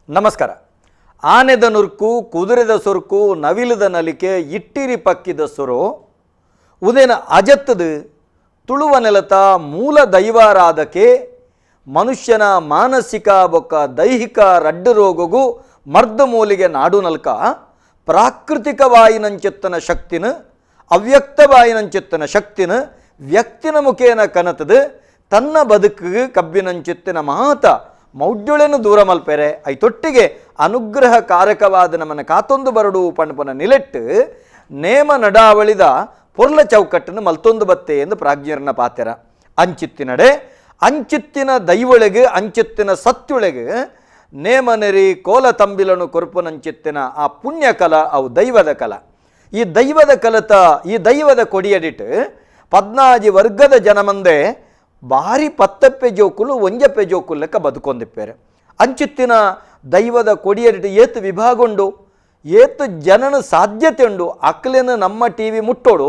ನಮಸ್ಕಾರ. ಆನೆದ ನುರ್ಕು, ಕುದುರೆದ ಸೊರ್ಕು, ನವಿಲದ ನಲಿಕೆ, ಇಟ್ಟಿರಿ ಪಕ್ಕಿದ ಸೊರು ಉದೇನ ಅಜತ್ತದು ತುಳುವ ನೆಲತ ಮೂಲ ದೈವಾರಾಧಕೆ ಮನುಷ್ಯನ ಮಾನಸಿಕ ಬೊಕ್ಕ ದೈಹಿಕ ರಡ್ಡು ರೋಗಗೂ ಮರ್ದು ಮೂಲಿಗೆ ನಾಡು ನಲ್ಕ ಪ್ರಾಕೃತಿಕವಾಯಿನಂಚೆತ್ತನ ಶಕ್ತಿನ ಅವ್ಯಕ್ತವಾಯಿನಂಚೆತ್ತನ ಶಕ್ತಿನ ವ್ಯಕ್ತಿನ ಮುಖೇನ ಕನತದು ತನ್ನ ಬದುಕಿಗೆ ಕಬ್ಬಿನಂಚೆತ್ತಿನ ಮಾತ ಮೌಢ್ಯಗಳನ್ನು ದೂರ ಮಲ್ಪೆರೆ ಐತೊಟ್ಟಿಗೆ ಅನುಗ್ರಹ ಕಾರಕವಾದ ನಮ್ಮನ್ನು ಕಾತೊಂದು ಬರಡು ಪಣಪನ ನಿಲೆಟ್ಟು ನೇಮ ನಡಾವಳಿದ ಪೊರ್ಲ ಚೌಕಟ್ಟನ್ನು ಮಲ್ತೊಂದು ಬತ್ತೆ ಎಂದು ಪ್ರಾಜ್ಞರನ್ನ ಪಾತೆರ. ಅಂಚಿತ್ತಿನಡೆ ಅಂಚಿತ್ತಿನ ದೈವೊಳಗೆ ಅಂಚಿತ್ತಿನ ಸತ್ಯೊಳಗೆ ನೇಮನೆರಿ ಕೋಲ ತಂಬಿಲನು ಕೊರ್ಪುನಂಚಿತ್ತಿನ ಆ ಪುಣ್ಯ ಕಲ ಅವು ದೈವದ ಕಲ. ಈ ದೈವದ ಕಲತ ಈ ದೈವದ ಕೊಡಿಯಡಿಟ್ಟು 14 ವರ್ಗದ ಜನಮಂದೆ ಭಾರಿ ಪತ್ತಪ್ಪೆ ಜೋಕುಲು ಒಂಜಪ್ಪೆ ಜೋಕುಲು ಲೆಕ್ಕ ಬದುಕೊಂದಿಪ್ಪೇರೆ. ಅಂಚಿತ್ತಿನ ದೈವದ ಕೊಡಿಯಡಿಟ್ಟು ಏತು ವಿಭಾಗ ಉಂಡು, ಏತು ಜನನ ಸಾಧ್ಯತೆ ಉಂಡು. ಅಕ್ಲಿನ ನಮ್ಮ ಟಿ ವಿ ಮುಟ್ಟೋಡು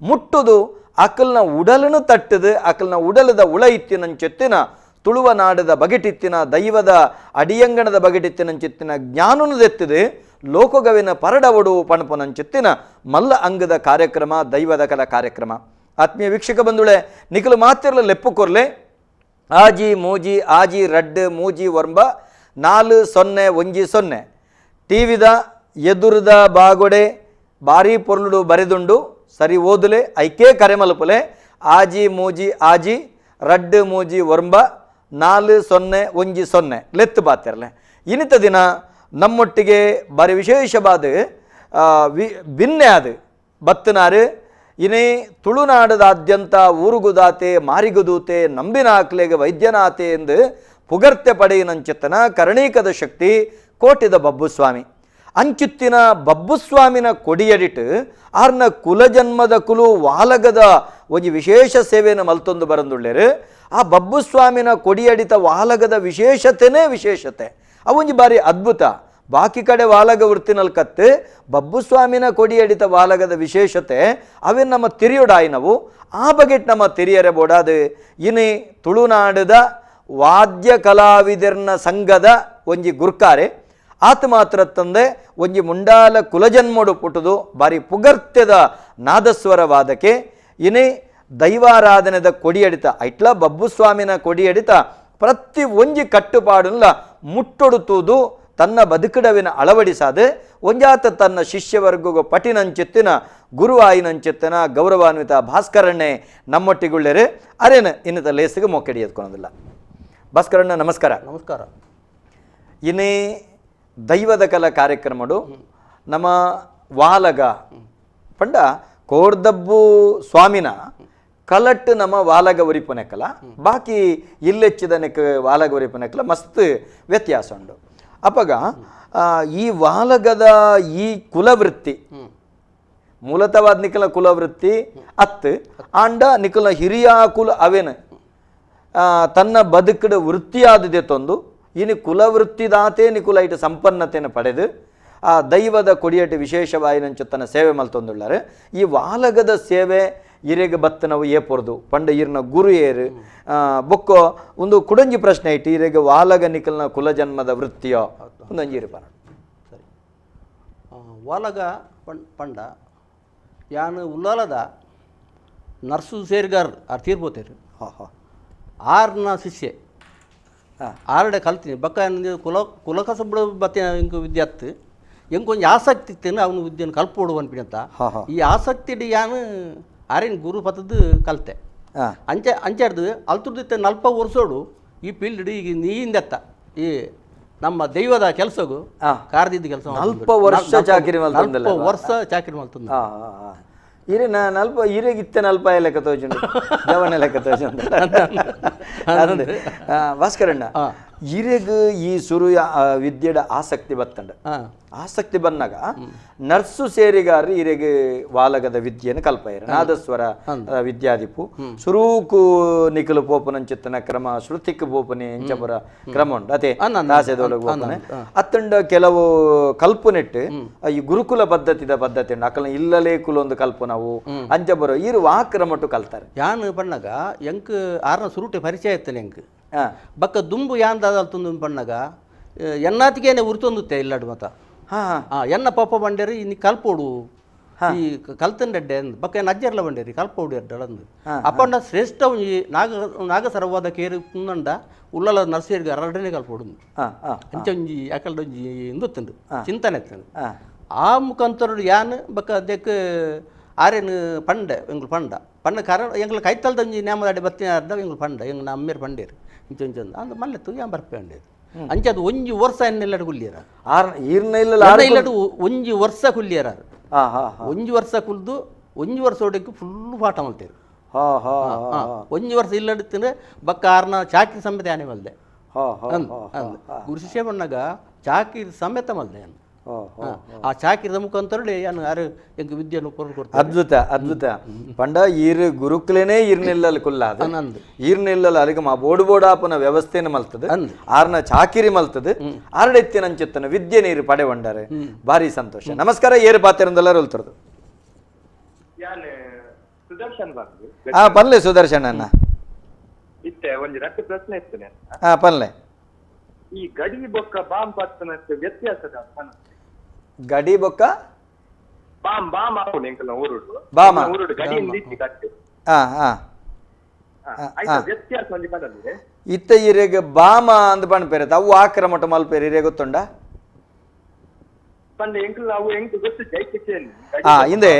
ಮುಟ್ಟುದು ಅಕಲ್ನ ಉಡಲನ್ನು ತಟ್ಟದು ಅಕಲ್ನ ಉಡಲದ ಉಳ ಇತ್ತಿನಂಚೆತ್ತಿನ ತುಳುವ ನಾಡದ ಬಗೆಟಿತ್ತಿನ ದೈವದ ಅಡಿಯಂಗಣದ ಬಗೆಟಿತ್ತಿನಂಚೆತ್ತಿನ ಜ್ಞಾನನು ಲೋಕಗವಿನ ಪರಡವಡು ಪಣಪನಂಚೆತ್ತಿನ ಮಲ್ಲ ಅಂಗದ ಕಾರ್ಯಕ್ರಮ ದೈವದ ಕಲ ಕಾರ್ಯಕ್ರಮ. ಆತ್ಮೀಯ ವೀಕ್ಷಕ ಬಂಧುಳೆ, ನಿಖಲು ಮಾತಿರಲು ಲೆಪ್ಪು ಕೊರ್ಲೆ ಆಜಿ ಮೂಜಿ ಆಜಿ ರಡ್ಡು ಮೂಜಿ ಒಂಬ 4 0 1 0 ಟಿವಿದ ಎದುರುದ ಬಾಗೊಡೆ ಬಾರಿ ಪೊರ್ಲುಡು ಬರೆದುಂಡು ಸರಿ ಓದುಲೆ ಐಕೆ ಕರೆಮಲುಪುಲೆ ಆಜಿ ಮೂಜಿ ಆಜಿ ರಡ್ಡು ಮೂಜಿ ಒಂಬ 4 0 1 0 ಲೆತ್ತು ಬಾತಿರಲೆ. ಇನ್ನಿತ ದಿನ ನಮ್ಮೊಟ್ಟಿಗೆ ಬಾರಿ ವಿಶೇಷವಾದ ಭಿನ್ನೆ ಅದು ಬತ್ತನಾರು ಇನೇ ತುಳುನಾಡದಾದ್ಯಂತ ಊರುಗುದಾತೆ ಮಾರಿಗುದೂತೆ ನಂಬಿನಾಕ್ಲೆಗೆ ವೈದ್ಯನಾತೆ ಎಂದು ಪುಗರ್ತೆ ಪಡೆಯಿನಂಚಿತ್ತನ ಕರ್ಣೀಕದ ಶಕ್ತಿ ಕೋಟಿದ ಬಬ್ಬುಸ್ವಾಮಿ. ಅಂಚಿತ್ತಿನ ಬಬ್ಬುಸ್ವಾಮಿನ ಕೊಡಿಯಡಿಟ್ಟು ಆರ್ನ ಕುಲಜನ್ಮದ ಕುಲು ವಾಲಗದ ಒಂಜಿ ವಿಶೇಷ ಸೇವೆಯನ್ನು ಮಲ್ತೊಂದು ಬರಂದುಳ್ಳೇರು. ಆ ಬಬ್ಬುಸ್ವಾಮಿನ ಕೊಡಿಯಡಿತ ವಾಲಗದ ವಿಶೇಷತೆನೇ ವಿಶೇಷತೆ, ಅವೊಂಜಿ ಬಾರಿ ಅದ್ಭುತ. ಬಾಕಿ ಕಡೆ ವಾಲಗ ವೃತ್ತಿನಲ್ಕತ್ತು ಬಬ್ಬುಸ್ವಾಮಿನ ಕೊಡಿಯಡಿತ ವಾಲಗದ ವಿಶೇಷತೆ ಅವೇನು ನಮ್ಮ ತಿರಿಯೋಡಾಯಿನವು ಆ ಬಗೆಟ್ ನಮ್ಮ ತಿರಿಯರೆ ಬೋಡಾದು. ಇನಿ ತುಳುನಾಡದ ವಾದ್ಯ ಕಲಾವಿದರ್ನ ಸಂಘದ ಒಂಜಿ ಗುರ್ಕಾರೆ ಆತ ಮಾತ್ರ ತಂದೆ ಒಂಜಿ ಮುಂಡಾಲ ಕುಲಜನ್ಮೋಡು ಪುಟ್ಟುದು ಬಾರಿ ಪುಗರ್ತ್ಯದ ನಾದಸ್ವರ ವಾದಕೆ. ಇನಿ ದೈವಾರಾಧನೆದ ಕೊಡಿಯಡಿತ ಐಟ್ಲ ಬಬ್ಬುಸ್ವಾಮಿನ ಕೊಡಿಯಡಿತ ಪ್ರತಿ ಒಂಜಿ ಕಟ್ಟುಪಾಡುಲ್ಲ ಮುಟ್ಟೊಡುತ್ತುವುದು ತನ್ನ ಬದುಕಡವಿನ ಅಳವಡಿಸಾದ ಒಂಜಾತ ತನ್ನ ಶಿಷ್ಯವರ್ಗಗೂ ಪಟಿನಂಚಿತ್ತಿನ ಗುರುವಾಯಿನಂಚಿತ್ತಿನ ಗೌರವಾನ್ವಿತ ಭಾಸ್ಕರಣ್ಣೆ ನಮ್ಮೊಟ್ಟಿಗುಳ್ಳೇರು. ಅರೇನು ಇನ್ನಿತ ಲೇಸಿಗೆ ಮೊಕ್ಕೆಡಿ ಎತ್ಕೊಳೋದಿಲ್ಲ. ಭಾಸ್ಕರಣ್ಣ ನಮಸ್ಕಾರ. ನಮಸ್ಕಾರ. ಇನ್ನೇ ದೈವದ ಕಲ ಕಾರ್ಯಕ್ರಮಡು ನಮ್ಮ ವಾಲಗ ಪಂಡ ಕೋರ್ದಬ್ಬು ಸ್ವಾಮಿನ ಕಲಟ್ಟು ನಮ್ಮ ವಾಲಗ ಉರಿಪುನೆಕಲ ಬಾಕಿ ಇಲ್ಲೆಚ್ಚಿದನೆಕ್ ವಾಲಗ ಉರಿಪುನೆಕಲ ಮಸ್ತ್ ವ್ಯತ್ಯಾಸ ಉಂಡು. ಅಪಗ ಈ ವಾಲಗದ ಈ ಕುಲವೃತ್ತಿ ಮೂಲತವಾದ ನಿಖಲ ಕುಲವೃತ್ತಿ ಅತ್ತು ಆಂಡ ನಿಖಲ ಹಿರಿಯ ಕುಲ ಅವೇನ ತನ್ನ ಬದುಕಡ ವೃತ್ತಿಯಾದದೆ ತಂದು ಇನ್ನು ಕುಲವೃತ್ತಿದಾತೆ ನಿಕುಲ ಇಟ್ಟು ಸಂಪನ್ನತೆಯನ್ನು ಪಡೆದು ಆ ದೈವದ ಕೊಡಿಯಟ್ಟು ವಿಶೇಷವಾಯಿನಂಚು ತನ್ನ ಸೇವೆ ಮಲ್ತೊಂದುಳ್ಳಾರೆ. ಈ ವಾಲಗದ ಸೇವೆ ಇರೆಗೆ ಬತ್ತನವು ಏಪೊರ್ದು ಪಂಡ ಈರ್ನ ಗುರು ಏರು ಬೊಕ್ಕೋ ಒಂದು ಕುಡಂಜಿ ಪ್ರಶ್ನೆ ಇಟ್ಟು ಇರೆಗೆ ವಾಲಗ ನಿಕಲ್ನ ಕುಲಜನ್ಮದ ವೃತ್ತಿಯೋ ಒಂದೊಂಜಿ ಇರಪ. ಸರಿ, ವಾಲಗ ಪಂಡ ಯಾನು ಉಲ್ಲಾಲದ ನರ್ಸು ಸೇರ್ಗಾರ್ ಆರ್ ತೀರ್ಬೋತೇರು. ಹಾಂ ಹಾಂ. ಆರ್ನ ಶಿಷ್ಯೆ ಆರಡೆ ಕಲ್ತೀನಿ ಬಕ್ಕ ಕುಲ ಕುಲಕಸಬ ಬತ್ತೆ ಇಂಕು ವಿದ್ಯಾರ್ಥಿ ಎಂಕೊಂಚ ಆಸಕ್ತಿ ಇತ್ತೇನು ಅವನು ವಿದ್ಯೆಯನ್ನು ಕಲ್ಪೋಡು ಅನ್ಪಿನಂತ. ಈ ಆಸಕ್ತಿ ಯಾನು ಆರೇನು ಗುರು ಪತ್ತದ್ದು ಕಲಿತೆ ಅಂಚೆ ಅಂಚಾಡ್ದು ಅಲ್ತುರ್ದಿತ್ತೆ 40 ವರ್ಷೋಡು ಈ ಫೀಲ್ಡ್ ಈಗ ನೀಯಿಂದೆತ್ತ ಈ ನಮ್ಮ ದೈವದ ಕೆಲಸಗೂ ಕಾರ್ದಿದ್ದ ಕೆಲಸ 40 ವರ್ಷ ಚಾಕಿರಿ ಮಲ್ತಂದಲ್ಲ. 40 ವರ್ಷ ಚಾಕಿರಿ ಮಲ್ತಂದ. ಇರೆ ನಲ್ಪ ಇರೆಗಿತ್ತೆ ನಲ್ಪ ಲೆಕ್ಕ ತೋಜುಂಡು ಜವನ ಲೆಕ್ಕ ತೋಜುಂಡು. ಭಾಸ್ಕರಣ್ಣ, ಇರೆಗ್ ಈ ಸುರು ವಿದ್ಯೆಡ ಆಸಕ್ತಿ ಬತ್ತಂಡ. ಆಸಕ್ತಿ ಬಂದಾಗ ನರ್ಸು ಸೇರಿಗಾರ ಇರೆಗ್ ವಾಲಗದ ವಿದ್ಯೆಯನ್ನು ಕಲ್ಪಯರು ನಾದಸ್ವರ ವಿದ್ಯಾದಿಪು ಸುರೂಕು ನಿಖಲು ಪೋಪನಂಚಿತ್ತನ ಕ್ರಮ ಶ್ರುತಿಕ್ ಪೋಪನೆ ಎಂಚಪುರ ಕ್ರಮ ಉಂಟು ಅದೇ ದಾಸೆದೊಳಗೆ ಪೋಪನೆ ಅತ್ತಂಡ ಕೆಲವು ಕಲ್ಪನೆಟ್ಟು ಈ ಗುರುಕುಲ ಪದ್ಧತಿದ ಪದ್ಧತಿ ಉಂಟು ಅಕಲ್ನ ಇಲ್ಲಲೇ ಕುಲೊಂದು ಕಲ್ಪನವು ಅಂಚಪುರ ಇರು ಆ ಕ್ರಮಟ್ಟು ಕಲ್ತಾರೆ. ಯಾನು ಪಣ್ಣಗ ಎಂಕ್ ಆರ್ನ ಸುರುಟೆ ಪರಿಚಯ ಇತ್ತನೆ ಎಂಕ್ ಬಕ್ಕ ದುಂಬು ಯಾನ್ ದಾದಲ್ತುಂದು ಪಣ್ಣಗ ಎನ್ನಾತಿಗೇನೆ ಉರ್ತೊಂದುತ್ತೆ ಇಲ್ಲಡು ಮತ ಎನ್ನ ಪಾಪ ಬಂಡೇರಿ ಇನ್ನು ಕಲ್ಪೋಡು ಈ ಕಲ್ತಂಡೆಡ್ಡೆ ಅಂದ್ ಬಕ್ಕ ಅಜ್ಜರ್ಲ ಬಂಡೇರಿ ಕಲ್ಪೋಡು ಎಡ್ಡಳಂದು ಅಪ್ಪಂಡ ಶ್ರೇಷ್ಠ ಒಂಜಿ ನಾಗ ನಾಗಸರವಾದ ಕೇರು ಕುಂದಂಡ ಉಲ್ಲಲ ನರ್ಸೇರಿಗೆ ಅರಡನೆ ಕಲ್ಪೋಡು ಅಂಚ ಒಂಜಿ ಅಕಲ್ಡ ಒಂಜಿ ಇಂದುತ್ತಂಡು ಚಿಂತನೆ ಎತ್ತಂಡು ಆ ಮುಖಾಂತರ ಯಾನ್ ಬಕ್ಕ ಅದಕ್ಕೆ ಆರೇನು ಪಂಡೆ ಎಂಗ್ಳು ಪಂಡ ಪಂಡ ಕಾರಣ ಎಂಗ್ಳು ಕೈತಲ್ದ ಒಂಜಿ ನ್ಯಾಮದಾಡಿ ಬತ್ತಿನ ಅರ್ಧ ಎಂಗ್ಳು ಪಂಡ ಎಂಗ್ ನಮ್ಮೇರು ಪಂಡೇರು ಇಂಚ ಇಂಚ ಅಂದ್ ಮಲ್ಲೆತ್ತು ಯಾನ್ ಬರ್ಪೆ ಅಂಡೇರು ಅಂಚೆ ಅದು ಒಂಜಿ ವರ್ಷ ಎನ್ನೆಲ್ಲಡು ಕುಲ್ಲಿಯರ ಇಲ್ಲಡು ಒಂಜಿ ವರ್ಷ ಕುಲ್ಲಿಯರ ಒಂಜಿ ವರ್ಷ ಕುಲ್ದು ಒಂಜಿ ವರ್ಷ ಒಡಕ್ಕೆ ಫುಲ್ ಪಾಠ ಮಲ್ತೇರು ಒಂಜಿ ವರ್ಷ ಇಲ್ಲಡುತ್ತಿನ ಬಕ್ಕ ಆರ್ನ ಚಾಕಿ ಸಮೇತ ಯಾನೆ ಮಲ್ದೆ ಗುರು ಶಿಷ್ಯ ಬಣ್ಣಗ ಚಾಕಿ ಸಮೇತ ಮಲ್ದೆ ಆ ಚಾಕಿರದ ಮುಖಾಂತರ ಯಾನು ಯಾರು ಎಂಕ್ ವಿದ್ಯೆಯನ್ನು ಕೊಡ್ತಾರೆ. ಅದ್ಭುತ ಅದ್ಭುತ ಪಂಡ ಈರು ಗುರುಕುಲೇನೆ ಈರ್ನೆಲ್ಲಲ್ಲಿ ಕುಲ್ಲಾದ ಈರ್ನೆಲ್ಲಲ್ಲಿ ಅಲ್ಲಿಗೆ ಮಾ ಬೋಡು ಬೋಡಾಪನ ವ್ಯವಸ್ಥೆನ ಮಲ್ತದೆ ಆರ್ನ ಚಾಕಿರಿ ಮಲ್ತದೆ ಆರಡೆತ್ತಿನಂಚಿತ್ತನ ವಿದ್ಯೆ ನೀರು ಪಡೆವಂಡಾರೆ. ಭಾರಿ ಸಂತೋಷ. ನಮಸ್ಕಾರ. ಏರು ಪಾತಿರಂದೆಲ್ಲರೂ ಹೇಳ್ತಿರೋದು ಪನ್ಲೆ ಸುದರ್ಶನ್ ಅಣ್ಣ. ಪನ್ಲೆ ಈ ಗಡಿ ಬೊಕ್ಕ ಬಾಂಬ್ ಪತ್ತನ ವ್ಯತ್ಯಾಸ ಗಡಿ ಬೊಕ್ಕ ಬಾಂಬ್ ಬಾಂಬ್ ಆಪುಂಡು ಎಂಕಲ್ನ ಊರುಡು ಬಾಮ ಊರುಡು ಗಡಿ ಇಂದಿತ್ತಿ ಕಟ್ಟು ಆ ಆ ಆಯ್ತಾ ವ್ಯತ್ಯಾಸ ಒಂಜಿ ಪದಲ್ಲೆ ಇತ್ತ ಇರೆಗ್ ಬಾಮ ಅಂದ್ ಪನ್ಪೆರ್ ಅವು ಆಕ್ರಮಟ ಮಲ್ಪೆರ್ ಇರೆ ಗೊತ್ತುಂಡ ಪಂಡ ಎಂಕಲ್ನ ಅವು ಎಂಕ್ ಗೊತ್ತು ಜೈಕಿಚೇನ್ ಆ ಇಂದೆ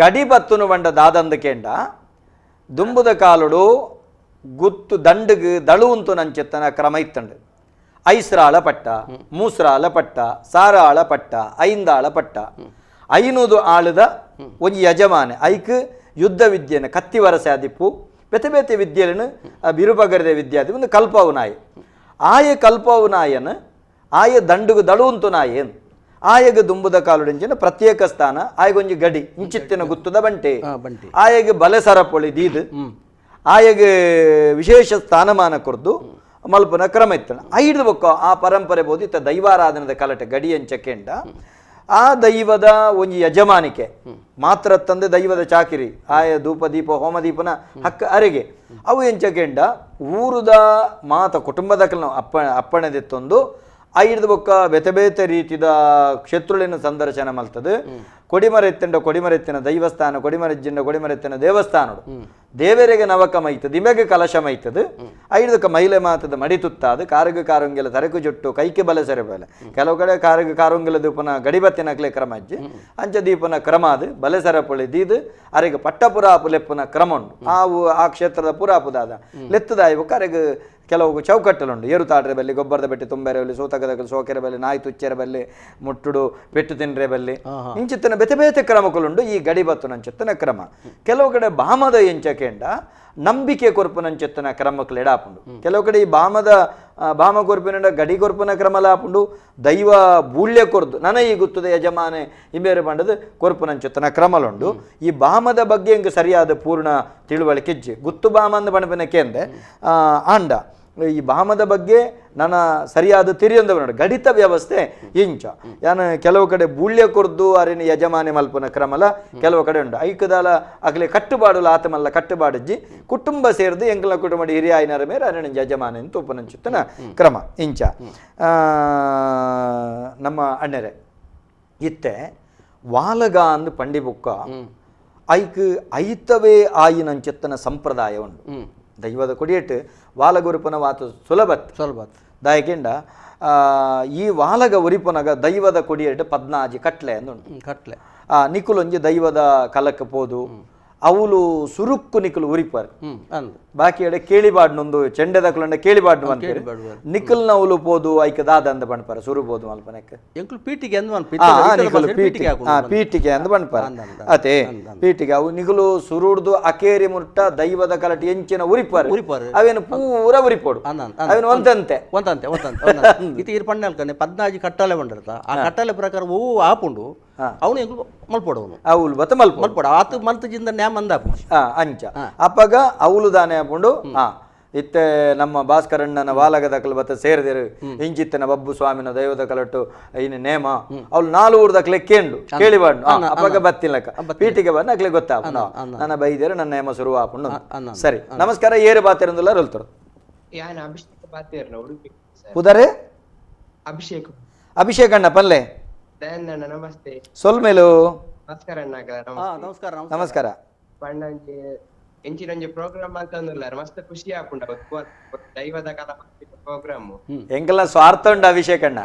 ಗಡಿ ಬತ್ತುನು ಬಂಡ ದಾದಂದ ಕೇಂಡ ದುಂಬುದ ಕಾಲುಡು ಗುತ್ತು ದಂಡಗ್ ದಳುವಂತು ನಂಚೆತ್ತನ ಕ್ರಮ ಇತ್ತಂಡು. ಐಸ್ರಾಳ ಪಟ್ಟ, ಮೂಸ್ರಾಳ ಪಟ್ಟ, ಸಾರಾಳ ಪಟ್ಟ, ಐಂದಾಳ ಪಟ್ಟ, ಐನೂದು ಆಳದ ಒಂಜಿ ಯಜಮಾನೆ ಐಕ್ ಯುದ್ಧ ವಿದ್ಯೆನ ಕತ್ತಿ ವರಸೆ ಆದಿಪ್ಪು ಬೇತೆ ಬೇತೆ ವಿದ್ಯೆಯನ್ನು ಬಿರುಬಗರದ ವಿದ್ಯೆ ಆದಿ ಒಂದು ಕಲ್ಪವು ನಾಯಿ ಆಯ ಕಲ್ಪವು ನಾಯನ ಆಯ ದಂಡುಗು ದಳುವಂತು ನಾಯೇನು ಆಯಗ ದುಂಬುದ ಕಾಲುಡಿಂಚಿನ ಪ್ರತ್ಯೇಕ ಸ್ಥಾನ ಆಯಗೊಂಜಿ ಗಡಿ ಇಂಚಿತ್ತಿನ ಗುತ್ತದ ಬಂಟೆ ಆಯಗ ಬಲೆ ಸರಪೊಳಿ ದೀದು ಆಯಗ ವಿಶೇಷ ಸ್ಥಾನಮಾನ ಕೊರ್ದು ಮಲ್ಪನ ಕ್ರಮ ಇತ್ತಣ ಐದು ಬೊಕ್ಕ ಆ ಪರಂಪರೆ ಬೋದಿತ್ತ ದೈವಾರಾಧನದ ಕಲಟೆ ಗಡಿ ಅಂಚಕೆಂಡ ಆ ದೈವದ ಒಂಜಿ ಯಜಮಾನಿಕೆ ಮಾತ್ರ ತಂದೆ ದೈವದ ಚಾಕಿರಿ ಆಯ ಧೂಪ ದೀಪ ಹೋಮ ದೀಪನ ಹಕ್ಕ ಅರೆಗೆ ಅವು ಎಂಚಕೆಂಡ ಊರುದ ಮಾತ ಕುಟುಂಬದ ಅಪ್ಪ ಅಪ್ಪಣೆದಿತ್ತೊಂದು ಐದು ಬೊಕ್ಕ ಬೇತೆ ಬೇತೆ ರೀತಿದ ಕ್ಷೇತ್ರಗಳನ್ನು ಸಂದರ್ಶನ ಮಲ್ತದೆ. ಕೊಡಿಮರ ಎತ್ತಂಡ ಕೊಡಿಮರ ಎತ್ತಿನ ದೈವಸ್ಥಾನ, ಕೊಡಿಮರಜ್ಜಿಂಡ ಕೊಡಿಮರ ಎತ್ತಿನ ದೇವಸ್ಥಾನ ದೇವರಿಗೆ ನವಕ ಮೈತದ ಇಮೆಗೆ ಕಲಶ ಮೈತದ ಐದಕ್ಕ ಮಹಿಳೆ ಮಾತದ ಮಡಿ ತುತ್ತಾದ ಕಾರಗ ಕಾರುಂಗೆಲ ತರಕು ಜುಟ್ಟು ಕೈಕೆ ಬಲೆ ಸೆರೆ ಬಲೆ ಕೆಲವು ಕಡೆ ಕಾರಗ ಕಾರುಂಗೆಲ ದೀಪನ ಗಡಿಬತ್ತಿನಕ್ಲೆ ಕ್ರಮ ಅಜ್ಜಿ ಅಂಚ ದೀಪನ ಕ್ರಮ ಅದು ಬಲೆ ಸರಪೊಳಿ ದೀದು ಅರೆಗೆ ಪಟ್ಟಪುರಾಪು ಲೆಪ್ಪುನ ಕ್ರಮ ಉಂಡು ಆ ಆ ಕ್ಷೇತ್ರದ ಪುರಾಪುದಾದ ಲೆತ್ತದಾಯಬಕ್ಕ ಅರೆಗೆ ಕೆಲವು ಚೌಕಟ್ಟಲುಂಡು ಏರು ತಾಡ್ರೆ ಬಲ್ಲಿ ಗೊಬ್ಬರದ ಬೆಟ್ಟಿ ತುಂಬೆರೆ ಬಲ್ಲಿ ಸೂತಕದಕಲು ಸೋಕೆರೆ ಬಲ್ಲಿ ನಾಯಿ ತುಚ್ಚೆರೆ ಬಲ್ಲಿ ಮುಟ್ಟುಡು ಪೆಟ್ಟು ತಿನ್ರೆ ಬಲ್ಲಿ ಇಂಚಿತ್ತನ ಬೇತೆ ಬೇತೆ ಕ್ರಮಕ್ಕಳುಂಡು ಈ ಗಡಿ ಬತ್ತು ನಂಚಿತ್ತನ ಕ್ರಮ. ಕೆಲವು ಕಡೆ ಬಾಮದ ಎಂಚಕೆಂಡ ನಂಬಿಕೆ ಕೊರ್ಪುನಂಚಿತ್ತನ ಕ್ರಮಕ್ಕಳು ಎಡಾಪುಂಡು. ಕೆಲವು ಕಡೆ ಈ ಬಾಮದ ಬಾಮ ಕೊರ್ಪಿನ ಗಡಿ ಕೊರ್ಪುನ ಕ್ರಮಲ ಆಪುಂಡು ದೈವ ಬೂಳ್ಯ ಕೊರ್ದು ನನ ಈ ಗುತ್ತದ ಯಜಮಾನೆ ಇಂಬೇರು ಬಂಡದು ಕೊರ್ಪುನಂಚಿತ್ತನ ಕ್ರಮಲುಂಡು. ಈ ಬಾಮದ ಬಗ್ಗೆ ಹಿಂಗೆ ಸರಿಯಾದ ಪೂರ್ಣ ತಿಳುವಳಿಕೆ ಇಜ್ಜಿ ಗುತ್ತು ಬಾಮ ಅಂದ ಬಣಪಿನ ಕೇಂದೆ ಆಂಡ ಈ ಬಾಮದ ಬಗ್ಗೆ ನನ್ನ ಸರಿಯಾದ ತಿರಿಯೊಂದವ ನೋಡಿ ಗಡಿತ ವ್ಯವಸ್ಥೆ ಇಂಚ ಯಾನ ಕೆಲವು ಕಡೆ ಬೂಳ್ಯ ಕೊರ್ದು ಅರಿನ ಯಜಮಾನೆ ಮಲ್ಪನ ಕ್ರಮಲ ಕೆಲವು ಕಡೆ ಉಂಟು ಐಕದಾಲ ಅಗಲೆ ಕಟ್ಟುಬಾಡುಲ ಆತಮಲ್ಲ ಕಟ್ಟುಬಾಡಜ್ಜಿ ಕುಟುಂಬ ಸೇರಿದು ಎಂಕಲ ಕುಟುಂಬ ಹಿರಿಯಾಯಿನರ ಮೇರೆ ಅರಿನ ಯಜಮಾನೆ ಅಂತ ಉಪನಂಚುತ್ತನ ಕ್ರಮ ಇಂಚ. ನಮ್ಮ ಅಣ್ಣರೆ ಇತ್ತೆ ವಾಲಗ ಅಂದು ಪಂಡಿಬುಕ್ಕ ಐಕ್ ಐತವೇ ಆಯಿನಂಚೆತ್ತನ ಸಂಪ್ರದಾಯ ಉಂಟು. ದೈವದ ಕೊಡಿಯಟ್ಟು ವಾಲಗುರುಪನ ವಾತು ಸುಲಭತ್ ಸುಲಭತ್ ದಾಯಕೆಂಡ ಈ ವಾಲಗ ಉರಿಪನಗ ದೈವದ ಕೊಡಿಯಟ್ಟು ಪದ್ನಾಜಿ ಕಟ್ಲೆ ಅಂದುಂಟು ಕಟ್ಲೆ ಆ ನಿಕುಲೊಂಜಿ ದೈವದ ಕಲಕ್ಕೆ ಪೋದು ಅವಳು ಸುರುಕ್ಕು ನಿಕುಲು ಉರಿಪರ್ ಬಾಕಿ ಎಡೆ ಕೇಳಿಬಾಡ್ನೊಂದು ಚೆಂಡೆದಕುಲಂಡ ಕೇಳಿಬಾಡ್ನು ಅಂತಾರೆ ನಿಕುಲ್ನ ಅವಳು ಪೋದು ಐಕ ದಾದ ಅಂದ ಬಣ್ಪಾರ ಸುರು ಬೋದು ಮಲ್ಪನಕ್ಕೆ ಎಂಕುಲು ಪೀಟಿಗೆ ಅಂದ್ ಪೀಟಿಗೆ ಪೀಟಿಗೆ ಅಂದ್ ಬಣ್ಪಾರ ಅದೇ ಪೀಟಿಗೆ ಅವು ನಿಕುಲು ಸುರುಡ್ದು ಅಕೇರಿ ಮುಟ್ಟ ದೈವದ ಕಲಟಿ ಎಂಚಿನ ಉರಿಪರ್ ಉರಿಪರ್ ಅವೇನು ಪೂರ ಉರಿಪೋಡು ಅವೇನು ಒಂದಂತೆ ಒಂದಂತೆ ಒಂದಂತೆ ಇದು ಇರ್ ಪಣ್ಣಲ್ಕನೆ ಪದ್ನಾಜಿ ಕಟ್ಟಾಲೆ ಬಂಡಿರ್ತ ಆ ಕಟ್ಟಾಲೆ ಪ್ರಕಾರ ಹೂ ಆಪುಂಡು ಅವನು ಎಂಕುಲು ಮಲ್ಪೋಡವನು ಅವಳು ಬತ್ತ ಮಲ್ಪ ಮಲ್ಪೋಡು ಆತು ಮಲ್ತಜಿಂದ ನ್ಯಾಮ ಅಂದ ಅಂಚ ಅಪ್ಪಗ ಅವಳು ದಾನೆ ಹಾಕೊಂಡು ಇತ್ತೆ ನಮ್ಮ ಭಾಸ್ಕರಣ್ಣನ ವಾಲಗದಕಲು ಬತ್ತ ಸೇರಿದಿರು ಇಂಚಿತ್ತನ ಬಬ್ಬು ಸ್ವಾಮಿನ ದೈವದ ಕಲಟು ಇನ್ನು ನೇಮ ಅವಳು ನಾಲು ಊರ್ದಕ್ಲೆ ಕೇಂಡು ಕೇಳಿಬಾಡ್ನು ಅಪ್ಪಗ ಬತ್ತಿಲ್ಲಕ್ಕ ಪೀಟಿಗೆ ಬಂದು ಅಕ್ಲೆ ಗೊತ್ತಾಪ ನನ್ನ ಬೈದೇರು ನನ್ನ ನೇಮ ಶುರು ಆಪುಂಡು. ಸರಿ ನಮಸ್ಕಾರ. ಏರು ಬಾತಿರಂದುಲ್ಲ ರೊಲ್ತರು ಪುದರೆ Abhishek. Abhishek ಅಣ್ಣ ಪಲ್ಲೆ. ದಯಾನಂದ ನಮಸ್ತೆ. ಸೊಲ್ಮೇಲು. ನಮಸ್ಕಾರ ಅಣ್ಣ. ನಮಸ್ಕಾರ ನಮಸ್ಕಾರ. ಪಣ್ಣಂಜಿ ಎಂಚಿನೊಂಜಿ ಪ್ರೋಗ್ರಾಮ್ ಅಂತಂದಿಲ್ಲ, ಮಸ್ತ್ ಖುಷಿ ಆಪುಂಡ ದೈವದ ಕಲಾ ಪ್ರೋಗ್ರಾಮ್. ಎಂಕಲ್ಲ ಸ್ವಾರ್ಥ ಉಂಡು ಅಭಿಷೇಕ್ ಅಣ್ಣ,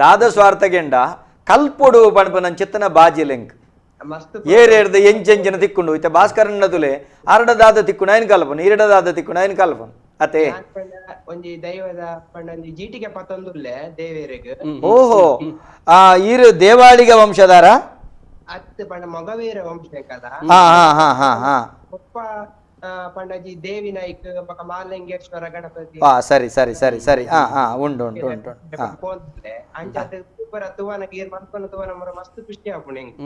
ದಾದ ಸ್ವಾರ್ಥಗೆಂಡ ಕಲ್ಪೊಡು ಪಣಪ ನನ್ ಚಿತ್ತನ ಬಾಜಿ ಲಿಂಕ್ ಏರೇರ್ದ ಎಂಚೆಂಚಿನ ತಿಕ್ಕೊಂಡು ಇತ್ತ ಭಾಸ್ಕರಣ್ಣದುಲೆ ಅರಡದಾದ ತಿಕ್ಕೊಂಡು ಐನ್ ಕಲ್ಪನ್, ಇರಡದಾದ ತಿಕ್ಕೊಂಡು ಐನ್ ಕಲ್ಪನ್ ಅತೆ ಒಂಜಿ ದೈವದ ಪಣ್ಣಂಜಿ ಜೀಟಿಗೆ ಪತ್ತೊಂದುಲ್ಲೆ ದೇವೇರಿಗೆ. ಓಹೋ, ಆ ಈರು ದೇವಾಳಿಗ ವಂಶದಾರ? ಅತ್ ಪಂಡ ಮೊಗವೀರ ವಂಶ ಕದ. ಹಾ ಹಾ ಹಾ ಹಾ ಹಾ. ಪಪ್ಪ ಪಂಡಜಿ ದೇವಿ ನಾಯ್ಕ ಬೊಕ ಮಾಲಿಂಗೇಶ್ವರ ಗಣಪತಿ. ಹಾ ಸರಿ ಸರಿ ಸರಿ ಸರಿ. ಹಾ ಹಾ ಉಂಟು ಉಂಟು ಉಂಟು. ಅಂಚಾದ ಪೂರ ತುವನ ಗೀರ್ ಮನ್ಪನ ತುವನ ಮುರ ಮಸ್ತ್ ಖುಷಿ ಆಪುಂಡು ಎಂಕ್.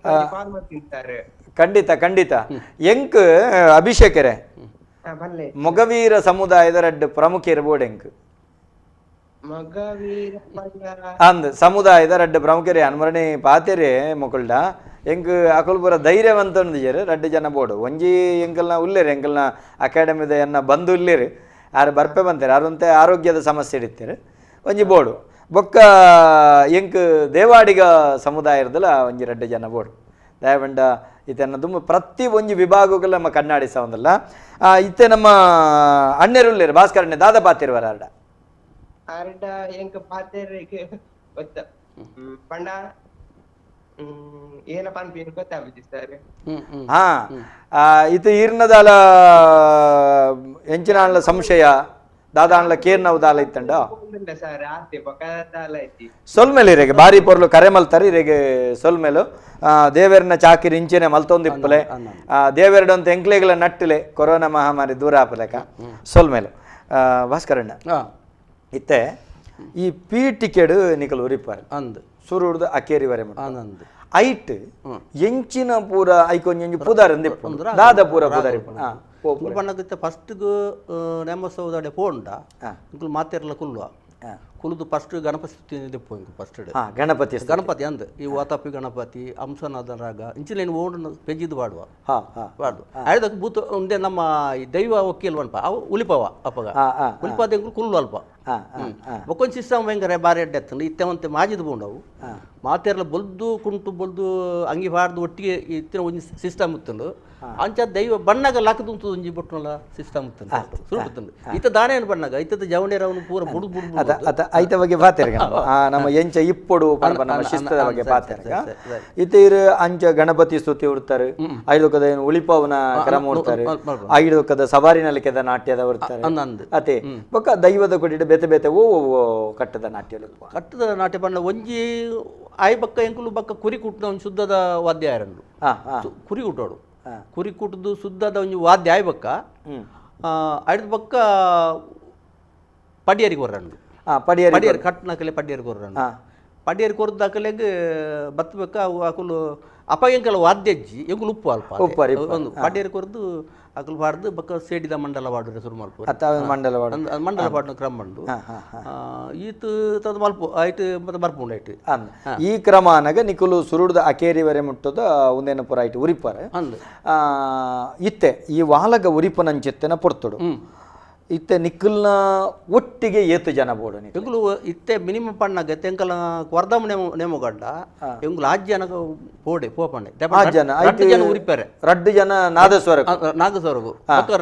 ಕಾಲ್ ಮಲ್ತಿಂತಾರೆ. ಖಂಡಿತ ಖಂಡಿತ. ಎಂಕ್ ಅಭಿಷೇಕರೇ ಮೊಗವೀರ ಸಮುದಾಯದ ರಡ್ಡು ಪ್ರಮುಖ ಇರ್ಬೋಡು ಎಂಕ್. ಅಂದ್ ಸಮುದಾಯದ ರಡ್ಡು ಪ್ರಮುಖರೇ ಅನ್ಮರಣೆ ಪಾತೆರೆ ಮೊಕಲ್ಡ ಎಂಕ್ ಅಕುಲ್ಪುರ ಧೈರ್ಯವಂತಂದಿಜರು ರಡ್ಡು ಜನ ಬೋಡು. ಒಂಜಿ ಎಂಕಲ್ನ ಉಲ್ಲೇರು, ಎಂಕಲ್ನ ಅಕಾಡೆಮಿದ ಎನ್ನ ಬಂದು ಉಲ್ಲೇರು, ಆರು ಬರ್ಪೆ ಬಂತಾರೆ, ಆರಂತೆ ಆರೋಗ್ಯದ ಸಮಸ್ಯೆ ಇಡ್ತಾರೆ ಒಂಜಿ ಬೋಡು. ಬೊಕ್ಕ ಎಂಕ್ ದೇವಾಡಿಗ ಸಮುದಾಯ ಇರ್ದಲ್ಲ ಒಂಜಿ ರಡ್ಡು ಜನ ಬೋಡು. ದಯವಂಡ ಇತ್ತೆ ತುಂಬ ಪ್ರತಿ ಒಂಜಿ ವಿಭಾಗಗಳ ನಮ್ಮ ಕನ್ನಡಿ ಸವಂದಲ್ಲ. ಇತ್ತೆ ನಮ್ಮ ಅಣ್ಣೆರುಲ್ಲೇರು ಭಾಸ್ಕರ್ ಅಣ್ಣೆ ದಾದ ಪಾತಿರುವರ ಅರ್ಡ ಅರ್ಡ ಎಂಕ್ ಪಾತೆರೆಗ್ ಗೊತ್ತ ಪಂಡ ಏನ ಪನ್ಪಿ ಗೊತ್ತಾಗುಜಿ ಸರ್. ಹಾ ಇತ್ತೆ ಈರ್ನದಾಲ ಎಂಚಿನಾನ್ಲ ಸಂಶಯ ದಾದಾನ್ಲ ಕೇರ್ನವು ದಾಲ ಇತ್ತಂಡ ಸರ್ ಆತೆ ಬೊಕ ದಾಲ ಐತಿ. ಸೊಲ್ಮೇಲೆ ಇರೆಗೆ ಬಾರಿ ಪೊರ್ಲು ಕರೆ ಮಲ್ತಾರೆ ಇರೆಗೆ ಸೊಲ್ಮೇಲು. ದೇವೆರ್ನ ಚಾಕಿರಿ ಇಂಚಿನೆ ಮಲ್ತೊಂದಿಪ್ಪಲೆ, ದೇವೆರಡಂತ ಎಂಕ್ಲೆಗಳ ನಟ್ಟಲೆ ಕೊರೋನಾ ಮಹಾಮಾರಿ ದೂರ ಆಪಲೆಕ ಸೊಲ್ಮೇಲು. ಭಾಸ್ಕರಣ್ಣ ಇತ್ತೆ ಈ ಪಿ ಟಿಕೆಟ್ ನಿಕಲ್ ಉರಿಪಾರೆ ಅಂದ್ ಸುರುಡ್ದು ಅಕೇರಿ ವರೆ ಆನಂದ್ ಐಟ್ ಎಂಚಿನ ಪೂರ ಐಕೊಂಜಿ ಪುದಾರ್ ಅಂದಿಪ್ಪು ದಾದ ಪೂರ ಪುದಾರ್ ಇಪ್ಪು ಪಣ್ಣಗುತ್ತೆ. ಫಸ್ಟ್ಗೆ ನೇಮೋತ್ಸವದಡೆ ಪೋಂಡ ಇಂಕುಲು ಮಾತೆರ್ಲ ಕುಲ್ಲುವ ಕುಲುದು ಫಸ್ಟ್ ಗಣಪತಿ ಸ್ತುತಿ ದೆಪ್ಪು ಇಂಕು ಫಸ್ಟ್ ಗಣಪತಿ ಗಣಪತಿ ಅಂದ್ ಈ ವಾತಾಪಿ ಗಣಪತಿ ಹಂಸನಾದ ರಾಗ ಇಂಚಿನ ಓಡನ್ನು ಪೆಜ್ಜಿದ್ದು ಪಾಡುವ ಪಾಡುವ ಆಯ್ದಕ್ಕೆ ಭೂತ ಒಂದೇ ನಮ್ಮ ಈ ದೈವ ವಕೀಲ್ ಅನ್ಪ ಅವು ಉಲಿಪವ ಅಪ್ಪಗ ಉಲಿಪಾದ ಎಂಕುಲು ಕುಲ್ಲು ಅಲ್ಪ ಬೊಕ್ಕೊಂದು ಸಿಸ್ಟಮ್ ಹೆಂಗಾರೆ ಬಾರಿ ಅಡ್ಡೆ ಎತ್ತಂಡು ಇತ್ತೆ ಒಂತೆ ಮಾಜಿದ್ ಪೋಂಡವು ಮಾತೆರ್ಲ ಬೊಲ್ದು ಕುಂಟು ಬೊಲ್ದು ಅಂಗಿ ಪಾಡ್ದು ಒಟ್ಟಿಗೆ ಇತ್ತಿನ ಒಂಜಿ ಸಿಸ್ಟಮ್ ಇತ್ತಂಡು ಅಂಚ ದೈವ ಬಣ್ಣಗ ಲಕ್ಕದುಂತು ಒಂಜಿ ಬೊಟ್ಟುನಲ ಸಿಸ್ಟಮ್ ಇತ್ತಂಡು ಸುರುತ್ತಂಡು ಇತ್ತ ದಾನೇನು ಬಣ್ಣಗ ಇತ್ತದ ಜವಣೇರವನು ಪೂರ ಬುಡು ಬುಡು ಅದ ಅದ ಐತ ಬಗ್ಗೆ ಪಾತೆರ್ಗ ನಮ್ಮ ಎಂಚ ಇಪ್ಪೊಡು ಪನ್ಪ ನಮ್ಮ ಶಿಸ್ತದ ಬಗ್ಗೆ ಪಾತೆರ್ಗ. ಇತ್ತೆ ಇರು ಅಂಚ ಗಣಪತಿ ಸ್ತುತಿ ಉಡ್ತಾರೆ, ಐದೊಕ್ಕದ ಏನು ಉಳಿಪವನ ಕ್ರಮ ಉಡ್ತಾರೆ, ಐದೊಕ್ಕದ ಸವಾರಿ ನಲಿಕೆದ ನಾಟ್ಯದ ಉಡ್ತಾರೆ ಅತೆ ಬೊಕ್ಕ ದೈವದ ಕೊಡಿಡ ಬೇತೆ ಬೇತೆ ಓ ಕಟ್ಟದ ನಾಟ್ಯ ಕಟ್ಟದ ನಾಟ್ಯ ಬಣ್ಣ ಒಂಜಿ ಆಯ್ ಬಕ್ಕ ಎಂಕುಲು ಬಕ್ಕ ಕುರಿ ಕುಟ್ಟದ ಒಂದು ಶುದ್ಧದ ವಾದ್ಯ ಆರಂಡು ಕುರಿ ಕುಟ್ಟೋಡು ಕುರಿ ಕುಟ್ಟದು ಶುದ್ಧದ ಒಂಜಿ ವಾದ್ಯ ಆಯ್ ಬಕ್ಕ ಐದು ಬಕ್ಕ ಪಡಿಯರಿಗೆ ಹೊರಂಡು ಪಡಿಯರಿ ಪಡಿಯರ್ ಕಟ್ಟನಕಲೆ ಪಡಿಯರಿಗೆ ಹೊರಂಡು ಪಡಿಯರಿ ಕೊರದಾಕಲೆಗ್ ಬತ್ತ ಬಕ್ಕ ಅವು ಅಕುಲು ಅಪ್ಪ ಎಂಕಲ ವಾದ್ಯಜ್ಜಿ ಎಂಕುಲು ಉಪ್ಪು ಅಲ್ಪ ಒಂದು ಪಡಿಯರಿ ಕೊರದು ಅಕುಲು ಪಾಡ್ದು ಬಕ್ಕ ಸೇಡಿದ ಮಂಡಲ ಪಾಡುರೆ ಶುರು ಮಲ್ಪು ಮಂಡಲ ಮಂಡಲ ಪಾಡುನ ಕ್ರಮ ಉಂಡು ಈತ ತದ ಮಲ್ಪು ಐಟ್ ಮತ್ತೆ ಬರ್ಪುಂಡು ಐಟ್ ಈ ಕ್ರಮ ಅನಗ ನಿಕುಲು ಸುರುಡ್ದ ಅಕೇರಿವರೆ ಮುಟ್ಟದ ಒಂದೇನ ಪೂರ ಐಟ್ ಉರಿಪಾರೆ ಇತ್ತೆ ಈ ವಾಲಗ ಉರಿಪನಂಚಿತ್ತೆನ ಪೊರ್ತುಡು ಇತ್ತೆ ನಿಕ್ಕಲ್ನ ಒಟ್ಟಿಗೆ ಏತು ಜನ ಬೋಡು ಎಂಕುಲು ಇತ್ತೆ ಮಿನಿಮಮ್ ಪಣ್ಣಗ ತೆಂಕಲ ಕೊರ್ದಮ್ ನೇಮ ನೇಮಗಂಡ ಎಂಕುಲು ಆಜ್ ಜನ ಪೋಡೆ ಪೋಪಂಡೆ ಜನ ರಡ್ಡು ಜನ ಉರಿಪಾರೆ ರಡ್ಡು ಜನ ನಾದಸ್ವರ ನಾಗಸ್ವರಗು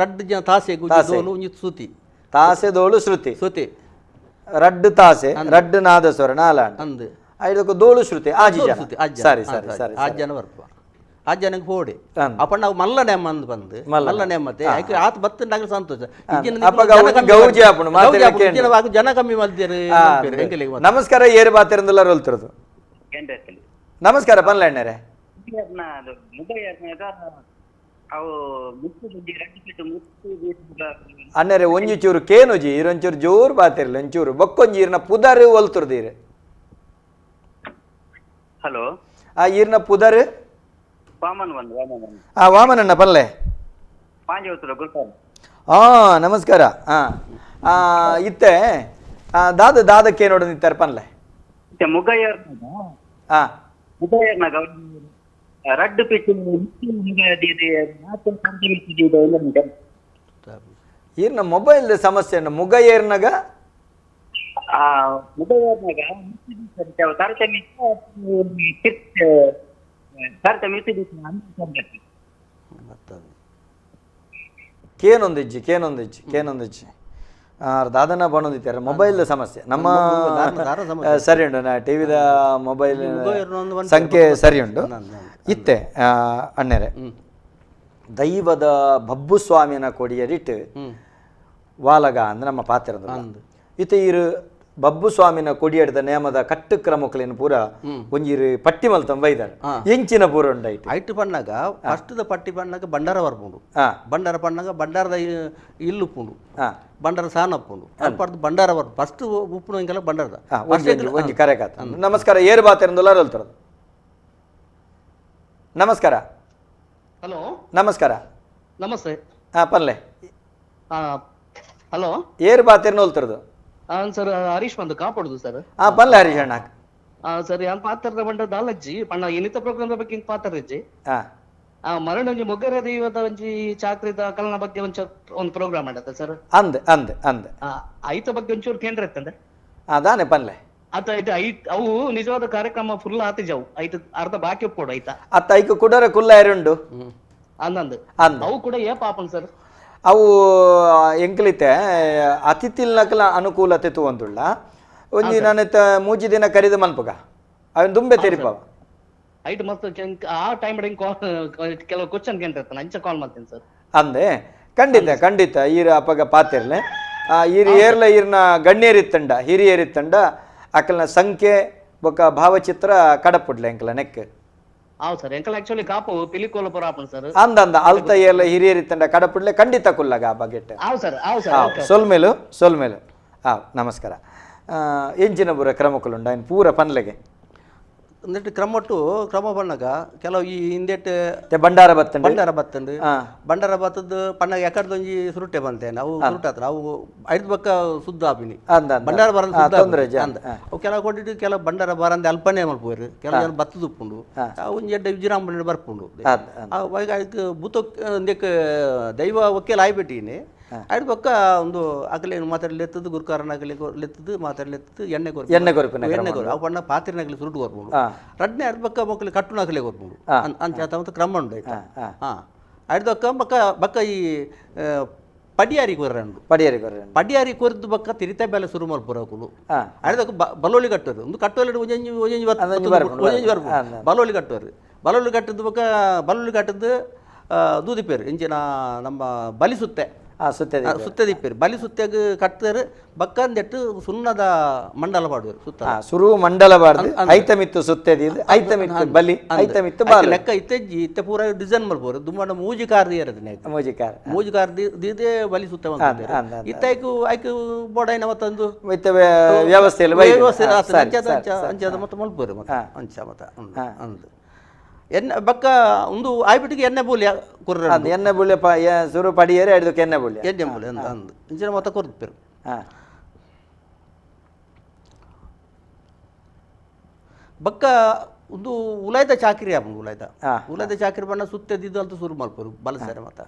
ರಡ್ಡು ಜನ ತಾಸೆ ದೋಲು ಒಂಜಿ ಶ್ರುತಿ ತಾಸೆ ದೋಳು ಶ್ರುತಿ ಶ್ರುತಿ ರಡ್ಡು ತಾಸೆ ರಡ್ಡು ನಾದಸ್ವರ ನಾಲ ಅಂದ್ ಐದಕ್ಕೆ ದೋಳು ಶ್ರುತಿ ಆಜಿ ಜನ ಸರಿ ಸರಿ ಸರಿ ಆಜ್ ಜನ ಬರ್ಪ ಆ ಜನಕ್ಕೆ ಪೋಡೆ ಅಪ್ಪ ನಾವು ಮಲ್ಲ ನೇಮ ಅಂದ್ ಬಂದು ಮಲ್ಲ ನೇಮತೆ ಯಾಕೆ ಆತ ಬತ್ತಂಡಾಗ ಸಂತೋಷ ಜನ ಕಮ್ಮಿ ಮಲ್ದೇರು. ನಮಸ್ಕಾರ ಏರು ಬಾತಿರಂದಲ್ಲ ರೋಲ್ತಿರೋದು. ನಮಸ್ಕಾರ ಪನ್ಲಣ್ಣರೇ. ಅಣ್ಣರೇ ಒಂಜಿ ಚೂರು ಕೇನುಜಿ ಇರೊಂಚೂರು ಜೋರು ಬಾತಿರ್ಲಿ ಒಂಚೂರು ಬೊಕ್ಕೊಂಜಿ ಇರ್ನ ಪುದಾರು ಒಲ್ತುರ್ದೀರು. ಹಲೋ ಆ ಈರ್ನ ಪುದಾರು ವಾಮನ್ ಬಂದು ವಾಮನ್. ಆ ವಾಮನಣ್ಣ ಪಲ್ಲೆ. ಹಾ ನಮಸ್ಕಾರ. ಹಾ ಇತ್ತೆ ದಾದ ದಾದಕ್ಕೆ ನೋಡು ನಿತ್ತಾರೆ ಪನ್ಲೆ. ಮುಗಯ್ಯರ್ ಹಾ ಮುಗಯ್ಯರ್ನಾಗ ರಡ್ಡು ಪಿಟ್ಟು ಈರ್ನ ಮೊಬೈಲ್ ಸಮಸ್ಯೆ ಮುಗಯ್ಯರ್ನಾಗ ಆ ಮುಗೈಯರ್ನಾಗ ತಾರತಮ್ಯ ಕೇನೊಂದಿಜ್ಜಿ ಕೇನೊಂದಿಜ್ಜಿ ಕೇನೊಂದಿಜ್ಜಿ ದಾದನ ಬಣ್ಣೊಂದಿತ್ತಾರೆ ಮೊಬೈಲ್ ಸಮಸ್ಯೆ ನಮ್ಮ ಸರಿ ಉಂಟು ನಾ ಟಿವಿದ ಮೊಬೈಲ್ ಸಂಖ್ಯೆ ಸರಿ ಉಂಟು ಇತ್ತೆ ಅಣ್ಣರೆ ದೈವದ ಬಬ್ಬು ಸ್ವಾಮಿನ ಕೊಡಿಯಡಿಟ್ಟು ವಾಲಗ ಅಂದ್ರೆ ನಮ್ಮ ಪಾತ್ರ ಇತ್ತೆ ಇರು ಬಬ್ಬು ಸ್ವಾಮಿನ ಕೊಡಿಯಡಿದ ನೇಮದ ಕಟ್ಟು ಕ್ರಮಕ್ಕಲೇನು ಪೂರ ಒಂಜಿರು ಪಟ್ಟಿ ಮಲ್ತಂ ಬೈದಾರೆ ಎಂಚಿನ ಪೂರ ಉಂಡಾಯ್ತು ಐಟು ಪಣ್ಣಾಗ ಫಸ್ಟ್ದ ಪಟ್ಟಿ ಪಣ್ಣಾಗ ಭಂಡಾರ ಬರ್ಪುಂಡು ಭಂಡಾರ ಪಣ್ಣಾಗ ಭಂಡಾರದ ಇಲ್ಲು ಉಪ್ಪುಂಡು ಭಂಡಾರ ಸಾನ ಉಪ್ಪುಂಡು ಅಲ್ಪಡ್ದು ಭಂಡಾರ ಬರ್ಪು ಫಸ್ಟ್ ಉಪ್ಪುಂಡು ಹಿಂಗೆಲ್ಲ ಭಂಡಾರದ ಒಂಜಿ ಕರೆ ಕಾತ. ನಮಸ್ಕಾರ, ಏರು ಬಾತಿರಂದುಲ್ಲ ಹೇಳ್ತಾರದು. ನಮಸ್ಕಾರ. ಹಲೋ, ನಮಸ್ಕಾರ. ನಮಸ್ತೆ. ಹಾ ಪನ್ಲೆ. ಹಲೋ, ಏರು ಬಾತಿರ್ನ ಹೋಲ್ತಿರೋದು? ಸರ್ ಹರೀಶ್ ಬಂದು ಕಾಪಾಡುದು ಸರ್. ಹಾ ಪನ್ಲೆ ಹರೀಶ್ ಅಣ್ಣ. ಸರ್ ಯಾನ್ ಪಾತ್ರದ ಬಂಡ ದಾಲಜ್ಜಿ ಪಣ್ಣ ಏನಿತ ಪ್ರೋಗ್ರಾಮ್ ಬಗ್ಗೆ ಹಿಂಗ್ ಪಾತ್ರ ಇಜ್ಜಿ. ಮರಣ ಒಂಜಿ ಮೊಗರ ದೈವದ ಒಂಜಿ ಚಾಕ್ರಿದ ಕಲನ ಬಗ್ಗೆ ಒಂಚ ಒಂದು ಪ್ರೋಗ್ರಾಮ್ ಮಾಡತ್ತ ಸರ್. ಅಂದ್ ಅಂದ್ ಅಂದ್ ಐತ ಬಗ್ಗೆ ಒಂಚೂರು ಕೇಂದ್ರ ಇತ್ತಂದೆ ಅದಾನೆ ಪನ್ಲೆ. ಅತ ಐತ ಐತ್ ಅವು ನಿಜವಾದ ಕಾರ್ಯಕ್ರಮ ಫುಲ್ ಆತಿಜವು ಐತ ಅರ್ಧ ಬಾಕಿ ಒಪ್ಪೋಡು ಐತ. ಅತ್ತ ಐಕ ಕುಡರ ಕುಲ್ಲ ಉಂಡು ಅಂದಂದು ಅವು ಕೂಡ ಏ ಪಾಪನ್ ಸರ್. ಅವು ಎಂಕ್ಲಿತೆ ಅತಿಥಿಲ್ನಕಲ ಅನುಕೂಲತೆ ತೂವಂದುಳ್ಳ ಒಂಜಿ ನಾನಿತ ಮೂಜಿ ದಿನ ಕರಿದ ಮನ್ಪುಗ ಅವನ್ ದುಂಬೆ ತೆರಿಪಾವ ಐಟ್ ಮಸ್ತ್ ಆ ಟೈಮ್ ಕೆಲವು ಕ್ವಶನ್ ಕೇಂದ್ರ ಅಂಚ ಕಾಲ್ ಮಾಡ್ತೀನಿ ಸರ್. ಅಂದೆ ಖಂಡಿತ ಖಂಡಿತ ಈರ ಅಪಗ ಪಾತಿರ್ಲೆ ಈರ್ ಏರ್ಲ ಈರ್ನ ಗಣ್ಯರಿತ್ತಂಡ ಹಿರಿಯರಿತ್ತಂಡ ಅಕಲ್ನ ಸಂಖ್ಯೆ ಬೊಕ ಭಾವಚಿತ್ರ ಕಡಪುಡ್ಲೆ ಎಂಕಲ ನೆಕ್. ಹೌದು ಸರ್, ಎಂಕಲ್ ಆಕ್ಚುಲಿ ಕಾಪು ಪಿಲಿಕೋಲ ಪುರ ಆಪನ್ ಸರ್. ಅಂದ ಅಂದ ಅಲ್ತ ಏರ್ಲ ಹಿರಿಯರಿತ್ತಂಡ ಕಡಪುಡ್ಲೆ ಖಂಡಿತ ಕುಲ್ಲಗ ಆ ಬಗೆಟ್. ಹೌದು ಸರ್, ಹೌದು ಸರ್. ಸೊಲ್ಮೇಲು ಸೊಲ್ಮೇಲು. ಹಾಂ ನಮಸ್ಕಾರ. ಎಂಜಿನ ಪೂರ ಕ್ರಮಕ್ಕುಲುಂಡ ಇನ್ ಪೂರ ಪನ್ಲೆಗೆ ಅಂದೆಟ್ ಕ್ರಮಟ್ಟು ಕ್ರಮ ಪಣ್ಣಗ ಕೆಲವು ಈ ಹಿಂದೆಟ್ ಭಂಡಾರ ಬತ್ತಂಡು ಭಂಡಾರ ಬತ್ತಂಡು ಭಂಡಾರ ಬತ್ತದ ಪಣ್ಣಗ ಎಕಡ್ದೊಂಜಿ ಸುರುಟೆ ಬಂತೆ ನಾವು ಸುರುಟ ಅವು ಐದು ಬಕ್ಕ ಸುದ್ದ ಆಪಿನಿ ಭಂಡಾರ ಬರಂದ ಅಂದ ಅವು ಕೆಲವು ಕೊಟ್ಟಿಟ್ಟು ಕೆಲವು ಭಂಡಾರ ಬರಂದೆ ಅಲ್ಪನೆ ಮಲ್ಪೋರು ಕೆಲವು ಜನ ಬತ್ತದ ಉಪ್ಪುಂಡು ಒಂಜಿ ಎಡ್ಡೆ ವಿಜೃಂಭಣೆ ಬರ್ಪುಂಡು ಅದಕ್ಕೆ ಬೂತ ಒಂದಕ್ಕೆ ದೈವ ಒಕ್ಕೇಲ ಆಯ್ಬಿಟ್ಟಿನಿ ಐದು ಪಕ್ಕ ಒಂದು ಅಗಲೆ ಮಾತಾಡ್ಲೆತ್ತದು ಗುರುಕಾರನ ಅಗಲಿ ಲೆತ್ತದು ಮಾತಾಡ್ಲೆತ್ತದು ಎಣ್ಣೆ ಕೊರ್ಪು ಎಣ್ಣೆ ಕೊರ್ಪು ಎಣ್ಣೆ ಕೊರ್ಪು ಅವು ಪಣ್ಣ ಪಾತ್ರೆನಗಲಿ ಸುರುಟು ಕೊರ್ಪುಂಡು ರಡ್ನೆ ಐದು ಪಕ್ಕ ಮಕ್ಕಳು ಕಟ್ಟುನಗಲೆ ಕೊರ್ಪುಂಡು ಅಂಚ ಮತ್ತು ಕ್ರಮ ಉಂಡು ಆಯ್ತಾ. ಹಾಂ ಐದು ಪಕ್ಕ ಬಕ್ಕ ಬಕ್ಕ ಈ ಪಡಿಯಾರಿ ಕೊರ್ರಂಡು ಪಡಿಯಾರಿ ಕೊರ್ರಂಡು ಪಡಿಯಾರಿ ಕೊರ್ದು ಬಕ್ಕ ತಿರಿತ ಬೆಲೆ ಶುರು ಮಲ್ಪುರ ಅಕುಲು ಐದಕ್ಕೆ ಬಲೋಲಿ ಕಟ್ಟೋರು ಒಂದು ಕಟ್ಟೋಲಿ ಒಂಜೊಂಜಿ ಒಂಜೊಂಜಿ ಒಂಜೊಂಜಿ ಬರ್ಪು ಬಲೋಲಿ ಕಟ್ಟೋರು ಬಲೋಲಿ ಕಟ್ಟದ್ದು ಬಕ್ಕ ಬಲೋಲಿ ಕಟ್ಟದ್ದು ದೂದಿಪೇರು ಇಂಚಿನ ನಮ್ಮ ಬಲಿಸುತ್ತೆ ಸುತ್ತೆ ಸುತ್ತೆ ದಿಪ್ಪೇರು ಬಲಿ ಸುತ್ತೆಗ್ ಕಟ್ತಾರೆ ಬಕ್ಕಂದೆಟ್ಟು ಸುಣ್ಣದ ಮಂಡಲ ಮಾಡುವರು ಸುತ್ತ ಸುರು ಮಂಡಲ ಬಾರ್ದು ಐತಮಿತ್ತು ಸುತ್ತೆ ಐತಮಿತ್ತು ಬಲಿ ಐತಮಿತ್ತು ಬಾಲ ಲೆಕ್ಕ ಇತ್ತೆಜ್ಜಿ ಇತ್ತೆ ಪೂರ ಡಿಸೈನ್ ಮಲ್ಪೋರು ದುಮ್ಮಣ್ಣ ಮೂಜಿ ಕಾರ್ ಇರದನೆ ಮೂಜಿ ಕಾರ್ ಮೂಜಿ ಕಾರ್ ದೀದೇ ಬಲಿ ಸುತ್ತ ಇತ್ತ ಐಕು ಐಕು ಬೋಡೈನ ಮತ್ತೊಂದು ವ್ಯವಸ್ಥೆ ವ್ಯವಸ್ಥೆ ಅಂಚದ ಮತ್ತೆ ಮಲ್ಪೋರು ಮತ್ತೆ ಅಂಚ ಮತ್ತೆ ಅಂದು ಎಣ್ಣೆ ಬಕ್ಕ ಒಂದು ಆಯ್ಬಿಟ್ಟಿಗೆ ಎಣ್ಣೆ ಬೂಲ್ಯ ಕೊರ್ರ ಎಣ್ಣೆ ಬೂಲ್ಯ ಸುರು ಪಡಿಯರೆ ಐದಕ್ಕೆ ಎಣ್ಣೆ ಬೂಲ್ಯ ಎಣ್ಣೆ ಬೂಲ್ಯ ಅಂದ ಅಂದು ಇಂಚಿನ ಮೊತ್ತ ಕೊರ್ಪೇರು. ಹಾಂ ಬಕ್ಕ ಒಂದು ಉಲಾಯ್ದ ಚಾಕ್ರಿ ಆಪುಂಡು ಉಲಾಯ್ದ ಉಲಾಯ್ದ ಚಾಕ್ರಿ ಬಣ್ಣ ಸುತ್ತೆದಿದ್ದು ಅಂತ ಸುರು ಮಲ್ಪರು ಬಲಸರೆ ಮತ್ತ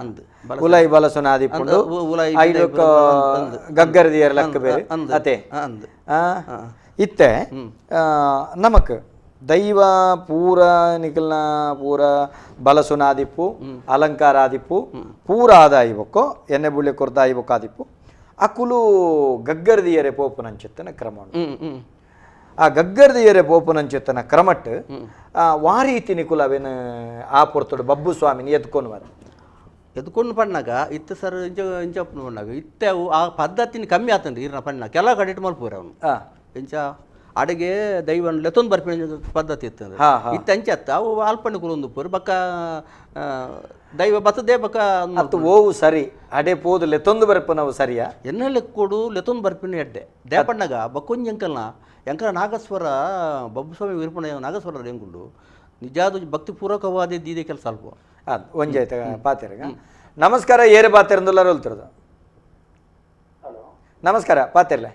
ಅಂದು ಉಲಾಯಿ ಬಲಸುನ ಆದಿಪ್ಪುಂಡು ಉಲಾಯಿ ಐದಕ್ಕೆ ಗಗ್ಗರದಿಯರ ಲಕ್ಕ ಬೇರೆ ಅತೆ ಅಂದು ಇತ್ತೆ ನಮಕ್ ದೈವ ಪೂರ ನಿಕಲ್ನ ಪೂರ ಬಲಸುನಾದಿಪ್ಪು ಅಲಂಕಾರ ಆದಿಪ್ಪು ಪೂರ ಆದಾಯಿಬೊಕ್ಕೋ ಎಣ್ಣೆ ಬುಳ್ಳಿ ಕೊರ್ದ ಆಯಿಬೊಕ್ಕ ಆದಿಪ್ಪು ಅಕುಲು ಗಗ್ಗರದಿಯರೆ ಪೋಪುನಂಚಿತ್ತನ ಕ್ರಮ ಆ ಗಗ್ಗರದಿಯರೆ ಪೋಪುನಂಚಿತ್ತನ ಕ್ರಮಟ್ಟು ವಾರೀತಿ ನಿಕುಲ ಅವೇನು ಆ ಪೊರ್ತುಡು ಬಬ್ಬು ಸ್ವಾಮಿನಿ ಎದ್ಕೊಂಡು ಬರ ಎದ್ಕೊಂಡು ಪಣ್ಣಾಗ ಇತ್ತು ಸರ್ ಇಂಚ ಇಂಚ ಪಣ್ಣಾಗ ಇತ್ತೆ ಅವು ಆ ಪದ್ಧತಿನ ಕಮ್ಮಿ ಆತಂಡ್ರಿ ಇರ್ನ ಪಣ್ಣ ಕೆಲ ಕಡೆ ಮಲ್ಪುರ ಅವನು ಇಂಚ ಅಡುಗೆ ದೈವ ಲೆತ್ತೊಂದು ಬರ್ಪಿನ ಪದ್ಧತಿ ಇತ್ತು ಇತ್ತು ಅಂಚತ್ತ ಅವು ಅಲ್ಪಣ್ಣು ಕುಲೊಂದು ಪೂರು ಬಕ್ಕ ದೈವ ಬತ್ತದೇ ಬಕ್ಕ ಅತ್ತು ಓವು ಸರಿ ಅಡೆ ಪೋದು ಲೆತ್ತೊಂದು ಬರ್ಪನವು ಸರಿಯಾ ಎನ್ನೆಲೆ ಕೊಡು ಲೆತ್ತೊಂದು ಬರ್ಪಿನ ಎಡ್ಡೆ ದೇಪಣ್ಣಗ ಬಕ್ಕೊಂಜಿ ಎಂಕಲ್ನ ಎಂಕಲ ನಾಗಸ್ವರ ಬಬ್ಬುಸ್ವಾಮಿ ವಿರ್ಪಣ ನಾಗಸ್ವರ ಎಂಕುಂಡು ನಿಜಾದ ಭಕ್ತಿಪೂರ್ವಕವಾದ ದೀದೆ ಕೆಲಸ ಅಲ್ಪ ಅದು ಒಂಜಾಯ್ತ ಪಾತೆರಗ. ನಮಸ್ಕಾರ, ಏರು ಪಾತೆರಂದುಲ್ಲ ರೋಲ್ತಿರೋದು. ನಮಸ್ಕಾರ ಪಾತೆರ್ಲೆ.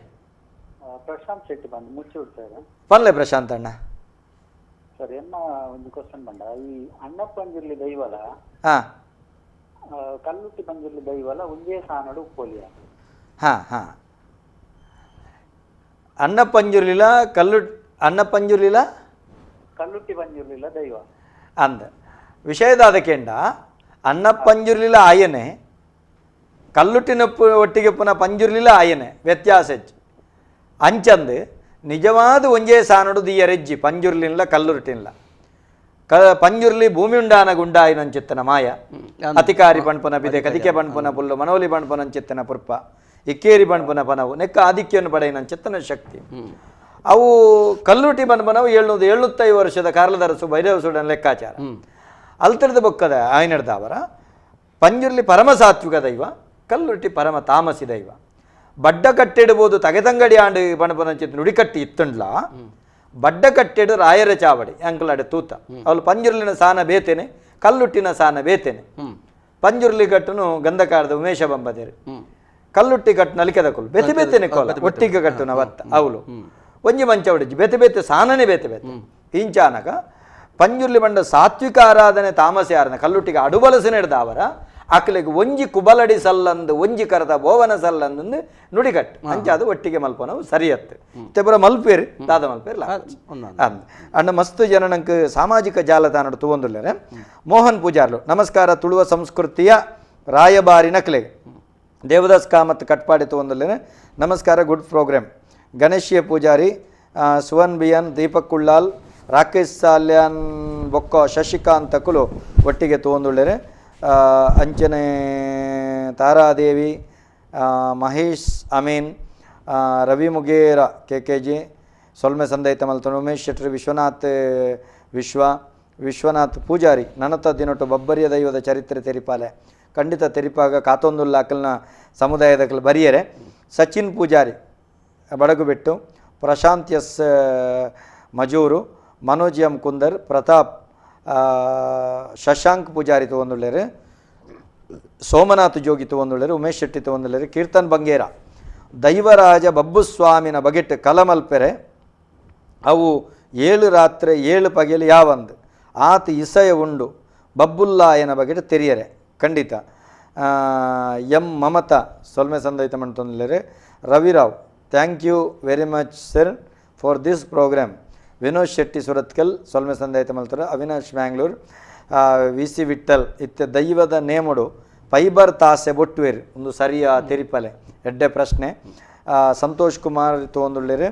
ಪ್ರಶಾಂತ್ ಶೆಟ್ಟಿ ಬಂದು ಮುಚ್ಚೂರು ಸರ್. ಪನ್ಲೆ ಪ್ರಶಾಂತ್ ಅಣ್ಣ. ಸರ್ ಎನ್ನ ಒಂದು ಕ್ವಶನ್ ಬಂಡ ಈ ಅಣ್ಣಪ್ಪಂಜಿರ್ಲಿ ದೈವಲ ಕಲ್ಲುಟ್ಟಿ ಪಂಜಿರ್ಲಿ ದೈವಲ ಒಂದೇ ಸಾನಡು ಉಪ್ಪೋಲಿಯ. ಹಾ ಹಾ ಅಣ್ಣ ಪಂಜುರ್ಲಿಲ ಕಲ್ಲು ಅಣ್ಣ ಪಂಜುರ್ಲಿಲ ಕಲ್ಲುಟ್ಟಿ ಪಂಜುರ್ಲಿಲ ದೈವ ಅಂದ ವಿಷಯದಾದ ಕೇಂಡ ಅಣ್ಣ ಪಂಜುರ್ಲಿಲ ಆಯನೆ ಕಲ್ಲುಟ್ಟಿನ ಒಟ್ಟಿಗೆ ಪುನಃ ಪಂಜುರ್ಲಿಲ ಆಯನೆ ವ್ಯತ್ಯಾಸ ಹೆಚ್ಚು ಅಂಚಂದು ನಿಜವಾದ ಒಂಜೇ ಸಾನಡು ದಿಯರೆಜ್ಜಿ ಪಂಜುರ್ಲಿನ್ಲ ಕಲ್ಲುರುಟಿನ್ಲ ಪಂಜುರ್ಲಿ ಭೂಮಿ ಉಂಡಾನ ಗುಂಡಾಯಿನಂಚಿತ್ತನ ಮಾಯ ಅತಿಕಾರಿ ಪಣ್ಪುನ ಬಿದೆ ಕದಿಕೆ ಪಣ್ಪುನ ಪುಲ್ಲು ಮನೋಲಿ ಪಣ್ಪುನಂಚಿತ್ತನ ಪುರ್ಪ ಇಕ್ಕೇರಿ ಪಣ್ಪುನ ಪನವು ನೆಕ್ಕ ಆಧಿಕ್ಯವನ್ನು ಪಡೆಯಿನಂಚಿತ್ತನ ಶಕ್ತಿ. ಅವು ಕಲ್ಲುಟಿ ಪನ್ಪನವು 775 ವರ್ಷದ ಕಾರ್ಲದರಸು ಭೈರವಸುಡನ ಲೆಕ್ಕಾಚಾರ ಅಲ್ತರದ ಬೊಕ್ಕದ ಆಯ್ನಡ್ದಾವರ ಪಂಜುರ್ಲಿ ಪರಮ ಸಾತ್ವಿಕ ದೈವ, ಕಲ್ಲುಟಿ ಪರಮ ತಾಮಸಿ ದೈವ. ಬಡ್ಡ ಕಟ್ಟಿಡ್ಬೋದು ತಗೆತಂಗಡಿ ಆಂಡು ಪಣಪನಂಚಿತ್ತ ನುಡಿಕಟ್ಟಿ ಇತ್ತುಂಡ್ಲ ಬಡ್ಡ ಕಟ್ಟಿಡು ರಾಯರ ಚಾವಡಿ ಅಂಕಲಾಡೆ ತೂತ ಅವಳು ಪಂಜುರ್ಲಿನ ಸಾನ ಬೇತೇನೆ ಕಲ್ಲುಟ್ಟಿನ ಸಾನ ಬೇತೇನೆ. ಪಂಜುರ್ಲಿ ಕಟ್ಟುನು ಗಂಧಕಾರದ ಉಮೇಶ ಬಂಬದೇರು, ಕಲ್ಲುಟ್ಟಿ ಕಟ್ಟು ನಲಿಕೆದ ಕೊಲ್ಲು ಬೇತೆ ಬೇತೇನೆ ಕೋಲ ಒಟ್ಟಿಗೆ ಕಟ್ಟುನ ವತ್ತ ಅವಳು ಒಂಜಿ ಮಂಚ ಒಡಿಜಿ ಬೇತೆ ಬೇತೆ ಸಾನನೆ ಬೇತೆ ಬೇತೆ ಇಂಚಾನಕ ಪಂಜುರ್ಲಿ ಬಂಡ ಸಾತ್ವಿಕ ಆರಾಧನೆ ತಾಮಸಿ ಆರಾಧನೆ ಕಲ್ಲುಟ್ಟಿಗೆ ಅಡುಬಲಸು ನಡೆದವರ ಅಕ್ಲೆಗ್ ಒಂಜಿ ಕುಬಲಡಿ ಸಲ್ಲಂದು ಒಂಜಿ ಕರದ ಬೋವನ ಸಲ್ಲಂದು ನುಡಿಗಟ್ಟು ಅಂಚ ಅದು ಒಟ್ಟಿಗೆ ಮಲ್ಪನವು ಸರಿಯತ್ತು ತೆಬರ ಮಲ್ಪೇರು ದಾದ ಮಲ್ಪೇರು ಅಂದ್ ಅಣ್ಣ ಮಸ್ತ್ ಜನ ನಂಗೆ ಸಾಮಾಜಿಕ ಜಾಲತಾಣ ತೂವೊಂದುಲ್ಲೇರೆ. ಮೋಹನ್ ಪೂಜಾರ್ಲು ನಮಸ್ಕಾರ, ತುಳುವ ಸಂಸ್ಕೃತಿಯ ರಾಯಬಾರಿ ನಕ್ಲೆಗ್. ದೇವದಾಸ್ ಕಾಮತ್ ಕಟ್ಪಾಡಿ ತೂವೊಂದುಲ್ಲೇನೆ ನಮಸ್ಕಾರ, ಗುಡ್ ಪ್ರೋಗ್ರಾಮ್. ಗಣೇಶಿಯ ಪೂಜಾರಿ, ಸುವನ್ ಬಿಯನ್, ದೀಪಕ್ ಕುಳ್ಳಾಲ್, ರಾಕೇಶ್ ಸಾಲ್ಯಾನ್ ಬೊಕ್ಕ ಶಶಿಕಾಂತ್ ಕುಲು ಒಟ್ಟಿಗೆ ತೂವೊಂದುಲ್ಲೇರೆ. ಅಂಚನೆ Taradevi, Mahesh Amin, Ravi Mugera K K G, ಸೊಲ್ಮೆ ಸಂದೈತ ಮಲ್ತನು, ಉಮೇಶ್ ಶೆಟ್ಟರ್, ವಿಶ್ವನಾಥ್ ವಿಶ್ವನಾಥ್ ಪೂಜಾರಿ ನನತ ದಿನೊಟ್ಟು ಬಬ್ಬರಿಯ ದೈವದ ಚರಿತ್ರೆ ತೆರಿಪಾಲೆ ಖಂಡಿತ ತೆರಿಪಾಗ ಕಾತೊಂದುಲ್ಲ ಅಕಲ್ನ ಸಮುದಾಯದ ಬರಿಯರೆ. ಸಚಿನ್ ಪೂಜಾರಿ ಬಡಗುಬೆಟ್ಟು, ಪ್ರಶಾಂತ್ ಎಸ್ ಮಜೂರು, ಮನೋಜ್ ಎಂ ಕುಂದರ್, ಪ್ರತಾಪ್ ಶಶಾಂಕ್ ಪೂಜಾರಿ ತಗೊಂಡುಳ್ಳೇರು, ಸೋಮನಾಥ್ ಜೋಗಿ ತಗೊಂಡುಳ್ಳೇರು, ಉಮೇಶ್ ಶೆಟ್ಟಿ ತಗೊಂಡುಳ್ಳೇರು, ಕೀರ್ತನ್ ಬಂಗೇರ. ದೈವರಾಜ ಬಬ್ಬುಸ್ವಾಮಿನ ಬಗೆಟ್ ಕಲಮಲ್ಪೆರೆ ಅವು 7 ರಾತ್ರಿ 7 ಪಗೆಲು ಯಾವಂದು ಆತ ಇಸಯ ಉಂಡು ಬಬ್ಬುಲ್ಲಾಯನ ಬಗೆಟ್ ತೆರಿಯರೆ ಖಂಡಿತ. ಎಂ ಮಮತಾ ಸೊಲ್ಮೆ ಸಂದೈತ ಮಂತೊಂದುಲ್ಲೇರು. Ravirao thank you very much sir for this programme. Vinod Shetty Surathkal ಸೊಲ್ಮೆ ಸಂದೈತ ಮಲ್ತರು. ಅವಿನಾಶ್ ಬ್ಯಾಂಗ್ಳೂರ್, ವಿ ಸಿ ವಿಠಲ್ ಇತ್ತ ದೈವದ ನೇಮುಡು ಫೈಬರ್ ತಾಸೆ ಬೊಟ್ಟುವೇರು ಒಂದು ಸರಿಯ ತೆರಿಪಲೆ ಎಡ್ಡೆ ಪ್ರಶ್ನೆ. ಸಂತೋಷ್ ಕುಮಾರ್ ತೋಂದುಳ್ಳೇರು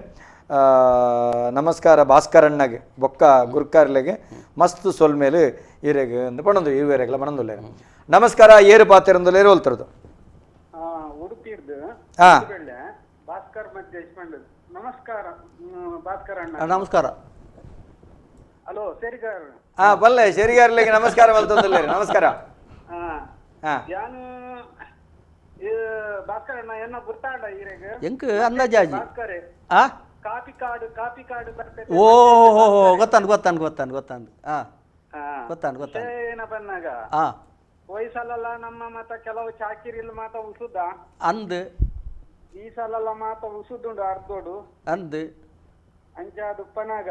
ನಮಸ್ಕಾರ ಭಾಸ್ಕರಣ್ಣಗೆ ಬೊಕ್ಕ ಗುರ್ಕಾರ್ಲೆಗೆ ಮಸ್ತ್ ಸೊಲ್ಮೇಲೆ ಇರೆಗೆ ಅಂದು ಪಣಂದು ಇವೆರೆಗ್ಲ ಪಣಂದುಲ್ಲೇರು. ನಮಸ್ಕಾರ ಏರು ಪಾತಿರಂದುಲ್ಲೇರು ಹೋಲ್ತಿರೋದು ಹಾಂ ಭಾಸ್ಕರ್ ನಮಸ್ಕಾರ ಭಾಸ್ಕರ್ ಅಣ್ಣ ನಮಸ್ಕಾರ. ಹಲೋ ಶೇರಿಗಾರ್ ಹಾ ಬಲ್ಲೆ ಶೇರಿಗಾರ್ಲೆಗೆ ನಮಸ್ಕಾರ ಮಲ್ತೊಂದುಲ್ಲೇರು ನಮಸ್ಕಾರ. ಯಾನು ಭಾಸ್ಕರ್ ಅಣ್ಣ ಎನ್ನ ಗುರ್ತಾಂಡ ಈರೆಗೆ ಎಂಕ್ ಅಂದಾಜಾಜಿ ಭಾಸ್ಕರೇ ಆ ಕಾಪಿ ಕಾಡು ಕಾಪಿ ಕಾಡು ಬರ್ತದೆ. ಓ ಗೊತ್ತಾನ್ ಗೊತ್ತಾನ್ ಗೊತ್ತಾನ್ ಗೊತ್ತಾನ್ ಆ ಗೊತ್ತಾನ್ ಗೊತ್ತಾನ್ ಏನ ಬಂದಾಗ ಆ ವಯಸ್ಸಲ್ಲ ನಮ್ಮ ಮತ ಕೆಲವು ಚಾಕಿರಿಲ್ ಮಾತ ಉಸುದ ಅಂದ್ ಈ ಸಲಲ್ಲ ಮಾತ ಉಸುದುಂಡು ಅರ್ಧೋಡು ಅಂದ್ ಅಂಚ ದುಪ್ಪನಾಗ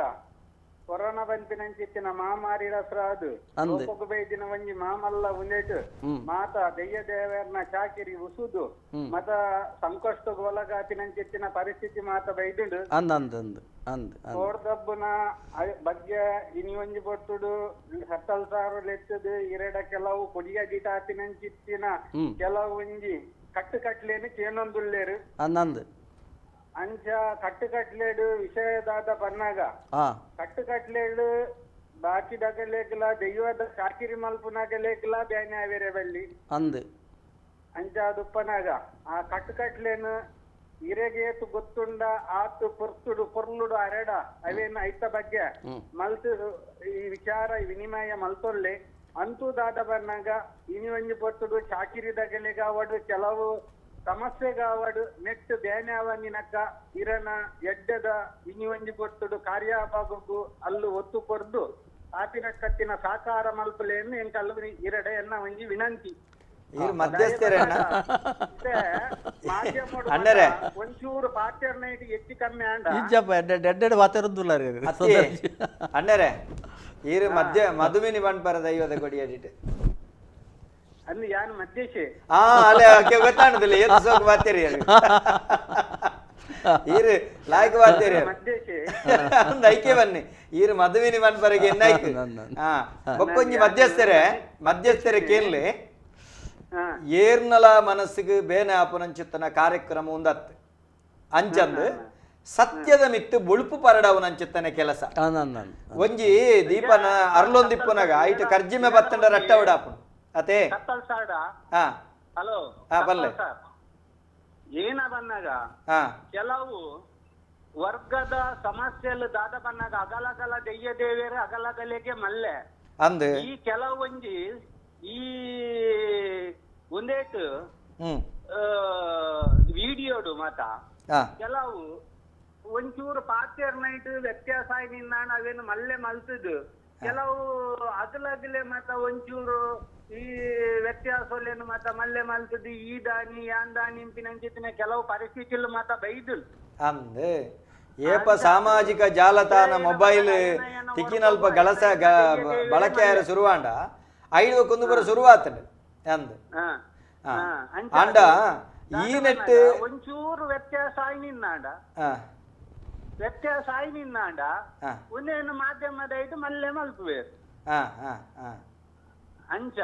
ಕೊರೋನಾ ಬಂತಿನಂಚಿತ್ತಿನ ಮಹಾಮಾರಿ ರಸ್ರ ಅದು ಲೋಕಕ್ಕೆ ಬೈದಿನ ಒಂಜಿ ಮಾಮಲ್ಲ ಉಂದೇಟು ಮಾತ ದೆಯ್ಯ ದೇವರ್ನ ಚಾಕಿರಿ ಉಸುದು ಮತ ಸಂಕಷ್ಟ ಒಳಗಾತಿನಂಚಿತ್ತಿನ ಪರಿಸ್ಥಿತಿ ಮಾತ ಬೈದುಂಡು ಅಂದ್ ಅಂದ್ ಅಂದ್ ಅಂದ್ ತೋಡ್ದಬ್ಬನ ಬಗ್ಗೆ ಇನಿ ಒಂಜಿ ಪೊಟ್ಟುಡು ಹತ್ತಲ್ ಸಾವಿರ ಲೆತ್ತದು ಇರೆಡ ಕೆಲವು ಕೊಡಿಯ ಗಿಟ ಆತಿನಂಚಿತ್ತಿನ ಕೆಲವು ಒಂಜಿ ಕಟ್ಟು ಕಟ್ಲೇನು ಕೇನೊಂದುಲ್ಲೇರು ಅಂದ್ ಅಂಚ ಕಟ್ಟು ಕಟ್ಲೇಡು ವಿಷಯದಾದ ಬನ್ನಾಗ ಕಟ್ಟು ಕಟ್ಲೇಡು ಬಾಕಿ ದಗಲೇಕಲ ದೈವದ ಚಾಕಿರಿ ಮಲ್ಪುನಾಗಲೇಕಲ ಬ್ಯಾನೆ ಆವೇರೆ ಬಳ್ಳಿ ಅಂದ್ ಅಂಚ ದುಪ್ಪನಾಗ ಆ ಕಟ್ಟು ಕಟ್ಲೇನು ಇರೆಗೇತು ಗೊತ್ತುಂಡ ಆತು ಪೊರ್ತುಡು ಪೊರ್ಲುಡು ಅರೆಡ ಅವೇನು ಐತ ಬಗ್ಗೆ ಮಲ್ತು ಈ ವಿಚಾರ ವಿನಿಮಯ ಮಲ್ತೊಲ್ಲೆ ಅಂತೂ ದಾದ ಬನ್ನಾಗ ಇನಿ ಒಂಜಿ ಪೊರ್ತುಡು ಚಾಕಿರಿ ದಗಲೆಗಾವಡು ಕೆಲವು ಸಮಸ್ಯೆಗಾವಡು ನೆಟ್ ಬೇನ್ಯಾವಂದಿನಕ್ಕ ಇರನ ಎಡ್ಡದ ಇನಿ ಒಂಜಿ ಪೊರ್ತುಡು ಕಾರ್ಯಭಾಗಕ್ಕೂ ಅಲ್ಲು ಒತ್ತು ಕೊರ್ದು ಆಪಿನ ಕತ್ತಿನ ಸಾಕಾರ ಮಲ್ಪಲೆಯನ್ನು ಎಂಕಲ್ಲು ಇರಡೆ ಎನ್ನ ಒಂಜಿ ವಿನಂತಿ. ಅಣ್ಣರೇ ಒಂಚೂರು ಪಾತ್ಯರ್ನ ಹೆಚ್ಚು ಕಮ್ಮಿ ಅಂಡ ಇಜ್ಜಪ್ಪ ಎಡ್ಡೆಡ್ ವಾತಾರದ್ದುಲ್ಲ ರೀ ಅಣ್ಣರೇ ಈರು ಮಧ್ಯ ಮಧುವಿನಿ ಪನ್ಪರ ದೈವದ ಕೊಡಿ ಅಡಿಟ್ ಅಲ್ಲಿ ಯಾನು ಮಧ್ಯಶೆ ಆ ಅಲ್ಲೇ ಗೊತ್ತಾಣದಿಲ್ಲ ಏತ್ ಸೋಕ್ ಬಾತೀರಿ. ಈರು ಲಾಯ್ಕ್ ಬಾತೇರಿ ಒಂದು ಐಕೆ ಬನ್ನಿ ಈರು ಮದುವಿನಿ ಮನ್ಪರಿಗೆ ಎನ್ನಾಯ್ತು. ಹಾ ಬೊಕ್ಕೊಂಜಿ ಮಧ್ಯಸ್ಥರೆ ಮಧ್ಯಸ್ಥರೆ ಕೇನ್ಲಿ ಏರ್ನಲ ಮನಸ್ಸಿಗೆ ಬೇನೆ ಆಪುನಂಚಿತ್ತನ ಕಾರ್ಯಕ್ರಮ ಒಂದತ್ತು ಅಂಚಂದು ಸತ್ಯದ ಮಿತ್ತು ಬುಳುಪು ಪರಡವನಂಚಿತ್ತನೆ ಕೆಲಸ. ಒಂಜಿ ದೀಪನ ಅರ್ಲೊಂದಿಪ್ಪುನಾಗ ಐಟ್ ಕರ್ಜಿಮೆ ಬತ್ತಂಡ ರಟ್ಟ ಉಡಾಪುನು ಅತೇ. ಹಾ ಹಲೋ ಹಾ ಬಲ್ಲೆ ಏನ ಬಂದಾಗ ಕೆಲವು ವರ್ಗದ ಸಮಸ್ಯೆలు ದಾದ ಬಂದಾಗ ಅಗಲಗಲ ದೆಯ್ಯ ದೇವೇರ ಅಗಲಗಲೆಗೆ ಮಲ್ಲೆ ಅಂದ್ ಈ ಕೆಲವೊಂಜಿ ಈ ಒಂದೇಟು ವಿಡಿಯೋಡು ಮಾತ ಕೆಲವು ಒಂಚೂರು ಪಾತ್ಯರ್ ನೈಟ್ ವ್ಯತ್ಯಾಸ ನಿನ್ನ ಅವೇನು ಮಲ್ಲೆ ಮಲ್ತದ್ದು ಕೆಲವು ಅಗಲಗಲೆ ಮಾತ ಒಂಚೂರು ಈ ವ್ಯತ್ಯಾಸಲೇನು ಮಾತ ಮಲ್ಲೆ ಮಲ್ತದ್ದು ಈ ದಾನಿ ಯಾನ್ ದಾನಿ ಇಂಪಿನಂಚಿತ್ತಿನ ಕೆಲವು ಪರಿಸ್ಥಿತಿಲು ಮಾತ ಬೈದು ಅಂದ್ ಏಪ ಸಾಮಾಜಿಕ ಜಾಲತಾಣ ಮೊಬೈಲ್ ತಿಕ್ಕಿನಲ್ಪ ಗಳಸ ಬಳಕೆ ಶುರುವಾಂಡ ಐದು ಕುಂದುಬರ ಶುರುವಾತಂಡು ಅಂದ್ ಅಂಡ ಈ ನೆಟ್ ಒಂಚೂರು ವ್ಯತ್ಯಾಸ ಆಯಿ ನಿನ್ನಾಂಡ ವ್ಯತ್ಯಾಸ ಆಯಿ ನಿನ್ನಾಂಡ ಒಂದೇನು ಮಾಧ್ಯಮದ ಐದು ಮಲ್ಲೆ ಮಲ್ಪುವೇರು ಅಂಚ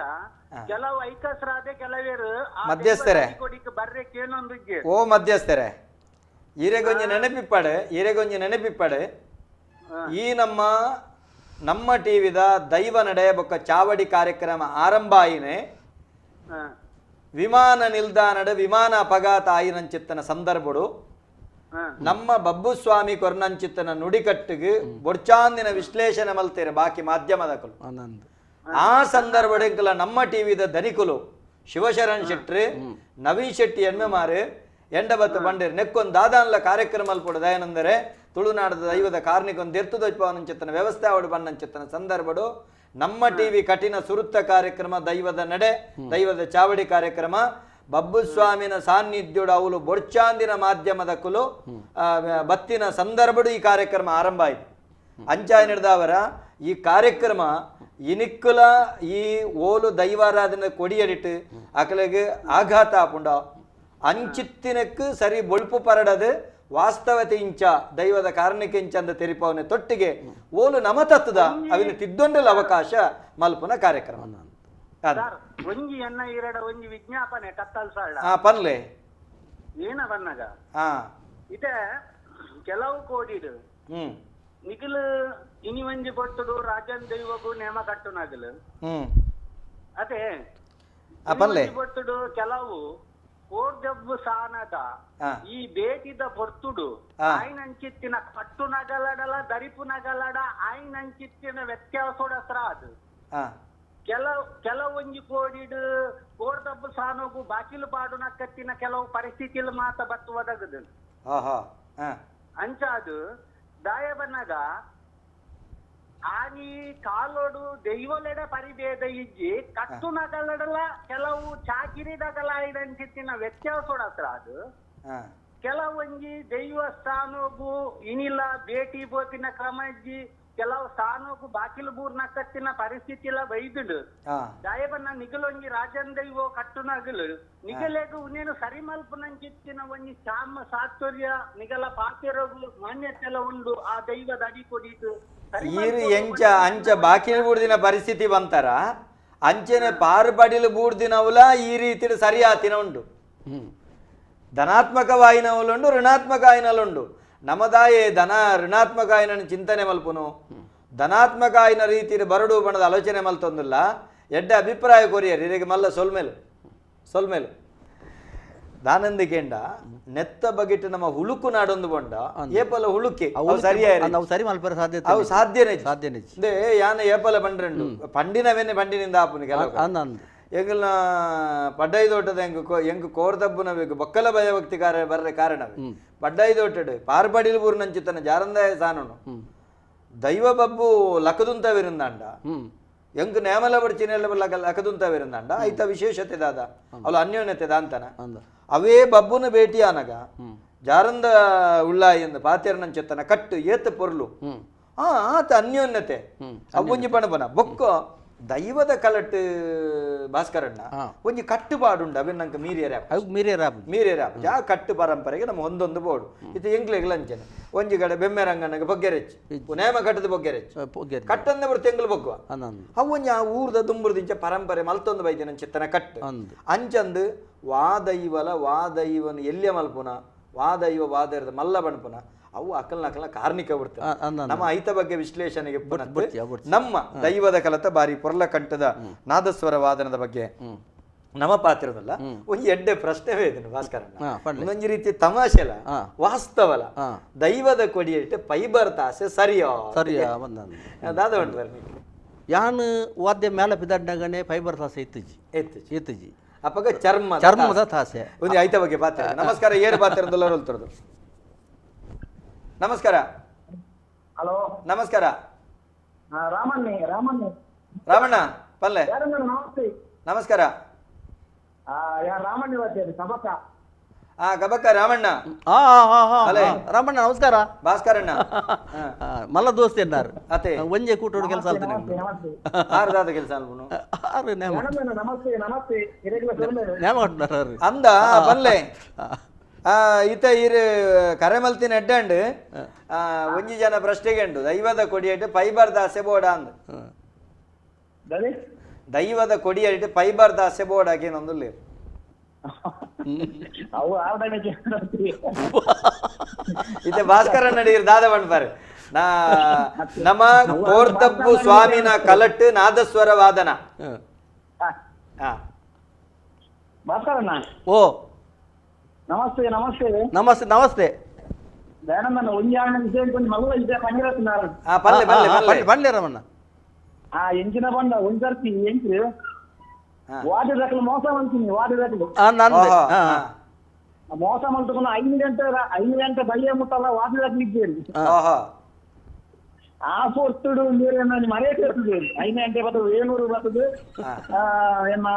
ಕೆಲವು ಐಕಸ್ರಾದೆ ಕೆಲವೇರು ಮಧ್ಯಸ್ಥರೇ ಬರ್ರೆ ಕೇನೊಂದು. ಓ ಮಧ್ಯಸ್ಥರೇ ಈರೆಗೊಂಜಿ ನೆನಪಿಪ್ಪಾಡು ಈರೆಗೊಂಜಿ ನೆನಪಿಪ್ಪಾಡು ಈ ನಮ್ಮ ನಮ್ಮ ಟಿವಿದ ದೈವ ನಡೆ ಬೊಕ್ಕ ಚಾವಡಿ ಕಾರ್ಯಕ್ರಮ ಆರಂಭ ಆಯಿನೆ ವಿಮಾನ ನಿಲ್ದಾಣದ ವಿಮಾನ ಅಪಘಾತ ಆಯಿನಂಚಿತ್ತನ ಸಂದರ್ಭಡು ನಮ್ಮ ಬಬ್ಬುಸ್ವಾಮಿ ಕೊರ್ನಂಚಿತ್ತನ ನುಡಿಕಟ್ಟಿಗೆ ಬೊಡ್ಚಾಂದಿನ ವಿಶ್ಲೇಷಣೆ ಮಲ್ತೇರೆ ಬಾಕಿ ಮಾಧ್ಯಮದಕಲು. ಆ ಸಂದರ್ಭಡೆಂಕಲ ನಮ್ಮ ಟಿವಿದ ಧನಿಕುಲು ಶಿವಶರಣ್ ಶೆಟ್ಟಿ ನವೀನ್ ಶೆಟ್ಟಿ ಎಣ್ಮೆಮಾರು ಎಂಡಬತ್ತ ಬಂಡೇರು ನೆಕ್ಕೊಂದು ದಾದಾನ್ಲ ಕಾರ್ಯಕ್ರಮ ಅಲ್ಪಡು ದಯನಂದರೆ ತುಳುನಾಡದ ದೈವದ ಕಾರ್ಣಿಕೊಂದು ಎರ್ತುದೊಜ್ಪವನಂಚಿತ್ತನ ವ್ಯವಸ್ಥೆ ಅವಡು ಬಣ್ಣಂಚಿತ್ತನ ಸಂದರ್ಭಡು ನಮ್ಮ ಟಿವಿ ಕಠಿಣ ಸುರುತ್ತ ಕಾರ್ಯಕ್ರಮ ದೈವದ ನಡೆ ದೈವದ ಚಾವಡಿ ಕಾರ್ಯಕ್ರಮ ಬಬ್ಬುಸ್ವಾಮಿನ ಸಾನ್ನಿಧ್ಯೋಡು ಅವಳು ಬೊಡ್ಚಾಂದಿನ ಮಾಧ್ಯಮದ ಕುಲು ಬತ್ತಿನ ಸಂದರ್ಭಡು ಈ ಕಾರ್ಯಕ್ರಮ ಆರಂಭ ಆಯಿತು. ಅಂಚಾಯ ನಡೆದವರ ಈ ಕಾರ್ಯಕ್ರಮ ಇನಿಕ್ಕುಲ ಈ ಓಲು ದೈವಾರಾಧನೆ ಕೊಡಿಯಡಿಟ್ಟು ಅಕಲೆಗೆ ಆಘಾತ ಆಪುಂಡ ಅಂಚಿತ್ತಿನಕ್ಕೆ ಸರಿ ಬೊಳ್ಪು ಪರಡದು ವಾಸ್ತವತೆ ಇಂಚ ದೈವದ ಕಾರಣಕ್ಕೆ ಇಂಚ ಅಂದ ತೆರಿಪವನೆ ತೊಟ್ಟಿಗೆ ಓಲು ನಮ ತತ್ತದ ಅವಿನ ತಿದ್ದೊಂಡಲ ಅವಕಾಶ ಮಲ್ಪುನ ಕಾರ್ಯಕ್ರಮ. ಒಂಜಿ ಎನ್ನ ಇರಡ ಒಂಜಿ ವಿಜ್ಞಾಪನೆ ಕತ್ತಲ್ ಸಾಳ ಪನ್ಲೆ ಏನ ಬನ್ನಗ ಇದೆ ಕೆಲವು ಕೋಡಿಡು ನಿಖಿಲ್ ಇನಿ ಒಂಜಿ ಬೊಟ್ಟುಡು ರಾಜನ್ ದೈವಗೂ ನೇಮ ಕಟ್ಟುನಾಗಲು ಅದೇ ಬೊಟ್ಟುಡು ಕೆಲವು ಕೋರ್ದಬ್ಬು ಸಾನದ ಈ ಬೇಟಿದ ಪೊರ್ತುಡು ಆಯ್ನಂಚಿತ್ತಿನ ಕಟ್ಟು ನಗಲಡಲ ದರಿಪು ನಗಲಡ ಆಯ್ನಂಚಿತ್ತಿನ ವ್ಯತ್ಯಾಸೋಡತ್ರ ಅದು ಕೆಲವೊಂಜಿ ಕೋಡಿಡು ಕೋರ್ದಬ್ಬು ಸಾನೋಗು ಬಾಕಿಲು ಪಾಡು ನಕ್ಕತ್ತಿನ ಕೆಲವು ಪರಿಸ್ಥಿತಿಲು ಮಾತ ಬತ್ತು ಒದಗದು ಅಂಚ ಅದು ದಾಯ ಬನ್ನಗ ಆನಿ ಕಾಲೋಡು ದೈವಲೆಡ ಪರಿಭೇದ ಇಜ್ಜಿ ಕಟ್ಟು ನಗಲಡಲ ಕೆಲವು ಚಾಕಿರಿದಗಲ ಐದಂಚಿತ್ತಿನ ವ್ಯತ್ಯಾಸೋಡತ್ರ ಅದು ಕೆಲವೊಂಜಿ ದೈವಸ್ಥಾನಗು ಇನಿಲ ಭೇಟಿ ಬೋಪಿನ ಕ್ರಮ ಇಜ್ಜಿ ಕೆಲವು ಸ್ಥಾನಕ್ಕೂ ಬಾಕಿಲು ಬೂರ್ ನಕ್ಕತ್ತಿನ ಪರಿಸ್ಥಿತಿ ಎಲ್ಲ ಬೈದುಂಡು ದಾಯಬನ್ನ ನಿಗಲೊಂಜಿ ರಾಜನ್ ದೈವ ಕಟ್ಟು ನಗಲು ನಿಗಲೆಗು ಉನ್ನೇನು ಸರಿ ಮಲ್ಪುನಂಚಿತ್ತಿನ ಒಂಜಿ ಚಾಮ ಸಾತುರ್ಯ ನಿಗಲ ಪಾತಿರೋಗು ಮಾನ್ಯತೆಲ್ಲ ಉಂಡು ಆ ದೈವದ ಅಡಿ ಕೊಡಿತು. ಈರು ಎಂಚ ಅಂಚ ಬಾಕಿಲು ಬೂಡ್ದಿನ ಪರಿಸ್ಥಿತಿ ಬಂತಾರ ಅಂಚೆನೆ ಪಾರು ಬಡಿಲು ಬೂಡ್ದಿನವುಲ ಈ ರೀತಿ ಸರಿ ಆತಿನ ಉಂಡು ಧನಾತ್ಮಕ ವಾಯಿನವುಲುಂಡು ಋಣಾತ್ಮಕ ಆಯಿನಲುಂಡು. ನಮದಾಯೇ ಧನ ಋಣಾತ್ಮಕ ಆಯಿನ ಚಿಂತನೆ ಮಲ್ಪುನು ಧನಾತ್ಮಕ ಆಯಿನ ರೀತಿ ಬರಡು ಬಣ್ಣದ ಆಲೋಚನೆ ಮಲ್ತೊಂದಿಲ್ಲ ಎಡ್ಡೆ ಅಭಿಪ್ರಾಯ ಕೊರಿಯರ್ ಇರಿಗೆ ಮಲ್ಲ ಸೊಲ್ಮೇಲು ಸೊಲ್ಮೇಲು ದಾನಂದಿಕೆಂಡ ನೆತ್ತ ಬಗೆಟ್ ನಮ್ಮ ಹುಳುಕು ನಾಡೊಂದು ಬೊಂಡ ಏಪಲ ಹುಳುಕೆ ನಾವು ಸರಿ ಮಲ್ಪರ ಸಾಧ್ಯತೆ ಅವು ಸಾಧ್ಯನೇ ಸಾಧ್ಯನೇ ಯಾನ ಏಪಲ ಬಂಡ್ರೆಂಡು ಪಂಡಿನವೇನೆ ಬಂಡಿನಿಂದ ಆಪುನು ಕೆಲವು ಎಂಗಲ್ನ ಪಡ್ಡೈದೋಟದ ಎಂಗ್ ಎಂಗ್ ಕೋರ್ದಬ್ಬುನ ಬೇಕು ಬೊಕ್ಕಲ ಭಯಭಕ್ತಿ ಕಾರ ಬರ್ರೆ ಕಾರಣವೇ ಪಡ್ಡೈದೋಟಡು ಪಾರ್ಬಡಿಲು ಬೂರ್ನಂಚಿತನ ಜಾರಂದಾಯ ಸಾನನು ದೈವ ಬಬ್ಬು ಲಕದುಂತವಿರುಂದಾಂಡ ಎಂಕ್ ನೇಮಲ ಬಡ್ಚಿನೆಲ್ಲ ಲಕದುಂತವಿರುಂದಾಂಡ ಐತ ವಿಶೇಷತೆ ದಾದ ಅವಳು ಅನ್ಯೋನ್ಯತೆ ದಾಂತನ ಅವೇ ಬಬ್ಬುನ ಭೇಟಿ ಆನಗ ಜಾರಂದ ಉಳ್ಳಾಯಿ ಎಂದು ಪಾತೇರ್ನಂಚಿತನ ಕಟ್ಟು ಏತ ಪೊರ್ಲು ಆತ ಅನ್ಯೋನ್ಯತೆ ಅವ್ವಂಜಿ ಪಣಪನ ಬೊಕ್ಕ ದೈವದ ಕಲಟ್ ಭಾಸ್ಕರಣ್ಣ ಒಂಜಿ ಕಟ್ಟುಪಾಡುಂಡು ಅವೆನ್ ನಂಗೆ ಮೀರಿಯರ ಮೀರಿಯರ ಆ ಕಟ್ಟು ಪರಂಪರೆಗೆ ನಮ್ಮ ಒಂದೊಂದು ಬೋಡು ಇದು ಎಂಗ್ಲೆಗ್ ಲಂಚನೆ ಒಂಜಿ ಕಡೆ ಬೆಮ್ಮೆರಂಗಣ್ಣಗೆ ಬೊಗ್ಗೆರೆಚ್ಚಿ ನೇಮ ಕಟ್ಟದ ಬೊಗ್ಗೆರೆಚ್ಚಿ ಕಟ್ಟಂದೆ ಬರು ತೆಂಗುಲು ಬೊಗ್ಗುವ ಅವು ಒಂಜಿ ಆ ಊರ್ದ ದುಂಬುರ್ದಿಂಚ ಪರಂಪರೆ ಮಲ್ತೊಂದು ಬೈದಿನ ಚಿತ್ತನ ಕಟ್ಟು ಅಂಚಂದು ವಾದೈವಲ ವಾದೈವನ್ ಎಲ್ಯ ಮಲ್ಪುನ ವಾದೈವ ವಾದರದ ಮಲ್ಲ ಬಣ್ಪುನ ಅವು ಅಕಲ್ನ ಅಕಲ್ನ ಕಾರ್ಣಿಕ ಬಿಡ್ತದೆ. ನಮ್ಮ ಐತ ಬಗ್ಗೆ ವಿಶ್ಲೇಷಣೆಗೆ ನಮ್ಮ ದೈವದ ಕಲತ ಬಾರಿ ಪೊರ್ಲ ಕಂಠದ ನಾದಸ್ವರ ವಾದನದ ಬಗ್ಗೆ ನಮ್ಮ ಪಾತ್ರದಲ್ಲ ಒಂದು ಎಡ್ಡೆ ಪ್ರಶ್ನೆವೇ ಇದನ್ನು ಭಾಸ್ಕರಣ್ಣ. ಒಂದೊಂದು ರೀತಿ ತಮಾಷೆಲ ವಾಸ್ತವಲ ದೈವದ ಕೊಡಿಯಿಟ್ಟು ಫೈಬರ್ ತಾಸೆ ಸರಿಯೋ ಸರಿಯಾ ದಾದ ಉಂಟು ಯಾನ್ ವಾದ್ಯ ಮೇಲೆ ಪಿದಾಡ್ನಾಗನೆ ಫೈಬರ್ ತಾಸೆ ಇತ್ತುಜಿ ಇತ್ತುಜಿ ಅಪ್ಪಗ ಚರ್ಮ ಚರ್ಮದ ತಾಸೆ ಒಂದು ಐತ ಬಗ್ಗೆ ಪಾತ್ರ. ನಮಸ್ಕಾರ, ಏರು ಪಾತ್ರದಲ್ಲ ಹೊಲ್ತರದು. ನಮಸ್ಕಾರ. ಹಲೋ, ನಮಸ್ಕಾರ. ರಾಮಣ್ಣ ರಾಮಣ್ಣ ರಾಮಣ್ಣ ಪಲ್ಲೆ ನಮಸ್ತೆ. ನಮಸ್ಕಾರ. ರಾಮಣ್ಣ ಕಬಕ. ಆ ಕಬಕ ರಾಮಣ್ಣ. ರಾಮಣ್ಣ ನಮಸ್ಕಾರ. ಭಾಸ್ಕರಣ್ಣ ಮಲ್ಲ ದೋಸ್ತಿ ಎನ್ನಾರು ಒಂಜೆ ಕೂಟೋಡು ಕೆಲಸ ಆರ್ದಾದ ಕೆಲಸ ನಮಸ್ತೆ ನಮಸ್ತೆ ಅಂದ ಪಲ್ಲೆ ಇತ ಇರು ಕರೆಮಲ್ತಿನ ಎಡ್ಡಂಡ್ ಒಂಜಿ ಜನ ಪ್ರಶ್ನೆಗೆ ಉಂಡು ದೈವದ ಕೊಡಿಯಟ್ಟು ಫೈಬರ್ ದಾಸೆ ಬೋಡ ಅಂದ್ ದೈವದ ಕೊಡಿಯಟ್ಟು ಫೈಬರ್ ದಾಸೆ ಬೋಡ ಏನೊಂದುಲ್ಲ ಇತ್ತೆ ಭಾಸ್ಕರ ನಡೀರ್ ದಾದ ಪಣ್ಪಾರು ನಾ ನಮ್ಮ ಕೋರ್ತಪ್ಪು ಸ್ವಾಮಿನ ಕಲಟ್ಟು ನಾದಸ್ವರ ವಾದನ. ಭಾಸ್ಕರಣ್ಣ ಓ ನಮಸ್ತೆ ನಮಸ್ತೆ ನಮಸ್ತೆ ನಮಸ್ತೆ. ರಮಣ್ಣ ಎಂಚಿನ ಬಂಡ ಒಂದ್ಸರ್ತಿ ಎಂಚು ವಾದದಕ್ಕಲು ಮೋಸ ಮಾಡ್ತೀನಿ ವಾದದಕ್ಕಲು ಮೋಸ ಮಾಡ್ತಕೊಂಡು 5 ಗಂಟೆ 5 ಗಂಟೆ ಬಯ್ಯ ಮುಟ್ಟಲ್ಲ ವಾದದಕ್ಕಲು ಇದ್ದೇನೆ. ಆ ಪೊರ್ತುಡು ನೀರನ್ನ ಮರೆಯಕ್ಕೆ ಇರ್ತದೆ 5 ಗಂಟೆ ಬರ್ತದೆ 700 ಬರ್ತದೆ ಎನ್ನ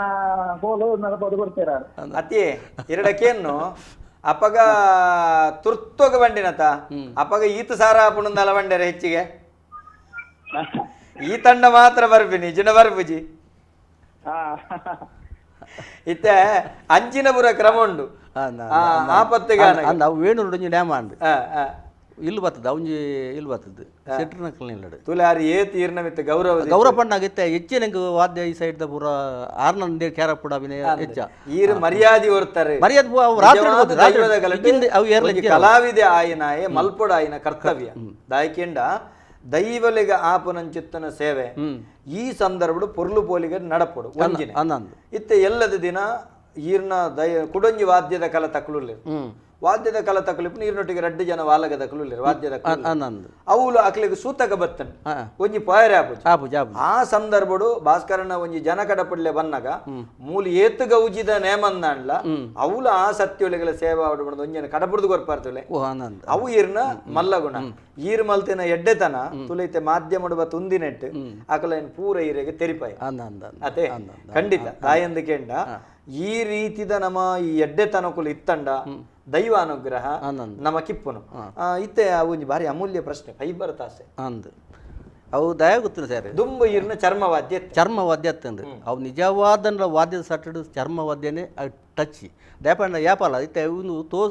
ಕೋಲು ನಡಪದು ಕೊಡ್ತೀರ ಅತಿ ಎರಡಕ್ಕೇನು ಅಪ್ಪಗ ತುರ್ತೋಗ ಬಂಡಿನತ ಅಪ್ಪಗ ಈತ ಸಾರ ಪುಣಂದಲ ಬಂಡೇರ ಹೆಚ್ಚಿಗೆ ಈ ತಂಡ ಮಾತ್ರ ಬರ್ಪಿನಿ ಜಿನ ಬರ್ಪುಜಿ ಇತ್ತೆ ಅಂಚಿನಪುರ ಕ್ರಮ ಉಂಡು ಆಪತ್ತಿಗೆ ಅವು ವೇಣೂರು ಡ್ಯಾಮ್ ಅಂಡು ಇಲ್ಲು ಬರ್ತದೆ ಅವಂಜಿ ಇಲ್ಲು ಬರ್ತದೆ ಸೆಟ್ರನಕಲ್ ನಿಲ್ಲಡು ತುಲಾರಿ ಏತ್ ಈರ್ನ ಮಿತ್ತ ಗೌರವ ಗೌರವ ಪಣ್ಣಾಗಿತ್ತೆ ಹೆಚ್ಚಿನ ವಾದ್ಯ ಈ ಸೈಡ್ ಪೂರ ಆರ್ನಂದೇ ಕ್ಯಾರಪುಡ ಅಭಿನಯ ಹೆಚ್ಚ ಈರು ಮರ್ಯಾದೆ ಹೊರ್ತಾರೆ ಮರ್ಯಾದೆ ರಾತ್ರಿ ಕಲಾವಿದೆ ಆಯನಾಯೆ ಮಲ್ಪೊಡ ಆಯನ ಕರ್ತವ್ಯ ದಾಯಕೆಂಡ ದೈವಲಿಗ ಆಪನಂಚಿತ್ತನ ಸೇವೆ ಈ ಸಂದರ್ಭಡು ಪೊರ್ಲು ಪೋಲಿಗೆ ನಡಪೊಡು ಒಂಜಿನ ಇತ್ತೆ ಎಲ್ಲದ ದಿನ ಈರ್ನ ದೈ ಕುಡೊಂಜಿ ವಾದ್ಯದ ಕಲ ತಕಲುಲ್ಲೆ ವಾದ್ಯದ ಕಲ ತಕಲಿಪ್ ನೀರಿನೊಟ್ಟಿಗೆ ರಡ್ಡು ಜನ ವಾಲಗದ ಕಲುಲ್ಲೇರು ವಾದ್ಯದ ಅವುಲು ಅಕ್ಲಿಗೆ ಸೂತಕ ಬತ್ತನ್ ಒಂಜಿ ಪಾಯರೆ ಆಪುಜಿ. ಆ ಸಂದರ್ಭಡು ಭಾಸ್ಕರನ ಒಂಜಿ ಜನ ಕಡಪಡ್ಲೆ ಬನ್ನಗ ಮೂಲು ಏತು ಗೌಜಿದ ನೇಮಂದಾಂಡ್ಲ ಅವುಲು ಆ ಸತ್ಯೊಳಿಗಳ ಸೇವಾ ಒಂಜಿನ ಕಡಪುಡ್ದು ಕೊರ್ಪಾರ್ತುಲೆ ಅವು ಈರ್ನ ಮಲ್ಲಗುಣ ಈರ್ ಮಲ್ತಿನ ಎಡ್ಡೆತನ ತುಲೈತೆ ಮಾಧ್ಯಮ ತುಂದಿನೆಟ್ಟು ಅಕಲ ಪೂರ ಈರೆಗೆ ತೆರಿಪಾಯ ಅದೇ ಖಂಡಿತ ತಾಯಂದು ಕೆಂಡ ಈ ರೀತಿದ ನಮ್ಮ ಈ ಎಡ್ಡೆತನಕುಲು ಇತ್ತಂಡ ದೈವ ಅನುಗ್ರಹ ನಮ್ಮ ಕಿಪ್ಪುನು ಇತ್ತೆ ಒಂಜಿ ಭಾರಿ ಅಮೂಲ್ಯ ಪ್ರಶ್ನೆ ಫೈಬರ್ ತಾಸೆ ಅಂದು ಅವು ದಯ ಗೊತ್ತಿಲ್ಲ ಸರ್ ದುಂಬು ಇರ್ನ ಚರ್ಮವಾದ್ಯ ಚರ್ಮವಾದ್ಯ ಅತ್ತಂದು ಅವು ನಿಜವಾದ ವಾದ್ಯದ ಸಟ್ಟಡು ಚರ್ಮವಾದ್ಯನೇ ಟಚ್ ದಯಪಂಡ ಯಾಪಲ್ಲ ಇತ್ತೆ ಒಂದು ತೋ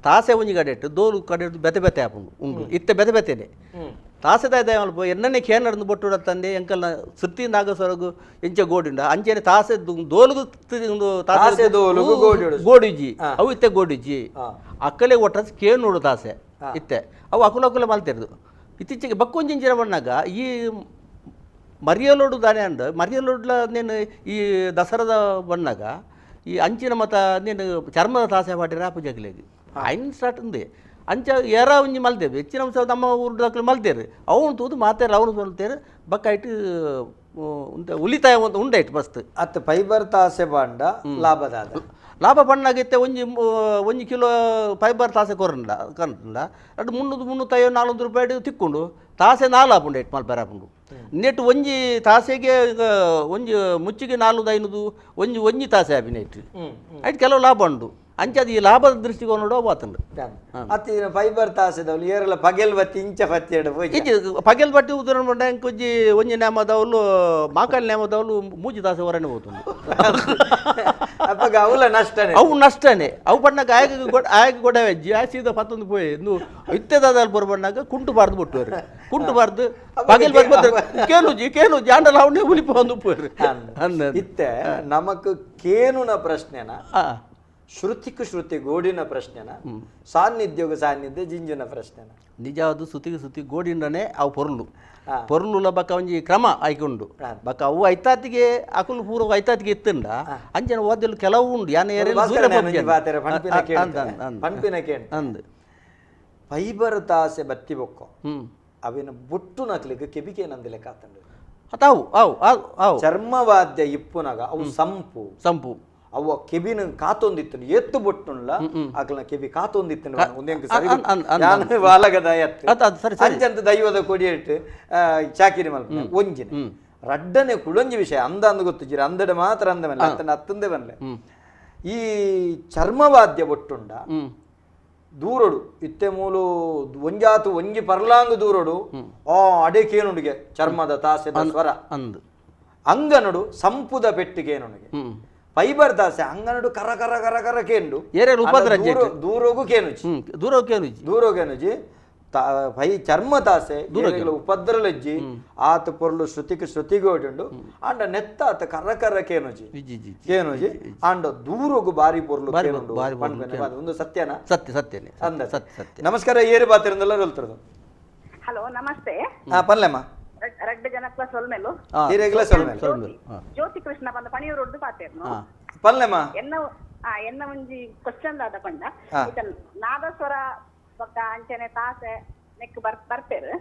ತಾಸೆ ಒಂಜಿ ಕಡೆ ಇಟ್ಟು ದೋಲು ಕಡೆ ಇಟ್ಟು ಬೆತೆ ಬೆತೆ ಆಪುಂಡು ಉಂಡು ಇತ್ತೆ ಬೆತೆ ಬೆತೆನೆ ತಾಸೆ ದಾಯ ದಯ ಮಲ್ಪ ಎನ್ನನೆ ಕೇನರ್ದು ಬೊಟ್ಟು ತಂದೆ ಎಂಕಲ್ನ ಸುತ್ತಿ ನಾಗಸ್ವರಗು ಎಂಚ ಗೋಡಿಂಡ ಅಂಚೆನೆ ತಾಸೆ ದೋಲುಗು ತಾಸೆ ದೋಲುಗು ಗೋಡಿಜಿ ಅವು ಇತ್ತೆ ಗೋಡಿಜಿ ಅಕ್ಕಲೆ ಒಟ್ಟ ಕೇನೋಡು ತಾಸೆ ಇತ್ತೆ ಅವು ಅಕುಲ ಅಕುಲ ಮಲ್ತಿರೋದು ಇತ್ತೀಚೆಗೆ ಬಕ್ಕೊಂಜಿಂಚಿನ ಬಣ್ಣಾಗ ಈ ಮರಿಯಲೋಡು ದಾನೆ ಅಂಡ ಮರಿಯಲೋಡ್ಲ ನೇನು ಈ ದಸರಾದ ಬಣ್ಣಾಗ ಈ ಅಂಚಿನ ಮತ ನೇನು ಚರ್ಮದ ತಾಸೆ ಪಾಟಿರ ಪೂಜೆಗಳಿಗೆ ಐನ್ ಸ್ಟಾರ್ಟ್ ಉಂದೆ ಅಂಚ ಏರ ಒಂಜಿ ಮಲ್ತೇವೆ ಹೆಚ್ಚಿನ ಅಂಶ ನಮ್ಮ ಊರು ದಾಖಲೆ ಮಲ್ತೇರು ಅವನು ತೂದು ಮಾತೇರು ಅವನು ಮಲ್ತೇರು ಬಕ್ಕಾಯ್ತು ಉಳಿತಾಯ ಒಂದು ಉಂಡಾಯ್ತು ಮಸ್ತ್ ಅತ್ತ ಫೈಬರ್ ತಾಸೆ ಬಾಂಡ ಲಾಭದಾದ ಲಾಭ ಪಣ್ಣಾಗಿತ್ತೆ ಒಂಜಿ ಒಂಜಿ ಕಿಲೋ ಫೈಬರ್ ತಾಸೆ ಕೊರಂಡ ಕಂಡ ಅಡು 300 350 400 ರೂಪಾಯಿ ತಿಕ್ಕೊಂಡು ತಾಸೆ ನಾಲು ಆಪುಂಡು ಇಟ್ಟು ಮಲ್ಪೆರ ಆಪುಂಡು ನೆಟ್ ಒಂಜಿ ತಾಸೆಗೆ ಒಂಜಿ ಮುಚ್ಚಿಗೆ 400 500 ಒಂಜಿ ಒಂಜಿ ತಾಸೆ ಆಪಿನ ಇಟ್ಟು ಐಟ್ ಕೆಲವು ಲಾಭ ಉಂಡು. ಅಂಚದ ಈ ಲಾಭದ ದೃಷ್ಟಿಕೋನ ವಾತಂಡು ಅತ್ತಿ ಫೈಬರ್ ತಾಸೆದವ್ಲು ಏರಲ ಪಗೆಲ್ ಬತ್ತಿ ಇಂಚ ಪತ್ತಿ ಇಜ್ಜಿ ಪಗೆಲ್ ಬಟ್ಟಿ ಉದಾಹರಣೆ ಪಂಡ ಎಂಕೊಂಜಿ ಒಂಜಿ ನೇಮದವ್ಲು ಮಾಕಾಲ್ ನೇಮದವ್ಲು ಮೂಜಿ ತಾಸೆ ಹೊರನೆ ಹೋತುಂಡು ಅಪ್ಪಗ ಅವಲ ನಷ್ಟನೇ ಅವು ನಷ್ಟನೇ ಅವು ಪಣ್ಣಾಗ ಆಯಗ ಆಯಗ ಗೊಡವೆಜ್ಜಿ ಆಯ ಸೀದಾ ಪತ್ತೊಂದು ಪೋಯ್ ಇನ್ನು ಇತ್ತೆದಾದ ಬೊರ್ಬಣ್ಣಾಗ ಕುಂಟು ಬಾರ್ದು ಬಿಟ್ಟುವರು ಕುಂಟು ಬಾರ್ದು ಪಗೆಲ್ ಬತ್ತಿ ಕೇನುಜಿ ಕೇನುಜಿ ಆಂಡಲ ಅವನೇ ಉಲಿಪ ಒಂದು ಪೋರು ಇತ್ತೆ ನಮಕ್ ಕೇನುನ ಪ್ರಶ್ನೆನ ಶ್ರುತಿಕ್ ಶ್ರುತಿ ಗೋಡಿನ ಪ್ರಶ್ನೆನ ಸಾನ್ನಿಧ್ಯೋಗ ಸಾನ್ನಿಧ್ಯ ಜಿಂಜುನ ಪ್ರಶ್ನೆನ ನಿಜವಾದ ಸುತಿಗೆ ಸುತಿ ಗೋಡಿಂಡನೆ ಅವು ಪೊರ್ಲು ಪೊರ್ಲುಲ ಬಕ್ಕ ಒಂಜಿ ಕ್ರಮ ಆಯ್ಕೊಂಡು ಬಕ್ಕ ಅವು ಐತಾತಿಗೆ ಅಕುಲು ಪೂರ್ವ ಐತಾತಿಗೆ ಇತ್ತಂಡ ಅಂಚನ ಓದಲು ಕೆಲವು ಉಂಡು ಯಾನೆ ಅಂದ್ ಫೈಬರ್ ತಾಸೆ ಬತ್ತಿ ಬೊಕ್ಕೋ ಅವಿನ ಬುಟ್ಟು ನಕ್ಲಿಗೆ ಕೆಬಿಕೆ ನಂದು ಲೆಕ್ಕ ಆತಂಡು ಅವು ಅವು ಅವು ಚರ್ಮವಾದ್ಯ ಇಪ್ಪುನಾಗ ಅವು ಸಂಪು ಸಂಪು ಅವ ಕೆಬಿನ ಕಾತೊಂದಿತ್ತು ಎತ್ತು ಬೊಟ್ಟುಲ್ಲ ಆಕಲ್ನ ಕೆಬಿ ಕಾತೊಂದಿತ್ತು ಅಂಚಂತ ದೈವದ ಕೊಡಿಯಿಟ್ಟು ಚಾಕಿರಿ ಮಲ್ಪ ಒಂಜಿನ ರಡ್ಡನೆ ಕುಳೊಂಜಿ ವಿಷಯ ಅಂದ ಅಂದ ಗೊತ್ತಿಜ್ಜಿರ ಅಂದಡೆ ಮಾತ್ರ ಅಂದ ಮೇಲೆ ಅತ್ತನ ಅತ್ತಂದೆ ಬನ್ಲೆ ಈ ಚರ್ಮವಾದ್ಯ ಬೊಟ್ಟುಂಡ ದೂರಡು ಇತ್ತೆ ಮೂಲು ಒಂಜಾತು ಒಂಜಿ ಪರ್ಲಾಂಗ್ ದೂರಡು ಆ ಅಡೇಕೇನುಡಿಗೆ ಚರ್ಮದ ತಾಸೆದ ಸ್ವರ ಅಂದು ಅಂಗನಡು ಸಂಪುದ ಪೆಟ್ಟಿಗೇನುಡಿಗೆ ಫೈಬರ್ ದಾಸೆ ಅಂಗನಡು ಕರ ಕರ ಕರ ಕರ ಕೇಂಡು ದೂರೋಗು ಕೇನುಜಿ ದೂರೋಗು ಕೇನುಜಿ ದೂರೋಗು ಕೇನುಜಿ ಫೈ ಚರ್ಮ ತಾಸೆ ಉಪದ್ರಲಜ್ಜಿ ಆತ ಪೊರ್ಲು ಶ್ರುತಿಗೆ ಶ್ರುತಿಗೆ ಆಂಡ ನೆತ್ತ ಆತ ಕರ ಕರ ಕೇನುಜಿ ಕೇನುಜಿ ಆಂಡ ದೂರೋಗು ಬಾರಿ ಪೊರ್ಲು ಒಂದು ಸತ್ಯನಾ ಸತ್ಯ ಸತ್ಯನೇ ಅಂದ ಸತ್ಯ ಸತ್ಯ. ನಮಸ್ಕಾರ ಏರು ಬಾತಿರಂದೆಲ್ಲ ಹೇಳ್ತಿರೋದು. ಹಲೋ ನಮಸ್ತೆ. ಹಾ ಪಲ್ಲೆಮ್ಮ ರಡ್ಡು ಜನಕ್ಲ ಸೊಲ್ಮೆಲು ಹಿರೇಗ್ಲ ಸೊಲ್ಮೆಲು ಜ್ಯೋತಿ ಕೃಷ್ಣ ಬಂದ ಪಣಿಯೂರು ಪಾತೇರ್ನು ಪಲ್ಲೆಮ್ಮ ಎನ್ನ ಎನ್ನ ಒಂಜಿ ಕ್ವಶನ್ ದಾದ ಪಂಡ ನಾದಸ್ವರ ಬೊಕ್ಕ ಅಂಚನೆ ತಾಸೆ ನೆಕ್ ಬರ್ತೇರು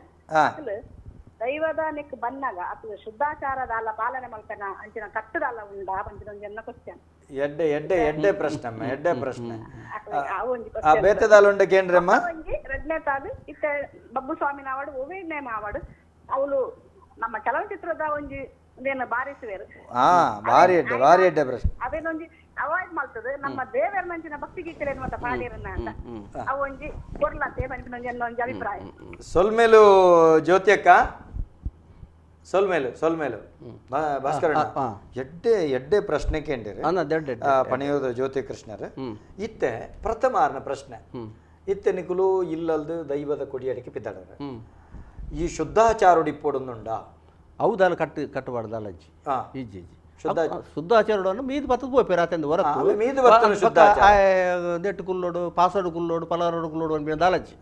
ದೈವದ ನೆಕ್ ಬನ್ನಾಗ ಅದು ಶುದ್ಧಾಚಾರದ ಅಲ್ಲ ಪಾಲನೆ ಮಲ್ಪನ ಅಂಚಿನ ಕಟ್ಟದಲ್ಲ ಉಂಡ ಪಂಚಿನ ಒಂಜಿ ಎನ್ನ ಕ್ವಶನ್ ಎಡ್ಡೆ ಎಡ್ಡೆ ಎಡ್ಡೆ ಪ್ರಶ್ನೆ ಅಮ್ಮ ಎಡ್ಡೆ ಪ್ರಶ್ನೆ ಬೇತೆದಾಲ ಉಂಡ ಕೇಂದ್ರಮ್ಮ ಒಂಜಿ ರಡ್ನೇ ತಾದು ಇತ್ತೆ ಬಬ್ಬು ಸ್ವಾಮಿನ ಆವಡು ಒವೇ ನೇಮ ಆವಡು ಅವಳು ನಮ್ಮ ಚಲನಚಿತ್ರದ ಒಂಜಿ ಒಂದೇನು ಬಾರಿಸುವೇರು ಬಾರಿ ಎಡ್ಡೆ ಬಾರಿ ಎಡ್ಡೆ ಪ್ರಶ್ನೆ ಅದೇನೊಂಜಿ ಅವಾಯ್ಡ್ ಮಾಡ್ತದೆ ನಮ್ಮ ದೇವರ ನಂಚಿನ ಭಕ್ತಿ ಗೀತೆಲೇನು ಮತ್ತೆ ಪಾಡಿರನ್ನ ಅಂತ ಅವು ಒಂಜಿ ಕೊರ್ಲತ್ತೆ ಪನ್ಪಿನ ಒಂಜಿ ಅಭಿಪ್ರಾಯ. ಸೊಲ್ಮೇಲು ಜ್ಯೋತಿ ಅಕ್ಕ ಸೊಲ್ಮೇಲು ಸೊಲ್ಮೇಲು ಭಾಸ್ಕರ ಎಡ್ಡೆ ಎಡ್ಡೆ ಪ್ರಶ್ನೆ ಕೇಂದ್ರಿ ಪಣಿಯೋದ ಜ್ಯೋತಿ ಕೃಷ್ಣರ್ ಇತ್ತೆ ಪ್ರಥಮ ಆರ್ನ ಪ್ರಶ್ನೆ ಇತ್ತೆ ನಿಕುಲು ಇಲ್ಲಲ್ದು ದೈವದ ಕೊಡಿಯಡಿಕೆ ಪಿದ್ದಾಡರ ಈ ಶುದ್ಧಾಚಾರುಡಿಪ್ಪೊಡೊಂದುಂಡ ಹೌದಲ್ಲ ಕಟ್ಟು ಕಟ್ಟಬಾರ್ದಲ್ಲ ಅಜ್ಜಿ ಇಜ್ಜಿ ಇಜ್ಜಿ ಶುದ್ಧಾಚಾರುಡನ್ನು ಮೀದು ಬತ್ತದ ಪೋಪೇರು ಆತಂದು ಹೊರತು ಮೀದು ಬತ್ತನ ಶುದ್ಧಾಚಾರ ನೆಟ್ಟು ಕುಲ್ಲೋಡು ಪಾಸಡು ಕುಲ್ಲೋಡು ಪಲಾರೋಡು ಕುಲ್ಲೋಡು ಅನ್ಬಿಡ ದಾಲಜ್ಜಿ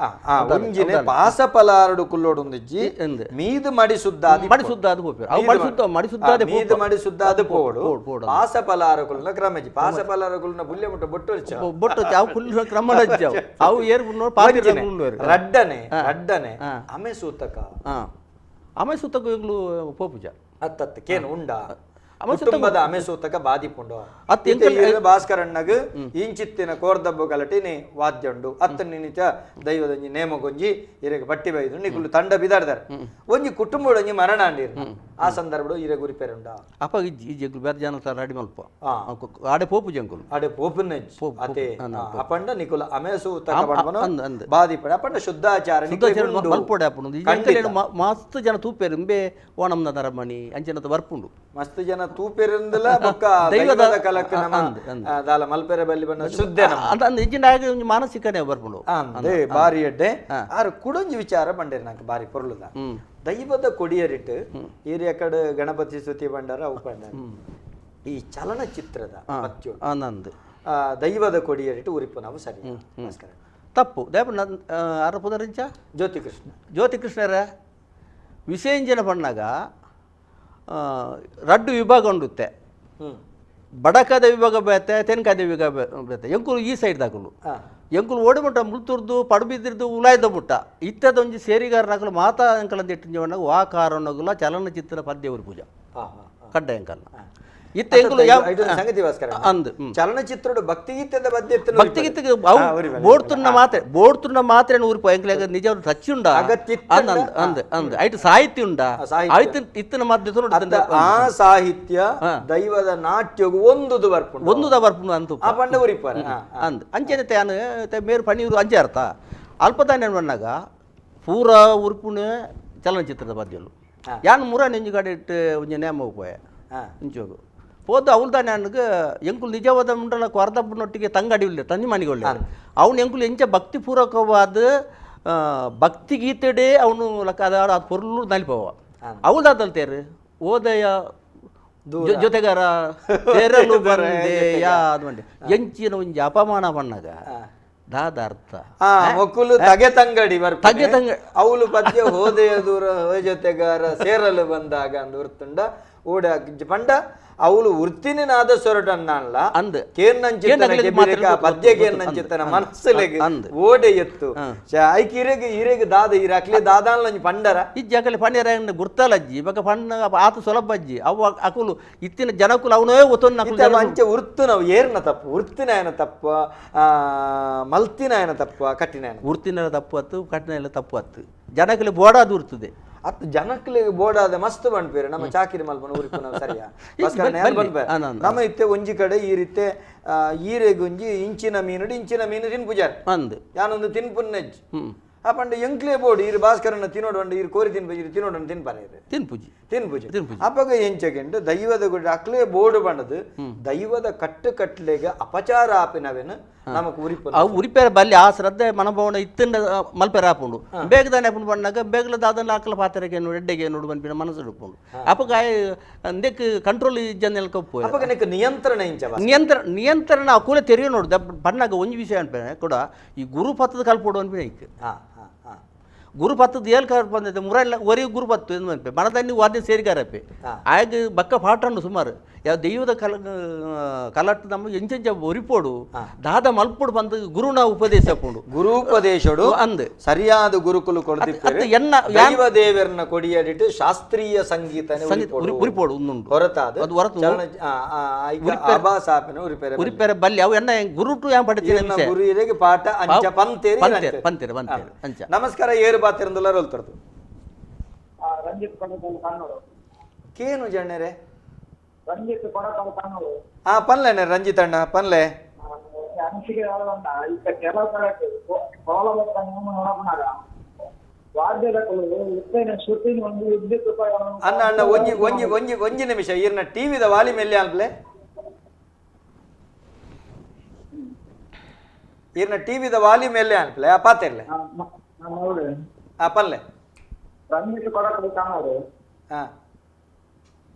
ಒಂಜಿನೆ ಪಾಸ ಪಲಾರಡು ಕುಲ್ಲೋಡು ಒಂದಿಜ್ಜಿ ಮೀದು ಮಡಿ ಶುದ್ಧ ಮಡಿ ಶುದ್ಧ ಅದು ಪೋಪೇರು ಅವು ಮಡಿ ಶುದ್ಧ ಮಡಿ ಶುದ್ಧ ಮೀದು ಮಡಿ ಶುದ್ಧ ಅದು ಪೋಡು ಪಾಸ ಪಲಾರ ಕುಲ್ಲನ ಕ್ರಮಜ್ಜಿ ಪಾಸ ಪಲಾರ ಕುಲ್ಲನ ಬುಲ್ಲೆ ಮುಟ್ಟ ಬೊಟ್ಟು ಬೊಟ್ಟು ಅವು ಕುಲ್ಲ ಕ್ರಮ ಅಜ್ಜಿ ಅವು ಅವು ಏರು ನೋಡಿ ಪಾತ್ರ ರಡ್ಡನೆ ರಡ್ಡನೆ ಅಮೆ ಸೂತಕ ಅಮೆ ಸೂತಕ ಈಗಲೂ ಪೋಪುಜ ಅತ್ತತ್ತು ಕೇನು ಉಂಡ ಕುಟುಂಬದ ಅಮೆಸೂತಕ ಬಾದಿಪುಂಡು ಅತ್ತ ಭಾಸ್ಕರಣ್ಣಗ್ ಇಂಚಿತ್ತಿನ ಕೋರ್ದಬ್ಬು ಗಲಟಿನಿ ವಾದ್ಯ ಉಂಡು ಅತ್ತ ನಿನಿಚ ದೈವದೊಂಜಿ ನೇಮಗೊಂಜಿ ಇರೆಗ್ ಪಟ್ಟಿ ಬೈದು ನಿಕುಲು ತಂಡ ಬಿದಾಡ್ದಾರೆ ಒಂಜಿ ಕುಟುಂಬಡೊಂಜಿ ಮರಣ ಅಂಡಿರ್ ಆ ಸಂದರ್ಭಡು ಇರೆ ಗುರಿಪೆರುಂಡ ಅಪ್ಪ ಇಜ್ಜಿ ಇಜ್ಜಿ ಬೇರೆ ಜನ ಅಡಿ ಮಲ್ಪ ಆಡೆ ಪೋಪು ಜಂಕುಲು ಆಡೆ ಪೋಪುನ ಅತೆ ಅಪಂಡ ನಿಕುಲ ಅಮೆಸೂತಕ ಬಾದಿಪಡ ಅಪಂಡ ಶುದ್ಧಾಚಾರ ಮಲ್ಪೊಡೆ ಅಪ್ಪುಂಡು ಮಸ್ತ್ ಜನ ತೂಪೇರು ಇಂಬೆ ಓಣಂನ ನರಮಣಿ ಅಂಚಿನತ ಬರ್ಪುಂಡು ಮಸ್ತ್ ಜನ ತೂಪೆರಿಂದಲ ಬೊಕ್ಕ ದೈವದ ಕಲಕ್ಕ ನಮ್ಮ ದಾಲ ಮಲ್ಪೆರೆ ಬಲ್ಲಿ ಬಣ್ಣ ಶುದ್ಧ ಇಜ್ಜಿನ ಮಾನಸಿಕನೇ ಬರ್ಪುಂಡು ಅಂದೆ ಬಾರಿ ಎಡ್ಡೆ ಆರು ಕುಡೊಂಜಿ ವಿಚಾರ ಬಂಡೇರಿ ನಂಗೆ ಬಾರಿ ಪೊರ್ಲುದ ದೈವದ ಕೊಡಿಯರಿಟ್ಟು ಏರಿಯಾ ಕಡೆ ಗಣಪತಿ ಸ್ತುತಿ ಬಂಡಾರ ಅವು ಬಂಡಾರ ಈ ಚಲನಚಿತ್ರದ ಆನಂದ್ ದೈವದ ಕೊಡಿಯರಿಟ್ಟು ಉರಿಪು ನಾವು ಸರಿ ನಮಸ್ಕಾರ ತಪ್ಪು ದೇವ ಆರ ಪುದರಿಂಚ ಜ್ಯೋತಿ ಕೃಷ್ಣ ಜ್ಯೋತಿ ಕೃಷ್ಣರ ವಿಸೇಂಜನ ಬಣ್ಣಾಗ ರಡ್ಡು ವಿಭಾಗ ಉಂಡುತ್ತೆ ಬಡಕಾದ ವಿಭಾಗ ಬೇತೆ ತೆನ್ಕಾದ ವಿಭಾಗ ಬೇತೆ ಎಂಕುಲು ಈ ಸೈಡ್ ದಾಕುಲು ಎಂಕುಲು ಓಡಿಮುಟ್ಟ ಮುಳ್ತುರ್ದು ಪಡುಬಿದ್ದಿರ್ದು ಉಲಾಯ್ದ ಬುಟ್ಟ ಇತ್ತದ ಒಂಜಿ ಸೇರಿಗಾರನಾಗಲು ಮಾತಾ ಎಂಕಲಂದ ಇಟ್ಟಿನ ವಾ ಕಾರಣಗುಲ ಚಲನಚಿತ್ರ ಪದ್ಯವರು ಪೂಜಾ ಕಡ್ಡ ಎಂಕಲ್ನ ಇತ್ತೆ ಎಂಕುಲು ಸಂಗತಿ ಭಾಸ್ಕರ ಅಂದ್ ಚಲನಚಿತ್ರೋಡು ಭಕ್ತಿಗೀತೆದ ಬದ್ದೆ ಭಕ್ತಿಗೀತೆಗೆ ಬೋಡ್ತುನ್ನ ಮಾತ್ರೆ ಬೋಡ್ತುನ್ನ ಮಾತ್ರೆ ಊರಿಪೋ ಎಂಕ್ಲೆಗ್ ನಿಜ ಟಚ್ ಉಂಡ ಅಂದ್ ಅಂದ್ ಅಂದ್ ಐಟ್ ಸಾಹಿತ್ಯ ಉಂಡ ಐತ ಇತ್ತಿನ ಮಧ್ಯ ಆ ಸಾಹಿತ್ಯ ದೈವದ ನಾಟ್ಯಗು ಒಂದುದು ಬರ್ಪುಂಡು ಒಂದುದ ಬರ್ಪುಂಡು ಅಂತ ಆ ಪಂಡ ಉರಿಪಾರ ಅಂದ್ ಅಂಚೆನೆ ತಾನು ಮೇರು ಪಣಿಯೂರು ಅಂಚೆ ಅರ್ಥ ಅಲ್ಪದಾನ ಬಣ್ಣಾಗ ಪೂರಾ ಉರುಪುಣೆ ಚಲನಚಿತ್ರದ ಪದ್ಯಲು ಯಾನ್ ಮುರ ನೆಂಜು ಕಡೆ ಇಟ್ಟು ಒಂಜಿ ನೇಮ ಪೋಯೆ ಇಂಚೋಗು ಪೋದು ಅವಳು ತಾನೆ ನನಗೆ ಎಂಕುಲು ನಿಜವಾದ ಮುಂಡಲ ಕೊರದಪ್ಪನೊಟ್ಟಿಗೆ ತಂಗಡಿ ಉಳ್ಳೆ ತಂದಿ ಮನೆಗೆ ಒಳ್ಳೆ ಅವನು ಎಂಕುಲು ಎಂಚ ಭಕ್ತಿಪೂರ್ವಕವಾದ ಭಕ್ತಿಗೀತೆಡೆ ಅವನು ಲಕ್ಕ ಅದ ಅದು ಪೊರ್ಲು ನಲಿಪವ ಅವಳ್ದಾದಲ್ತೇರು ಓದಯ ಜೊತೆಗಾರ ಸೇರಲು ಬಂದೆಯ ಅದು ಮಂಡೆ ಎಂಚಿನ ಒಂಜಿ ಅಪಮಾನ ಬಣ್ಣಗ ದಾದ ಅರ್ಥ ಮೊಕ್ಕುಲು ತಗೆ ತಂಗಡಿ ತಗೆ ತಂಗ ಅವಳು ಪದ್ಯ ಹೋದೆಯ ದೂರ ಜೊತೆಗಾರ ಸೇರಲು ಬಂದಾಗ ಅಂದ್ ಉರ್ತುಂಡ ಓಡ ಪಂಡ ಅವಳು ವೃತ್ತಿನಿ ನಾದ ಸೊರಟನ್ನಲ್ಲ ಅಂದ್ ಕೇನ್ನಂಚಿತ್ತನ ಪದ್ಯ ಕೇನ್ನಂಚಿತ್ತನ ಮನಸ್ಸುಲೆಗ್ ಓಡೆ ಎತ್ತು ಐಕ್ ಇರೆಗ್ ಇರೆಗ್ ದಾದ ಇರಾಕ್ಲೆ ದಾದಾನ್ಲ ಒಂಜಿ ಪಂಡರ ಇಜ್ಜಿ ಅಕಲೆ ಪಂಡರ ಗುರ್ತಲ ಅಜ್ಜಿ ಬೊಕ ಪಣ್ಣ ಆತ ಸುಲಭ ಅಜ್ಜಿ ಅವು ಅಕುಲು ಇತ್ತಿನ ಜನಕುಲು ಅವನೇ ಒತ್ತೊಂದು ಅಂಚೆ ವೃತ್ತು ನಾವು ಏರ್ನ ತಪ್ಪು ವೃತ್ತಿನಾಯನ ತಪ್ಪು ಮಲ್ತಿನಾಯನ ತಪ್ಪು ಕಟ್ಟಿನಾಯನ ವೃತ್ತಿನ ತಪ್ಪು ಅತ್ತು ಕಟ್ಟಿನ ತಪ್ಪು ಅತ್ತು ಜನಕಲೆ ಬೋಡಾದ ಉರ್ತದೆ ಅತ್ ಜನಕ್ಲೆಗ್ ಬೋಡಾದ ಮಸ್ತ್ ಬಂಡ್ಪೇರು ನಮ್ಮ ಚಾಕಿರಿ ಮಲ್ಪನ ಉರಿಪುನ ಸರಿಯಾ ನಮ್ಮ ಇತ್ತೆ ಒಂಜಿ ಕಡೆ ಈ ರೀತಿ ಈರೆಗುಂಜಿ ಇಂಚಿನ ಮೀನು ಇಂಚಿನ ಮೀನು ತಿನ್ಪುಜಾರ್ ಅಂದ್ ಯಾನೊಂದು ತಿನ್ಪುನ್ನೆಜ್ ಆ ಪಂಡ ಎಂಕ್ಲೇ ಬೋರ್ಡ್ ಈರು ಭಾಸ್ಕರನ್ನ ತಿನ್ನೋಡು ಅಂಡ ಈರು ಕೋರಿ ತಿನ್ಪುಜಿ ತಿನ್ನೋಡು ತಿನ್ಪಾರೆ ತಿನ್ಪುಜಿ ತಿನ್ಪುಜಿ ಅಪ್ಪಗ ಎಂಚಗೆಂಡು ದೈವದ ಗುಡಿ ಅಕ್ಲೇ ಬೋರ್ಡು ಬಂಡದು ದೈವದ ಕಟ್ಟು ಕಟ್ಲೆಗೆ ಅಪಚಾರ ಆಪಿನವೇನು ನಮಕ್ ಉರಿಪು ಅವು ಉರಿಪೇರ ಬಲ್ಲಿ ಆ ಶ್ರದ್ಧೆ ಮನೋಭಾವನೆ ಇತ್ತಿಂದ ಮಲ್ಪೇರ ಆಪುಂಡು ಬೇಗದಾನೆ ಆಪುಂಡು ಬಣ್ಣಾಗ ಬೇಗಲ ದಾದನ ಆಕಲ ಪಾತ್ರೆಗೆ ನೋಡು ಎಡ್ಡೆಗೆ ನೋಡು ಬಂದ್ಪಿನ ಮನಸ್ಸು ಉಪ್ಪುಂಡು ಅಪ್ಪಗ ಅಂದಕ್ಕೆ ಕಂಟ್ರೋಲ್ ಇಜ್ಜಂದ ಕಪ್ಪು ಅಪ್ಪಗ ನಿಕ್ ನಿಯಂತ್ರಣ ಇಂಚ ನಿಯಂತ್ರಣ ನಿಯಂತ್ರಣ ಅಕೂಲೆ ತೆರಿಯೋ ನೋಡು ಬಣ್ಣಾಗ ಒಂಜಿ ವಿಷಯ ಅನ್ಪೇನೆ ಕೂಡ ಈ ಗುರು ಪತ್ತದ ಕಲ್ಪೋಡು ಅನ್ಪಿನ ಐಕ್ ಗುರು ಪತ್ತದ ಏಲ್ ಕರ್ ಬಂದೈತೆ ಮುರಲ್ಲ ಒರಿ ಗುರು ಪತ್ತು ಎಂದು ಅನ್ಪೆ ಮನದನ್ನಿ ವಾದ್ಯ ಸೇರಿಗಾರಪ್ಪೆ ಆಗ ಬಕ್ಕ ಪಾಠ ಸುಮಾರು ಯಾವ ದೈವದ ಕಲ ಕಲಟ್ಟು ನಮ್ಮ ಎಂಚೆಂಚ ಒರಿಪೋಡು ದಾದ ಮಲ್ಪೋಡು ಬಂದು ಗುರುನ ಉಪದೇಶ ಪೋಡು ಗುರುಪದೇಶಡು ಅಂದ್ ಸರಿಯಾದ ಗುರುಕುಲು ಕೊಡ್ತಿತ್ತು ಎನ್ನ ದೈವ ದೇವರನ್ನ ಕೊಡಿಯಡಿಟ್ಟು ಶಾಸ್ತ್ರೀಯ ಸಂಗೀತ ಉರಿಪೋಡು ಉಂದುಂಡು ಹೊರತಾದ ಅದು ಹೊರತು ಉರಿಪೇರೆ ಬಲ್ಲಿ ಅವು ಎನ್ನ ಗುರುಟು ಯಾನ್ ಪಡ್ತೀನಿ ಗುರು ಇರೆಗೆ ಪಾಠ ಅಂಚ ಪಂತೇರಿ ಪಂತೇರಿ ಪಂತೇರಿ ಅಂಚ ನಮಸ್ಕಾರ ಏರು ಬಾತಿರಂದುಲ್ಲ ರೋಲ್ತರದು ರಂಜಿತ್ ಕೊಡಕಲ್ ಕನ್ನಡ ಕೇನು ಜಣ್ಣರೆ ರಂಜಿತ್ ಕೊಡಕಲ್ ಕನ್ನಡ ಆ ಪನ್ಲೆನೆ ರಂಜಿತ್ ಅಣ್ಣ ಪನ್ಲೆ ಅನಿಸಿಕೆ ಈಗ ಕೆಲವು ಕಡೆ ಕೋಲಬತ್ತ ನಿಯಮ ನೋಡಪನಾಗ ವಾದ್ಯದಕುಲು ಇತ್ತೇನೆ ಶ್ರುತಿನ ಒಂದು ವಿದ್ಯುತ್ ಉಪಕರಣ ಅಣ್ಣ ಅಣ್ಣ ಒಂಜಿ ಒಂಜಿ ಒಂಜಿ ಒಂಜಿ ನಿಮಿಷ ಈರ್ನ ಟಿವಿದ ವಾಲಿ ಮೇಲೆ ಅನ್ಪ್ಲೆ ಈರ್ನ ಟಿವಿದ ವಾಲಿ ಮೇಲೆ ಅನ್ಪ್ಲೆ ಆ ಪಾತಿರ್ಲೆ ಆ ಪನ್ಲೆ ರಂಜಿತ್ ಕೊಡಕಲ್ ಕನ್ನಡ ಹಾ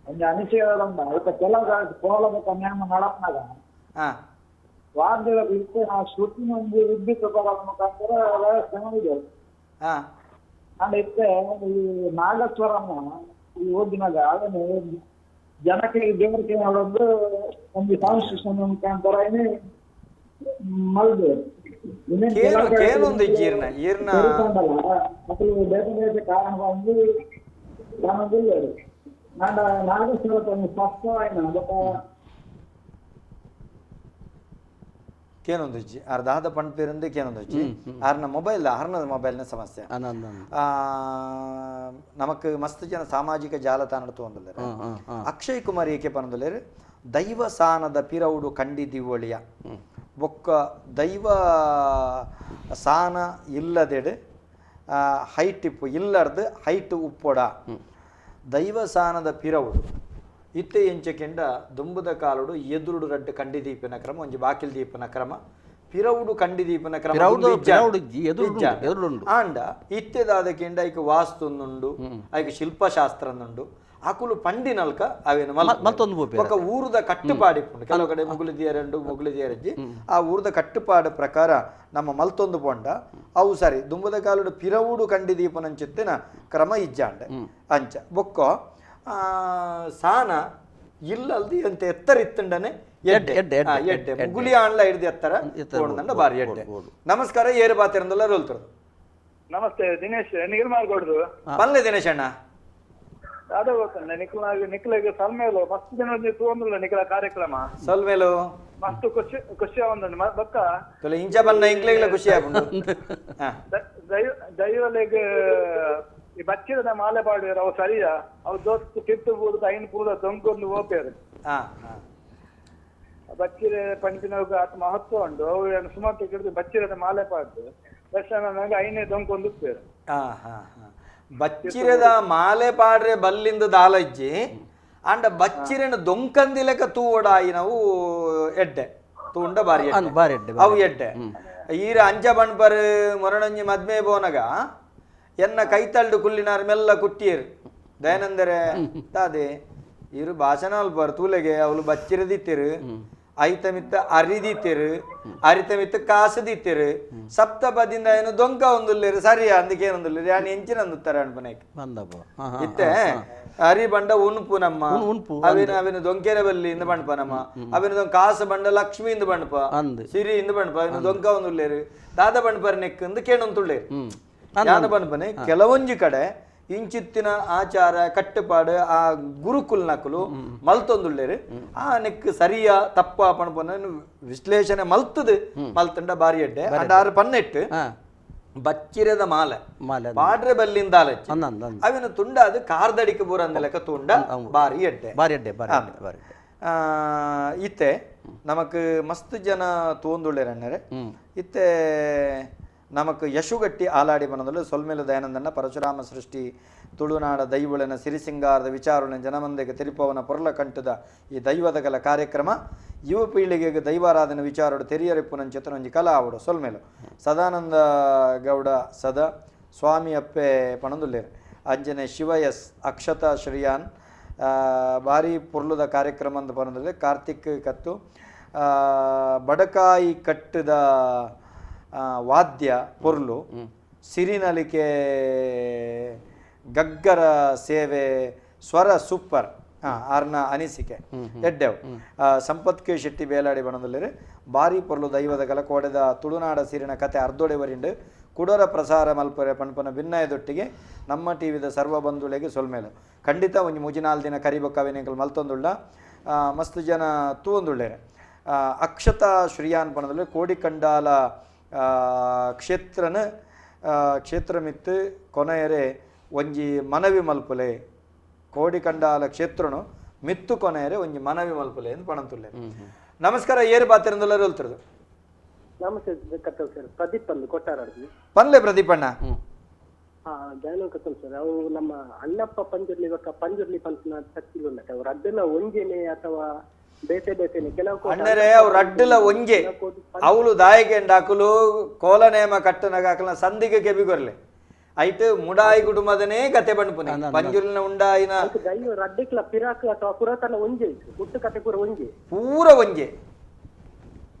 ಒಂಜಿ ಅನಿಸಿಕೆ ಇತ್ತ ಕೆಲವು ಕೋಲಬತ್ತ ನಿಯಮ ನೋಡಪನಾಗ ಹಾ ವಾದ್ಯದ ಇತ್ತೆ ಆ ಶ್ರುತಿನ ಒಂದು ವಿದ್ಯುತ್ ಉಪಕರಣ ಮುಖಾಂತರ ವ್ಯವಸ್ಥೆ ಮಾಡಿದೆ ಹಾ ಅಂಡ್ ಇತ್ತೆ ಈ ನಾಗಸ್ವರನ್ನ ಈ ಓದಿನಾಗ ಅದನ್ನು ಜನಕ್ಕೆ ದೇವರಿಗೆ ಒಂದು ಒಂದು ಸೌಂಡ್ ಸಿಸ್ಟಮ್ ಮುಖಾಂತರ ಮಲ್ದು ಕೇನೊಂದು ಜೀರ್ಣ ಈರ್ಣ ಅಸಲು ಬೇರೆ ಬೇರೆ ಕಾರಣ ಬಂದು ಕಾರಣದಿಲ್ಲ ನಾನು ನಾಗಸ್ವರ ಸ್ಪಷ್ಟವಾಯಿನ ಬಟ್ ಕೇನೊಂದುಜ್ಜಿ ಅರ್ಧಾದ ಪಣ್ಪೇರಂದು ಕೇನೊಂದುಜ್ಜಿ ಆರ್ನ ಮೊಬೈಲ್ ಆರ್ನದ ಮೊಬೈಲ್ನ ಸಮಸ್ಯೆ ನಮಕ್ ಮಸ್ತ್ ಜನ ಸಾಮಾಜಿಕ ಜಾಲತಾಣ ತೋಂದುಲ್ಲೆರ್ ಅಕ್ಷಯ್ ಕುಮಾರ್ ಏಕೆ ಪನೊಂದುಲ್ಲೆರ್ ದೈವ ಸಾನದ ಪಿರೌಡು ಕಂಡಿ ದಿವಳಿಯ ಬೊಕ್ಕ ದೈವ ಸಾನ ಇಲ್ಲದೆಡು ಹೈಟ್ ಇಪ್ಪು ಇಲ್ಲರ್ದು ಹೈಟ್ ಉಪ್ಪೊಡ ದೈವ ಸಾನದ ಪಿರೌಡು ಇತ್ತೆ ಎಂಚಕೆಂಡ ದುಂಬುದ ಕಾಲುಡು ಎದುರುಡು ರಡ್ಡು ಕಂಡಿ ದೀಪನ ಕ್ರಮ ಒಂಜಿ ಬಾಕಿಲ್ ದೀಪನ ಕ್ರಮ ಪಿರೌಡು ಕಂಡಿ ದೀಪನ ಕ್ರಮ ಆಂಡ ಇತ್ತೆದಾದಕೆಂಡ ಐಕ್ ವಾಸ್ತುಂದುಂಡು ಐಕ್ ಶಿಲ್ಪಶಾಸ್ತ್ರನುಂಡು ಅಕುಲು ಪಂಡಿನಲ್ಕ ಅವೇನು ಮತ್ತೊಂದು ಬೊಕ್ಕ ಊರುದ ಕಟ್ಟುಪಾಡು ಇಪ್ಪುಂಡು ಕೆಲವು ಕಡೆ ಮುಗುಲಿದಿಯರಂಡು ಮುಗುಲಿದಿಯರಜ್ಜಿ ಆ ಊರುದ ಕಟ್ಟುಪಾಡು ಪ್ರಕಾರ ನಮ್ಮ ಮಲ್ತೊಂದು ಪೊಂಡ ಅವು ಸರಿ ದುಂಬುದ ಕಾಲುಡು ಪಿರವುಡು ಕಂಡಿ ದೀಪನಂಚಿತ್ತಿನ ಕ್ರಮ ಇಜ್ಜಾಂಡ ಅಂಚ ಬೊಕ್ಕ ಸಾನ ಇಲ್ಲಲ್ದಿ ಅಂತ ಎತ್ತರ ಇತ್ತಂಡನೆ ಎಡ್ಡೆ ಎಡ್ಡೆ ಮುಗುಲಿ ಆಣ್ಲ ಹಿಡ್ದು ಎತ್ತರ ಓಡ್ದಂಡ ಬಾರಿ ಎಡ್ಡೆ. ನಮಸ್ಕಾರ, ಏರು ಬಾತಿರಂದಲ್ಲ ರೋಲ್ತರದು. ನಮಸ್ತೆ ದಿನೇಶ್, ನೀರ್ಮಾರ್ಗೋಡ್ದು. ಪಲ್ಲೆ ದಿನೇಶ್ ಅಣ್ಣ. ದಾದ ಗೊತ್ತಂಡ ನಿಕ್ಲಾಗ ಸಲ್ಮೇಲು ಮಸ್ತ್ ಜನ ತೂವೊಂದುಲ್ಲ ನಿಕ್ಲ ಕಾರ್ಯಕ್ರಮ ಸಲ್ಮೇಲು ಮಸ್ತ್ ಖುಷಿ ಖುಷಿ ಆವೊಂದುಂಡು ಬೊಕ್ಕ ತೊಲೆ ಇಂಚ ಬನ್ನ ಇಂಕ್ಲೆಗ್ಲ ಖುಷಿ ಆಪುಂಡು. ದೈವಲೆಗ್ ಈ ಬಚ್ಚಿರದ ಮಾಲೆ ಪಾಡುವೆರ್ ಅವು ಸರಿಯಾ ಅವು ದೋಸ್ತ್ ಕಿತ್ತು ಪೂರ್ದ ಐನ್ ಪೂರ ದೊಂಕೊಂದು ಪೋಪೆರ್. ಬಚ್ಚಿರೆ ಪಂಚಿನವು ಆತ ಮಹತ್ವ ಉಂಡು ಅವು ಸುಮಾರು ಹಿಡಿದು ಬಚ್ಚಿರದ ಮಾಲೆ ಪಾಡ್ದು ದರ್ಶನ ಐನೇ ದೊಂಕೊಂದು ಉಪ್ಪೇರು. ಬಚ್ಚಿರದ ಮಾಲೆ ಪಾಡ್ರೆ ಬಲ್ಲಿಂದ ದಾಲಜ್ಜಿ ಅಂಡ ಬಚ್ಚಿರೆನ ದೊಂಕಂದಿಲೆಕ ತೂವಡಾಯಿನವು ಎಡ್ಡೆ ತೂಂಡ ಬಾರಿ ಬಾರಿ ಅವು ಎಡ್ಡೆ. ಈರ ಅಂಚ ಬಣ್ಪರ್ ಮೊರಣಂಜಿ ಮದ್ಮೆ ಬೋನಗ ಎನ್ನ ಕೈತಲ್ಡು ಕುಲ್ಲಿನಾರ್ ಮೆಲ್ಲ ಕುಟ್ಟಿಯರು ದಯಾನಂದರೆ ತಾದೆ ಇರು ಭಾಷಣ ಅಲ್ಪರ್ ತೂಲೆಗೆ ಅವಳು ಬಚ್ಚಿರದಿತ್ತಿರು ಐತ ಮಿತ್ತ ಅರಿದಿತ್ತಿರು ಅರಿತ ಮಿತ್ತ ಕಾಸದಿತ್ತಿರು ಸಪ್ತಪದಿಂದ ಏನು ದೊಂಕ ಒಂದುಲ್ಲೇರು ಸರಿಯಾ ಅಂದಕ್ಕೇನೊಂದುಲ್ಲೇರು ಯಾನ್ ಎಂಚಿನ ಅಂದುತ್ತಾರೆ ಅನ್ಪನೇಕ್ ಇತ್ತೆ ಅರಿ ಬಂಡ ಉನ್ಪು ನಮ್ಮ ಅವಿನ ಅವಿನ ದೊಂಕೆರ ಬಲ್ಲಿ ಇಂದ ಬಂಡ್ಪ ನಮ್ಮ ಅವಿನ ದೊಂಕ ಕಾಸು ಬಂಡ ಲಕ್ಷ್ಮಿ ಇಂದ ಬಂಡ್ಪ ಸಿರಿ ಇಂದ ಬಂಡ್ಪ ಅವಿನ ದೊಂಕ ಒಂದುಲ್ಲೇರು ದಾದ ಬಂಡ್ಪರ್ ನೆಕ್ ಅಂದ್ ಕೇಣೊಂದುಳ್ಳೇರು ಯಾನ ಬಂಡ್ಪನೆ. ಕೆಲವೊಂಜಿ ಕಡೆ ಇಂಚಿತ್ತಿನ ಆಚಾರ ಕಟ್ಟುಪಾಡು ಆ ಗುರುಕುಲ್ನಕುಲು ಮಲ್ತೊಂದುಳ್ಳೇರು ಆ ನೆಕ್ ಸರಿಯಾ ತಪ್ಪ ಪಣಪನ ವಿಶ್ಲೇಷಣೆ ಮಲ್ತದು ಮಲ್ತಂಡ ಬಾರಿ ಎಡ್ಡೆ ಅಂಡಾರು ಪನ್ನೆಟ್ಟು ಬಚ್ಚಿರದ ಮಾಲೆ ಪಾಡ್ರೆ ಬಲ್ಲಿಂದ ಅವಿನ ತುಂಡ ಅದು ಕಾರ್ದಡಿಕೆ ಬೂರ ಅಂದ ಲೆಕ್ಕ ತುಂಡ ಬಾರಿ ಎಡ್ಡೆ ಬಾರಿ ಎಡ್ಡೆ ಬಾರಿ. ಇತ್ತೆ ನಮಕ್ ಮಸ್ತ್ ಜನ ತೋಂದುಳ್ಳೇರು ಅಣ್ಣರೆ. ಇತ್ತೆ ನಮಕ್ ಯಶುಗಟ್ಟಿ ಆಲಾಡಿ ಬನದಲು ಸೊಲ್ಮೇಲು ದಯಾನಂದನ ಪರಶುರಾಮ ಸೃಷ್ಟಿ ತುಳುನಾಡ ದೈವಳನ ಸಿರಿಸಿಂಗಾರದ ವಿಚಾರಣೆ ಜನಮಂದೆಗೆ ತಿರುಪವನ ಪೊರ್ಲ ಕಂಠದ ಈ ದೈವದಗಲ ಕಾರ್ಯಕ್ರಮ ಯುವ ಪೀಳಿಗೆಗೆ ದೈವಾರಾಧನೆ ವಿಚಾರಡು ತೆರಿಯರಿಪ್ಪುನಂಚೆತನೊಂಜಿ ಕಲಾ ಆವಡು ಸೊಲ್ಮೇಲು ಸದಾನಂದ ಗೌಡ ಸದಾ ಸ್ವಾಮಿ ಅಪ್ಪೆ ಪಣದುಲ್ಲೇರು ಅಂಜನೆ ಶಿವ ಎಸ್ ಅಕ್ಷತಾ ಶ್ರೀಯಾನ್ ಭಾರಿ ಪೊರ್ಲುದ ಕಾರ್ಯಕ್ರಮ ಅಂತ ಪನದುಲ್ಲೆ ಕಾರ್ತಿಕ್ ಕತ್ತು ಬಡಕಾಯಿ ಕಟ್ಟದ ವಾದ್ಯ ಪೊರ್ಲು ಸಿರಿನಲಿಕೆ ಗಗ್ಗರ ಸೇವೆ ಸ್ವರ ಸೂಪರ್ ಆರ್ನ ಅನಿಸಿಕೆ ಎಡ್ಡೆವು. ಸಂಪತ್ ಕೆ ಶೆಟ್ಟಿ ಬೇಲಾಡಿ ಬಣದಲ್ಲಿರು ಭಾರಿ ಪೊರ್ಲು ದೈವದ ಗಲಕೋಡೆದ ತುಳುನಾಡ ಸಿರಿನ ಕತೆ ಅರ್ಧೊಡೆವರಿಂಡು ಕುಡರ ಪ್ರಸಾರ ಮಲ್ಪರೆ ಪಣಪನ ಭಿನ್ನಯದೊಟ್ಟಿಗೆ ನಮ್ಮ ಟಿ ವಿದ ಸರ್ವ ಬಂಧುಗಳಿಗೆ ಸೊಲ್ಮೇಲು ಖಂಡಿತ ಒಂದು ಮುಜಿನಾಲ್ ದಿನ ಕರಿಬೊಕ್ಕವೇನೆಂಕಲ್ ಮಲ್ತೊಂದುಳ್ಳ ಮಸ್ತ್ ಜನ ತೂವೊಂದುಳ್ಳೇರೆ. ಅಕ್ಷತಾ ಶ್ರೀಯಾನ್ ಪಣದಲ್ಲಿ ಕೋಡಿಕಂಡಾಲ ಕ್ಷೇತ್ರನ ಕ್ಷೇತ್ರಮಿತ್ತು ಕೊನೆಯರೆ ಒಂಜಿ ಮನವಿ ಮಲ್ಪುಲೆ ಕೋಡಿಕಂಡಾಲ ಕ್ಷೇತ್ರನು ಮಿತ್ತು ಕೊನೆಯರೆ ಒಂಜಿ ಮನವಿ ಮಲ್ಪುಲೆ ಎಂದು ಪಣಂತುಲ್ಲೆ. ನಮಸ್ಕಾರ ಏರು ಬಾತಿರಂದುಲ್ಲ ಹೇಳ್ತಿರೋದು. ನಮಸ್ತೆ ಕತ್ತಲ್ ಸರ್, ಪ್ರದೀಪ್ ಅಂದು ಕೊಟ್ಟಾರ ಪನ್ಲೆ ಪ್ರದೀಪ್ ಅಣ್ಣ. ದಯಾನಂದ ಕತ್ತಲ್ ಸರ್, ಅವು ನಮ್ಮ ಅಣ್ಣಪ್ಪ ಪಂಜುರ್ಲಿ ಬಕ್ಕ ಪಂಜುರ್ಲಿ ಪಂಚನ ಶಕ್ತಿ ಅವ್ರು ಅದೆಲ್ಲ ಒಂಜೇನೆ ಅಥವಾ ಬೇತೆ ಬೇತೆನೆ ಕೆಲವು ಅಣ್ಣರೇ ಅವ್ರು ಅಡ್ಡಲ ಒಂಜೆ ಅವಳು ದಾಯಕೆಂಡ ಹಾಕಲು ಕೋಲ ನೇಮ ಕಟ್ಟನಾಗ ಹಾಕಲ ಸಂದಿಗೆ ಕೆಬಿಗೊರ್ಲೆ ಐಟ್ ಮುಡಾಯಿ ಕುಟುಂಬದನೇ ಕತೆ ಬಂಡ್ಪುನೆ ಪಂಜುರ್ಲಿನ ಉಂಡಾಯಿನ ರಡ್ಡಿಕ್ಲ ಪಿರಾಕ್ ಅಥವಾ ಪುರಾತನ ಒಂಜೆ ಹುಟ್ಟು ಕತೆ ಪೂರ ಒಂಜೆ ಪೂರ ಒಂಜೆ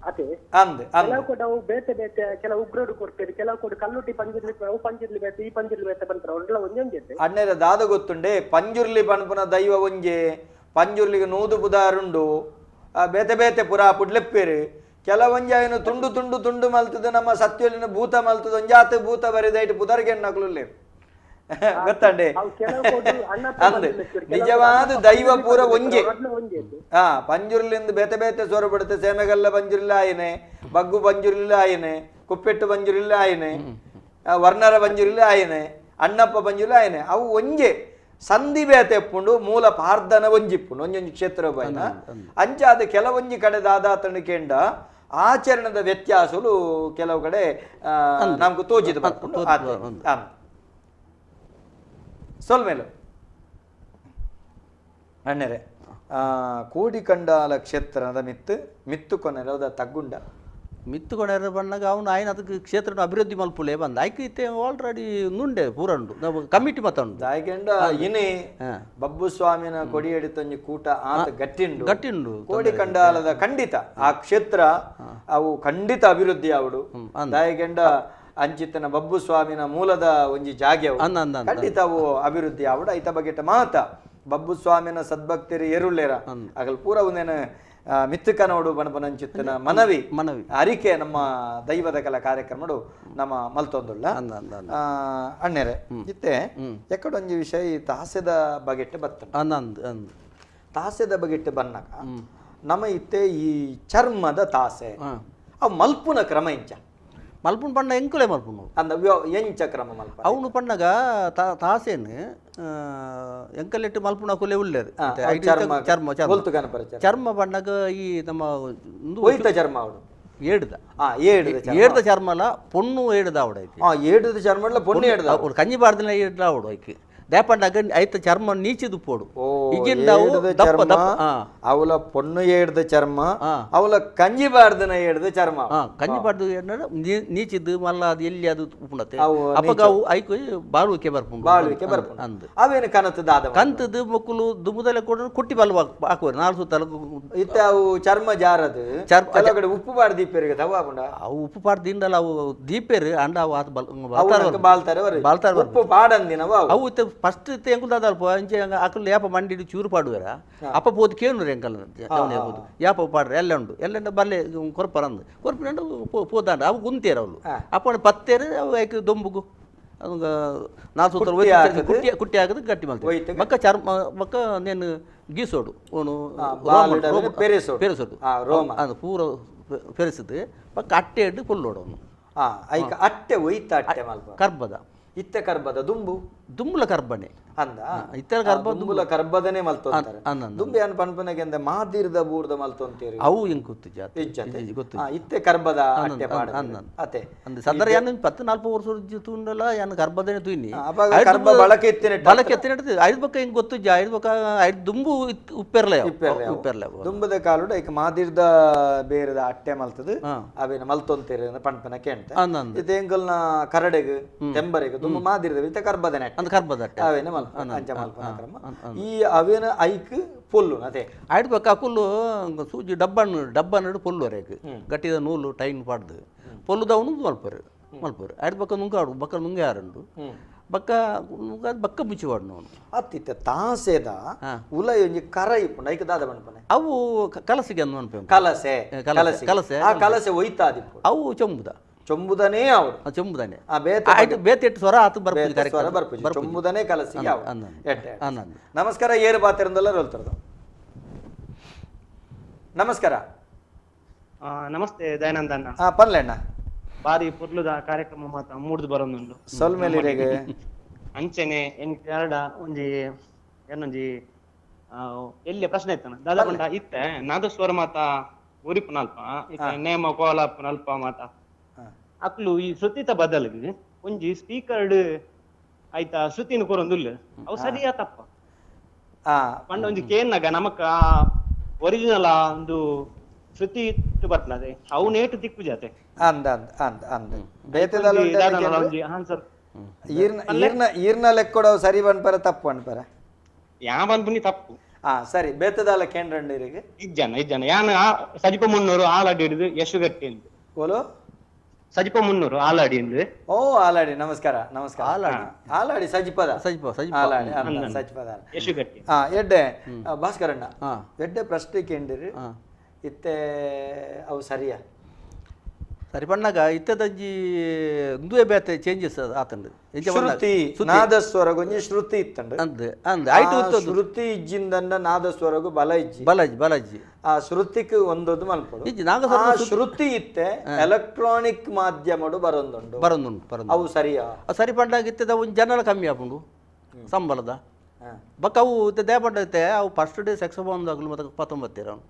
ಅದೇ ಅಂದ್ ಕೆಲವು ಕೂಡ ಅವು ಬೇತೆ ಬೇತೆ ಕೆಲವು ಉಗ್ರರು ಕೊಡ್ತೇವೆ ಕೆಲವು ಕೂಡ ಕಲ್ಲುಟ್ಟಿ ಪಂಜುರ್ಲಿ ಅವು ಪಂಜುರ್ಲಿ ಬೇತೆ ಈ ಪಂಜುರ್ಲಿ ಬೇತೆ ಬಂತಾರೆ ಅವರೆಲ್ಲ ಒಂಜೆ ಒಂಜೆ. ಅಣ್ಣರ ದಾದ ಗೊತ್ತುಂಡೆ ಪಂಜುರ್ಲಿ ಪನ್ಪುನ ದೈವ ಒಂಜೆ ಪಂಜುರ್ಲಿಗೆ ನೂದು ಬುದಾರುಂಡು ಬೇತೆ ಬೇತೆ ಪುರಾ ಪುಡ್ಲೆಪ್ಪೇರು ಕೆಲವೊಂಜಾಯನು ತುಂಡು ತುಂಡು ತುಂಡು ಮಲ್ತದ ನಮ್ಮ ಸತ್ಯಲಿನ ಭೂತ ಮಲ್ತದ ಒಂಜಾತ ಭೂತ ಬರಿದೈಟ್ ಪುದರ್ಗೆ ನಕಲುಲ್ಲೆ ಗೊತ್ತಂಡೆ ಅಂದ್ ನಿಜವಾದ ದೈವ ಪೂರ ಒಂಜೆ. ಹಾ ಪಂಜುರ್ಲಿಂದ ಬೇತೆ ಬೇತೆ ಸ್ವರ ಬಿಡುತ್ತೆ ಸೇಮೆಗಲ್ಲ ಪಂಜುರ್ಲಿ ಆಯನೆ ಬಗ್ಗು ಪಂಜುರ್ಲಿ ಆಯನೆ ಕುಪ್ಪೆಟ್ಟು ಪಂಜುರ್ಲಿ ಆಯನೆ ವರ್ಣರ ಪಂಜುರ್ಲಿ ಆಯನೆ ಅಣ್ಣಪ್ಪ ಪಂಜುರ್ಲಿ ಆಯನೆ ಅವು ಒಂಜೆ ಸಂಧಿ ಬೇತೆ ಎಪ್ಪುಂಡು ಮೂಲ ಪಾರ್ದನ ಒಂಜಿಪ್ಪುಂಡು ಒಂಜೊಂಜಿ ಕ್ಷೇತ್ರ ಬೈನ ಅಂಚಾದ ಕೆಲವೊಂಜಿ ಕಡೆ ದಾದಾತನ ಕೇಂಡ ಆಚರಣದ ವ್ಯತ್ಯಾಸಲು ಕೆಲವು ಕಡೆ ನಮ್ಗೆ ತೋಜಿದ ಬರ್ಪುಂಡು. ಸೊಲ್ಮೇಲು ಅಣ್ಣರೆ ಕೋಡಿಕಂಡಾಲ ಕ್ಷೇತ್ರದ ಮಿತ್ತು ಮಿತ್ತು ಕೊನೆರದ ತಗ್ಗುಂಡ ಮಿತ್ತು ಕೊನೆರ ಬಣ್ಣಗ ಅವನು ಆಯ್ನ ಅದಕ್ಕೆ ಕ್ಷೇತ್ರ ಅಭಿವೃದ್ಧಿ ಮಲ್ಪುಲೆ ಬಂದ ಆಯ್ಕೆ ಇತ್ತೆ ಆಲ್ರೆಡಿ ನುಂಡೆ ಪೂರ ಉಂಡು ನಾವು ಕಮಿಟಿ ಮತ್ತ ಉಂಡು ದಾಯಕೆಂಡ ಇನಿ ಬಬ್ಬು ಸ್ವಾಮಿನ ಕೊಡಿ ಹಿಡಿತೊಂಜಿ ಕೂಟ ಆತ ಗಟ್ಟಿಂಡು ಗಟ್ಟಿಂಡು ಕೋಡಿಕಂಡಾಲದ ಖಂಡಿತ ಆ ಕ್ಷೇತ್ರ ಅವು ಖಂಡಿತ ಅಭಿವೃದ್ಧಿ ಆವಡು. ದಾಯಕೆಂಡ ಅಂಚಿತನ ಬಬ್ಬು ಸ್ವಾಮಿನ ಮೂಲದ ಒಂಜಿ ಜಾಗೆ ಖಂಡಿತ ಅವು ಅಭಿವೃದ್ಧಿ ಆವಡು. ಐತ ಬಗೆಟ ಮಾತ ಬಬ್ಬು ಸ್ವಾಮಿನ ಸದ್ಭಕ್ತರು ಏರುಳ್ಳೇರ ಅಗಲ್ ಪೂರ ಒಂದೇನು ಮಿತ್ತುಕನೋಡು ಬಣಪನಂಚಿತ್ತಿನ ಮನವಿ ಮನವಿ ಅರಿಕೆ ನಮ್ಮ ದೈವದ ಕಲ ಕಾರ್ಯಕ್ರಮಡು ನಮ್ಮ ಮಲ್ತೊಂದುಳ್ಳ ಅಣ್ಣೆರೆ ಇತ್ತೆ ಎಕ್ಕಡೊಂಜಿ ವಿಷಯ ಈ ತಾಸೆದ ಬಗೆಟ್ಟು ಬತ್ತ ತಾಸೆದ ಬಗೆಟ್ಟು ಬನ್ನಕ ನಮ್ಮ ಇತ್ತೆ ಈ ಚರ್ಮದ ತಾಸೆ ಅವು ಮಲ್ಪುನ ಕ್ರಮ ಇಂಚ ಮಲ್ಪುನ ಪಣ್ಣ ಎಂಕುಲೆ ಮಲ್ಪುನು ಅಂದ ಎಂಚ ಕ್ರಮ ಮಲ್ಪ ಅವನು ಪಣ್ಣಗ ತಾಸೇನು ಎಂಕಲೆಟ್ಟು ಮಲ್ಪುನ ಕುಲೆ ಉಳ್ಳೇರು ಚರ್ಮ ಚರ್ಮ ಪಣ್ಣಗ ಈ ನಮ್ಮ ಚರ್ಮ ಅವಡು ಏಡ್ದ ಏಡ್ದ ಚರ್ಮಲ ಪೊಣ್ಣು ಏಡ್ದ ಅವಡ ಏಡ್ದ ಚರ್ಮ ಪೊಣ್ಣು ಏಡ್ದ ಕಂಜಿ ಬಾರ್ದಿನ ಏಡ್ದ ಅವಡು ಐಕ್ ದೇಪಂಡಾಗ ಐತ ಚರ್ಮ ನೀಚಿದು ಪೋಡು ಅವಲ ಪೊಣ್ಣು ಏಡ್ದ ಚರ್ಮ ಅವಲ ಕಂಜಿ ಬಾರ್ದನ ಏಡ್ದ ಚರ್ಮ ಕಂಜಿ ಬಾರ್ದು ನೀಚಿದ್ದು ಮಲ್ಲ ಅದು ಎಲ್ಲಿ ಅದು ಉಪ್ಪುಣತೆ ಅಪ್ಪಗ ಅವು ಐಕು ಬಾಳುವಿಕೆ ಬರ್ಪುಂಡು ಬಾಳುವಿಕೆ ಬರ್ಪುಂಡು ಅಂದ್ ಅವೇನು ಕನತದ ಆದ ಕಂತದ್ದು ಮಕ್ಕಳು ದುಮ್ಮದಲ್ಲೇ ಕೂಡ ಕುಟ್ಟಿ ಬಲ್ವ ಹಾಕುವರು ನಾಲ್ಕು ಸುತ್ತಲ ಇತ್ತ ಅವು ಚರ್ಮ ಜಾರದು ಕೆಲವು ಉಪ್ಪು ಬಾರ್ದು ದೀಪೇರಿಗೆ ತವ ಆಪುಂಡ ಅವು ಉಪ್ಪು ಪಾಡ್ದು ದಿಂಡಲ್ಲ ಅವು ದೀಪೇರು ಅಂಡ ಅವು ಆತ ಬಾಲ್ತಾರೆ ಬಾಲ್ತಾರೆ ಉಪ್ಪು ಪಾಡಂದಿನವ ಅವು ಫಸ್ಟ್ ಇತ್ತೆ ಎಂಕುಲ್ ದಾದಲ್ಪ ಅಂಚೆ ಅಕುಲು ಯಾಪ ಮಂಡಿಡು ಚೂರು ಪಾಡುವೆರ ಅಪ್ಪ ಪೋದು ಕೇನುರು ಎಂಕಲ್ ಹೋದು ಯಾಪ ಪಾಡ್ರೆ ಎಲ್ಲ ಉಂಡು ಎಲ್ಲ ಬಲ್ಲೆ ಕೊರ್ಪರ ಅಂದು ಕೊರ್ಪಿನಂಡು ಪೋದಾಂಡ ಅವು ಗುಂತೇರು ಅವಳು ಅಪ್ಪ ಪತ್ತೇರು ಅವು ಐಕ್ ದೊಂಬುಗು ನಾಲ್ಕು ಸೂತ್ರ ಕುಟ್ಟಿ ಕುಟ್ಟಿ ಆಗದು ಗಟ್ಟಿ ಮಾಡ್ತೀವಿ ಬಕ್ಕ ಚರ್ಮ ಬಕ್ಕ ನೇನು ಗೀಸೋಡು ಅವನು ಪೆರೆಸೋಡು ಅದು ಪೂರ ಪೆರೆಸಿದ್ದು ಬಕ್ಕ ಅಟ್ಟೆ ಇಟ್ಟು ಕೊಲ್ಲೋಡು ಅವನು ಐಕ ಅಟ್ಟೆ ಒಯ್ತ ಅಟ್ಟೆ ಮಲ್ಪ ಕರ್ಬದ ಇತ್ತೆ ಕರ್ಬದ ದುಂಬು ದುಂಬುಲ ಕರ್ಬನೆ ಅಂದ ಇತ್ತೆ ಕರ್ಬ ದುಂಬುಲ ಕರ್ಬದನೆ ಮಲ್ತೊಂತಾರೆ ದುಂಬೆ ಅನ್ ಪನ್ಪನಗೆ ಅಂದ ಮಾದಿರ್ದ ಬೂರ್ದ ಮಲ್ತೊಂತೀರಿ ಅವು ಇಂಕ್ ಗೊತ್ತು ಜಾತಿ ಗೊತ್ತು ಇತ್ತೆ ಕರ್ಬದ ಅಟ್ಟೆ ಪಾಡ ಅತೆ ಅಂದ ಸದರ ಯಾನ್ 14 ವರ್ಷ ತೂಂಡಲ ಯಾನ್ ಕರ್ಬದನೆ ತೂನಿ ಅವಾಗ ಕರ್ಬ ಬಳಕೆ ಇತ್ತಿನ ಬಳಕೆ ಇತ್ತಿನ ಐದು ಬಕ್ಕ ಇಂಕ್ ಗೊತ್ತು ಜಾ ಐದು ಬಕ್ಕ ಐದು ದುಂಬು ಉಪ್ಪೆರ್ಲೆ ಉಪ್ಪೆರ್ಲೆ ದುಂಬದ ಕಾಲುಡ ಐಕ ಮಾದಿರ್ದ ಬೇರದ ಅಟ್ಟೆ ಮಲ್ತದು ಅವೇನ ಮಲ್ತೊಂತೀರಿ ಪನ್ಪನ ಕೇಂತ ಇತ್ತೆ ಎಂಕಲ್ನ ಕರಡೆಗ್ ತೆಂಬರೆಗ್ ದುಂಬು ಮಾದಿರ್ದ ಇತ್ತೆ ಕರ್ಬದನೆ ಅಂದ ಕರ್ಬದ ಅಟ್ಟೆ ಅವೇನ ಮಲ್ಪ ಅಂಚ ಮಲ್ಪನ ಕ್ರಮ ಈ ಅವೇನ ಐಕ್ ಪೊಲ್ಲು ಅದೇ ಆಯ್ತು ಬಕ್ಕ ಅಕುಲು ಸೂಜಿ ಡಬ್ಬನ್ನು ಡಬ್ಬನ್ನು ಪೊಲ್ಲು ಅರೇಕ್ ಗಟ್ಟಿದ ನೂಲು ಟೈನ್ ಪಾಡ್ದು ಪೊಲ್ಲುದವನು ಮಲ್ಪರು ಮಲ್ಪರು ಆಯ್ತು ಬಕ್ಕ ನುಂಗಾಡು ಬಕ್ಕ ನುಂಗೆ ಯಾರುಂಡು ಬಕ್ಕ ಬಕ್ಕ ಮುಚ್ಚಿವಾಡು ಅವನು ಅತ್ತಿತ್ತ ತಾಸೆದ ಉಲ ಒಂಜಿ ಕರ ಇಪ್ಪುಂಡು ಐಕ್ ದಾದ ಪನ್ಪನೆ ಅವು ಕಲಸಿಗೆ ಅಂದ್ ಪನ್ಪೆ ಕಲಸೆ ಕಲಸೆ ಕಲಸೆ ಆ ಕಲಸೆ ಒಯ್ತಾದಿಪ್ಪು ಅವು ಚೊಂಬುದ ಚೊಂಬುದನೇ ಅವಡು ಚೊಂಬುದನೇ ಆಯ್ತು ಬೇತೆಟ್ಟು ಸ್ವರ ಆತು ಬರ್ಪುಜಿ ಸ್ವರ ಬರ್ಪುಜಿ ಚೊಂಬುದನೇ ಕಲಸಿ ನಮಸ್ಕಾರ ಏರು ಪಾತಿರಂದಲ್ಲ ರೋಲ್ತರದು ನಮಸ್ಕಾರ ನಮಸ್ತೆ ದಯಾನಂದ ಅಣ್ಣ ಪನ್ಲೆಣ್ಣ ಬಾರಿ ಪೊರ್ಲುದ ಕಾರ್ಯಕ್ರಮ ಮಾತ ಮೂಡ್ದು ಬರೋದುಂಡು ಸೊಲ್ಮೇಲಿರೆಗೆ ಅಂಚೆನೆ ಎಂಕ್ ಎರಡ ಒಂಜಿ ಏನೊಂಜಿ ಎಲ್ಲಿ ಪ್ರಶ್ನೆ ಇತ್ತನ ದಾದಾ ಪಂಡ ಇತ್ತೆ ನಾದಸ್ವರ ಮಾತ ಉರಿಪುನಲ್ಪ ಇತ್ತೆ ನೇಮ ಕೋಲಾಪುನಲ್ಪ ಮಾತ ಅಕ್ಲು ಈ ಶ್ರುತಿತ ಬದಲಿಗೆ ಒಂಜಿ ಸ್ಪೀಕರ್ಡ್ ಆಯ್ತಾ ಶ್ರುತಿನ ಕೊರೊಂದುಲ್ಲ ಅವು ಸರಿಯಾ ತಪ್ಪ ಪಂಡ ಒಂಜಿ ಕೇನ್ನಾಗ ನಮಕ ಒರಿಜಿನಲ್ ಒಂದು ಶ್ರುತಿ ಇಟ್ಟು ಬರ್ತದೆ ಅವು ನೇಟು ತಿಕ್ಕು ಜಾತೆ ಅಂದ ಅಂದ ಅಂದ ಅಂದ ಬೇತೆದಲ್ಲ ಆನ್ಸರ್ ಈರ್ನ ಈರ್ನ ಲೆಕ್ಕೊಡ ಸರಿ ಬನ್ಪರ ತಪ್ಪು ಅನ್ಪರ ಯಾ ಬನ್ಪುನಿ ತಪ್ಪು ಹಾ ಸರಿ ಬೇತದಾಲ ಕೇಂದ್ರಂಡಿರಿಗೆ ಇಜ್ಜನ ಇಜ್ಜನ ಯಾನ್ ಸಜಿಪ ಮುನ್ನೂರು ಆಲಾಡಿ ಹಿಡಿದು ಯಶುಗಟ್ಟಿ ಅಂತ ಓಲೋ ಸಜಿಪ 300 ಆಲಾಡಿ ಎಂದು ಓ ಆಲಾಡಿ ನಮಸ್ಕಾರ ನಮಸ್ಕಾರ ಆಲಾಡಿ ಆಲಾಡಿ ಸಜಿಪದ ಸಜಿಪ ಸಜಿಪ ಆಲಾಡಿ ಸಜಿಪದ ಯಶುಗಟ್ಟಿ ಹಾ ಎಡ್ಡೆ ಭಾಸ್ಕರಣ್ಣ ಎಡ್ಡೆ ಪ್ರಶ್ನೆ ಕೇಂದ್ರಿ ಇತ್ತೆ ಅವು ಸರಿಯಾ ಸರಿ ಪಣ್ಣಾಗ ಇತ್ತದಂಜಿ ಒಂದುವೇ ಬೇತೆ ಚೇಂಜಸ್ ಆತಂಡು ಶ್ರುತಿ ನಾದಸ್ವರಗೊಂಜಿ ಶ್ರುತಿ ಇತ್ತಂಡು ಅಂದ್ ಅಂದ್ ಆಯ್ತು ಶ್ರುತಿ ಇಜ್ಜಿಂದನ್ನ ನಾದಸ್ವರಗು ಬಲ ಇಜ್ಜಿ ಬಲ ಬಲ ಇಜ್ಜಿ ಆ ಶ್ರುತಿಕ್ ಒಂದೊಂದು ಮಲ್ಪಡು ಇಜ್ಜಿ ನಾಗಸ್ವರ ಶ್ರುತಿ ಇತ್ತೆ ಎಲೆಕ್ಟ್ರಾನಿಕ್ ಮಾಧ್ಯಮಡು ಬರೊಂದುಂಡು ಬರೊಂದುಂಡು ಬರೊಂದು ಅವು ಸರಿಯಾ ಸರಿ ಪಂಡಾಗ ಇತ್ತದ ಒಂದು ಜನಲ ಕಮ್ಮಿ ಆಪುಂಡು ಸಂಬಳದ ಬಕ್ಕ ಅವು ಇತ್ತೆ ದೇಪಂಡ ಇತ್ತೆ ಅವು ಫಸ್ಟ್ ಡೇ ಸೆಕ್ಸೋಫೋನ್ ಆಗಲು ಮತ್ತೆ 19 ಅವನು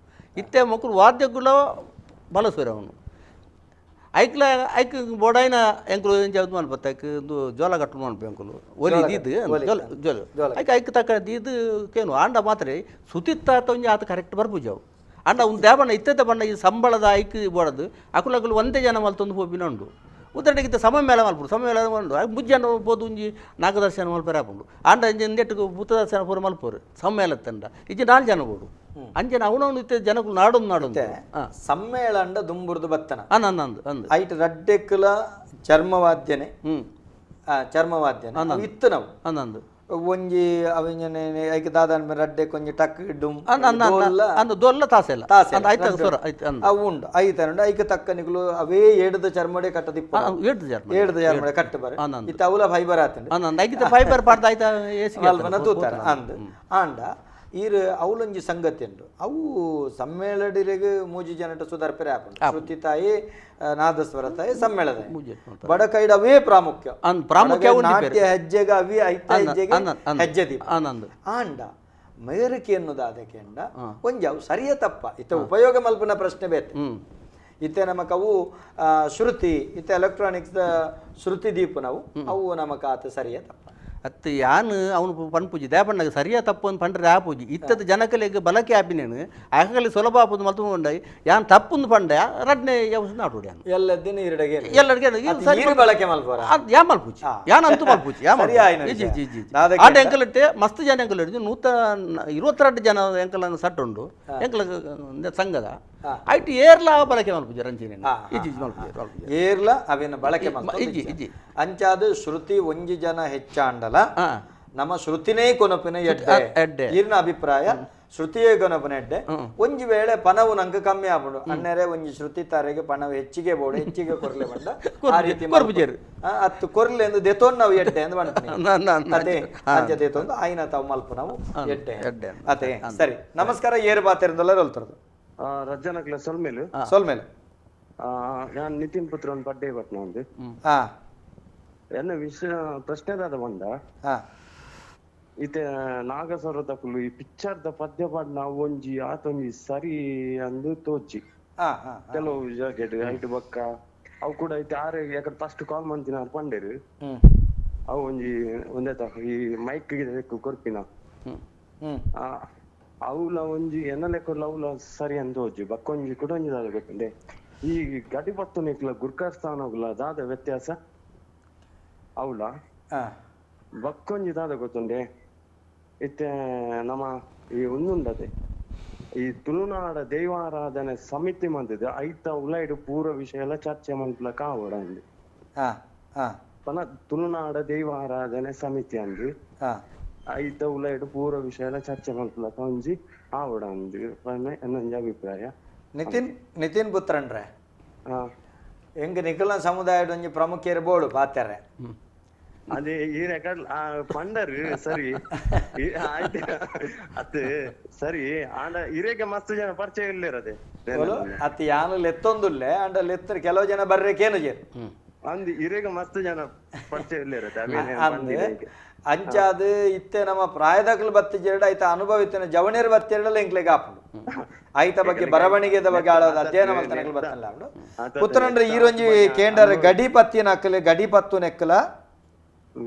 ಇತ್ತೆ ಮಕ್ಕಳು ವಾದ್ಯಗುಲ ಬಳಸುವರು ಅವನು ಐಕ್ಲ ಐಕ್ ಬೋಡಾಯಿನ ಎಂಕುಲು ಎಂಚ ಮನ್ಪತ್ತ ಐಕ್ ಒಂದು ಜೋಲ ಕಟ್ಟು ಮನ್ಪು ಎಂಕುಲು ಒಲಿ ದೀದ್ ಜೋಲ ಜೋಲ ಐಕ್ ಐಕ್ ತಕ್ಕ ದೀದ್ ಕೇನು ಆಂಡ ಮಾತ್ರ ಸುತಿತ್ತ ಒಂಜಿ ಆತ ಕರೆಕ್ಟ್ ಬರ್ಪುಜವು ಆಂಡ ಒಂದು ದೇಬಣ್ಣ ಇತ್ತದ ಬಣ್ಣ ಈ ಸಂಬಳದ ಐಕ್ ಬೋಡದು ಅಕುಲು ಅಕುಲು ಒಂದೇ ಜನ ಮಲ್ತೊಂದು ಪೋಪಿನ ಉಂಡು ಉದಾಹರಣೆಗೆ ಸಮ ಮೇಳ ಮಲ್ಪುಡು ಸಮ ಮೇಳ ಉಂಡು ಮುಜ್ಜನ ಪೋದು ಒಂಜಿ ನಾಗದರ್ಶನ ಮಲ್ಪರೆ ಆಪುಂಡು ಆಂಡ ಇಂಜೆ ಇಂದೆಟ್ಟುಗು ಭೂತದರ್ಶನ ಪೂರ ಮಲ್ಪೋರು ಸಮ್ಮೇಳ ತಂಡ ಇಜ್ಜೆ 4 ಜನ ಬೋಡು ಅಂಜನ ಅವನವನು ಇತ್ತೆ ಜನಕ್ಕೂ ನಾಡೊಂದು ನಾಡೊಂದು ಸಮ್ಮೇಳ ಅಂಡ ದುಂಬುರ್ದು ಬತ್ತನ ಅಂದ್ ಅಂದ್ ಐಟ್ ರಡ್ಡೆಕ್ಕುಲ ಚರ್ಮವಾದ್ಯನೆ ಚರ್ಮವಾದ್ಯನೆ ಇತ್ತು ನಾವು ಅಂದಂದು ಒಂಜಿ ಅವಿಂಜನೆ ಐಕ್ ದಾದನ್ ರಡ್ಡೆ ಕೊಂಜಿ ಟಕ್ ಡುಮ್ ಅಂದು ದೊಲ್ಲ ತಾಸೆಲ್ಲ ತಾಸೆ ಐತ ಸ್ವರ ಐತ ಅವು ಉಂಡು ಐತ ಉಂಡು ಐಕ್ ತಕ್ಕ ನಿಕುಲು ಅವೇ ಏಡದ ಚರ್ಮಡೆ ಕಟ್ಟದಿಪ್ಪ ಏಡದ ಚರ್ಮಡೆ ಕಟ್ಟು ಬರ ಇತ್ತ ಅವಲ ಫೈಬರ್ ಆತಂಡು ಐಕಿತ ಫೈಬರ್ ಪಾಡ್ದ ಐತ ಮಲ್ಪನ ತೂತಾರ ಅಂದ್ ಆಂಡ ಈರ್ ಅವಲೊಂಜಿ ಸಂಗತಿ ಉಂಡು ಅವು ಸಮ್ಮೇಳಡಿರೆಗ್ ಮೂಜಿ ಜನಟ ಸುಧಾರ್ಪೆರೆ ಆಪುಂಡು ಶ್ರುತಿ ತಾಯಿ ನಾದಸ್ವರ ತಾಯಿ ಸಮ್ಮೇಳದ ಬಡಕೈಡ್ ಅವೇ ಪ್ರಾಮುಖ್ಯ ಪ್ರಾಮುಖ್ಯ ನಾಟ್ಯ ಹೆಜ್ಜೆಗೆ ಅವೇ ಐತ ಹೆಜ್ಜೆಗೆ ಹೆಜ್ಜೆ ದೀಪ ಆಂಡ ಮೇರಿಕೆ ಎನ್ನುದಾದಕ್ಕೆಂಡ ಒಂಜಿ ಅವು ಸರಿಯ ತಪ್ಪ ಇತ್ತ ಉಪಯೋಗ ಮಲ್ಪನ ಪ್ರಶ್ನೆ ಬೇತೆ ಇತ್ತೆ ನಮಕ್ ಅವು ಶ್ರುತಿ ಇತ್ತೆ ಎಲೆಕ್ಟ್ರಾನಿಕ್ಸ್ ಶ್ರುತಿ ದೀಪ ನಾವು ಅವು ನಮಕ ಆತ ಸರಿಯ ತಪ್ಪ ಅತ್ತು ಯಾನ್ ಅವನು ಪನ್ಪುಜಿ ದೇಪಣ್ಣಗೆ ಸರಿಯಾ ತಪ್ಪು ಅಂತ ಪಂಡ್ರೆ ಆಪುಜಿ ಇತ್ತದ ಜನಕಲಿಗೆ ಬಳಕೆ ಆಪಿನೇನು ಆಕಲಿ ಸುಲಭ ಆಪುದು ಮಲ್ತು ಉಂಡೈ ಯಾನ್ ತಪ್ಪುಂದು ಪಂಡೆ ರಡ್ನೆ ಯಾವ ನಾಟೋಡಿ ಯಾನ್ ಎಲ್ಲದಿನ ಈರಡೆಗೆ ಎಲ್ಲರಿಗೆ ಸರಿ ಬಳಕೆ ಮಲ್ಪರ ಯಾ ಮಲ್ಪುಜಿ ಯಾನ್ ಅಂತೂ ಮಲ್ಪುಜಿ ಯಾ G G G ಆಂಡ ಎಂಕಲಿಟ್ಟೆ ಮಸ್ತ್ ಜನ ಎಂಕಲ್ ಹಿಡಿದು 122 ಜನ ಎಂಕಲ ಸಟ್ ಉಂಡು ಎಂಕಲ ಸಂಘದ ಐಟ್ ಏರ್ಲ ಬಳಕೆ ಮಲ್ಪುಜಿ ರಂಜಿನಿ ಇಜಿ ಮಲ್ಪುಜಿ ಏರ್ಲ ಅವೇನ ಬಳಕೆ ಮಲ್ಪುಜಿ ಇಜಿ ಇಜಿ ಅಂಚಾದ ಶ್ರುತಿ ಒಂಜಿ ಜನ ಹೆಚ್ಚಾಂಡಲ ನಮ್ಮ ಶ್ರುತಿನೇ ಕೊನಪಿನ ಎಡ್ಡೆ ಈರ್ನ ಅಭಿಪ್ರಾಯ ಶ್ರುತಿಯೇ ಕೊನಪಿನ ಎಡ್ಡೆ ಒಂಜಿ ವೇಳೆ ಪಣವು ನಂಗೆ ಕಮ್ಮಿ ಆಪುಂಡು ಅಣ್ಣರೆ ಒಂಜಿ ಶ್ರುತಿ ತಾರೆಗೆ ಪಣವು ಹೆಚ್ಚಿಗೆ ಬೋಡು ಹೆಚ್ಚಿಗೆ ಕೊರ್ಲೆ ಬಂಡ ಆ ರೀತಿ ಅತ್ತು ಕೊರ್ಲೆ ಎಂದು ದೆತೋನ್ ನಾವು ಎಡ್ಡೆ ಎಂದು ಬಂಡ ಅದೇ ಅಂಚ ದೇತೊಂದು ಆಯ್ನ ತಾವು ಮಲ್ಪ ನಾವು ಎಡ್ಡೆ ಅದೇ ಸರಿ ನಮಸ್ಕಾರ ಏರು ಬಾತಿರಂದಲ್ಲ ರೋಲ್ತರದು ರಜ್ಜನಕ್ಲ ಸೊಲ್ಮೇಲು ಸೊಲ್ಮೇಲು ನಾನು ನಿತಿನ್ ಪುತ್ರ ಒಂದು ಪಡ್ಡೆ ಪಟ್ನ ಒಂದು ಎನ್ನ ವಿಷಯ ಪ್ರಶ್ನೆದಾದ ಬಂದ ಇತ್ತೆ ನಾಗಸ್ವರದ ಕುಲು ಈ ಪಿಕ್ಚರ್ ದ ಪದ್ಯ ಪಾಡ್ ನಾವು ಒಂಜಿ ಆತೊಂಜಿ ಸರಿ ಅಂದು ತೋಚಿ ಕೆಲವು ಜಾಕೆಟ್ ಐಟ್ ಬಕ್ಕ ಅವು ಕೂಡ ಐತೆ ಆರೆ ಯಾಕಂದ್ರೆ ಫಸ್ಟ್ ಕಾಲ್ ಮಂತಿನ ಪಂಡೇರು ಅವು ಒಂಜಿ ಒಂದೇ ಈ ಮೈಕ್ ಕೊರ್ಪಿನ ಅವ್ಲ ಒಂಜಿ ಎನ್ನ ಲೆಕ್ಕ ಅವ್ಲ ಸರಿ ಅಂತ ಹೋಜಿ ಬಕ್ಕೊಂಜಿ ಕೂಡ ಒಂಜಿ ದಾದ ಬೇಕಂದೆ ಈ ಗಡಿ ಪತ್ತು ನಿಕ್ಲ ಗುರ್ಕಾ ಸ್ಥಾನಗುಲ ದಾದ ವ್ಯತ್ಯಾಸ ಅವಳ ಬಕ್ಕೊಂಜಿ ದಾದ ಗೊತ್ತುಂಡೆ ಇತ್ತೆ ನಮ್ಮ ಈ ಒಂದುಂಡದೆ ಈ ತುಳುನಾಡ ದೈವಾರಾಧನೆ ಸಮಿತಿ ಮಂದಿದೆ ಐತ ಉಲೈಡು ಪೂರ ವಿಷಯ ಎಲ್ಲ ಚರ್ಚೆ ಮನ್ಪುಲಕ ಆವಡ ಅಂದು ಪನ ತುಳುನಾಡ ದೈವಾರಾಧನೆ ಸಮಿತಿ ಅಂದು ಐತ ಉಲೈಡು ಪೂರ ವಿಷಯ ಎಲ್ಲ ಚರ್ಚೆ ಮನ್ಪುಲಕ ಒಂಜಿ ಆವಡ ಅಂದು എന്നೊಂಜಿ ಅಭಿಪ್ರಾಯ. ನಿತಿನ್ ನಿತಿನ್ ಪುತ್ರನ್ರೆ ಹೆಂಗ ನಿಖಿಲ ಸಮುದಾಯದ ಒಂಜಿ ಪ್ರಮುಖ ಇರ್ಬೋಡು ಪಾತಾರೆ ಅದೇ ಈ ರೆಕಾರ್ಡ್ ಪಂಡರ್ ಸರಿ ಆಯ್ತು ಅತ್ ಸರಿ ಆಂಡ ಇರೇಗೆ ಮಸ್ತ್ ಜನ ಪರಿಚಯ ಇಲ್ಲಿರದೆ ಅತ್ ಯಾನು ಲೆತ್ತೊಂದುಲ್ಲೆ ಅಂಡ ಲೆತ್ತರ ಕೆಲವು ಜನ ಬರ್ರೇಕೇನು ಜೇರು ಅಂದ್ ಇರೇಗ ಮಸ್ತ್ ಜನ ಪರಿಚಯ ಇಲ್ಲಿರತ್ತೆ ಅಂಚಾದ ಇತ್ತೆ ನಮ್ಮ ಪ್ರಾಯದಕ್ಲು ಬತ್ತಿಜೆರಡು ಆಯ್ತ ಅನುಭವ ಇತ್ತಿನ ಜವಣಿಯರು ಬತ್ತಿರಡಲ್ಲ ಎಂಕ್ಲೆಗೆ ಆಪುಂಡು ಆಯ್ತ ಬಗ್ಗೆ ಬರವಣಿಗೆದ ಬಗ್ಗೆ ಆಳೋದು ಅಧ್ಯಯನ ಮಲ್ತನಕ್ಲು ಬತ್ತಲ್ಲ ಆಪುಂಡು ಪುತ್ರನ್ರೆ ಈರೊಂಜಿ ಕೇಂದ್ರ ಗಡಿ ಪತ್ತಿನ ಅಕ್ಕಲೆ ಗಡಿ ಪತ್ತು ನೆಕ್ಕಲ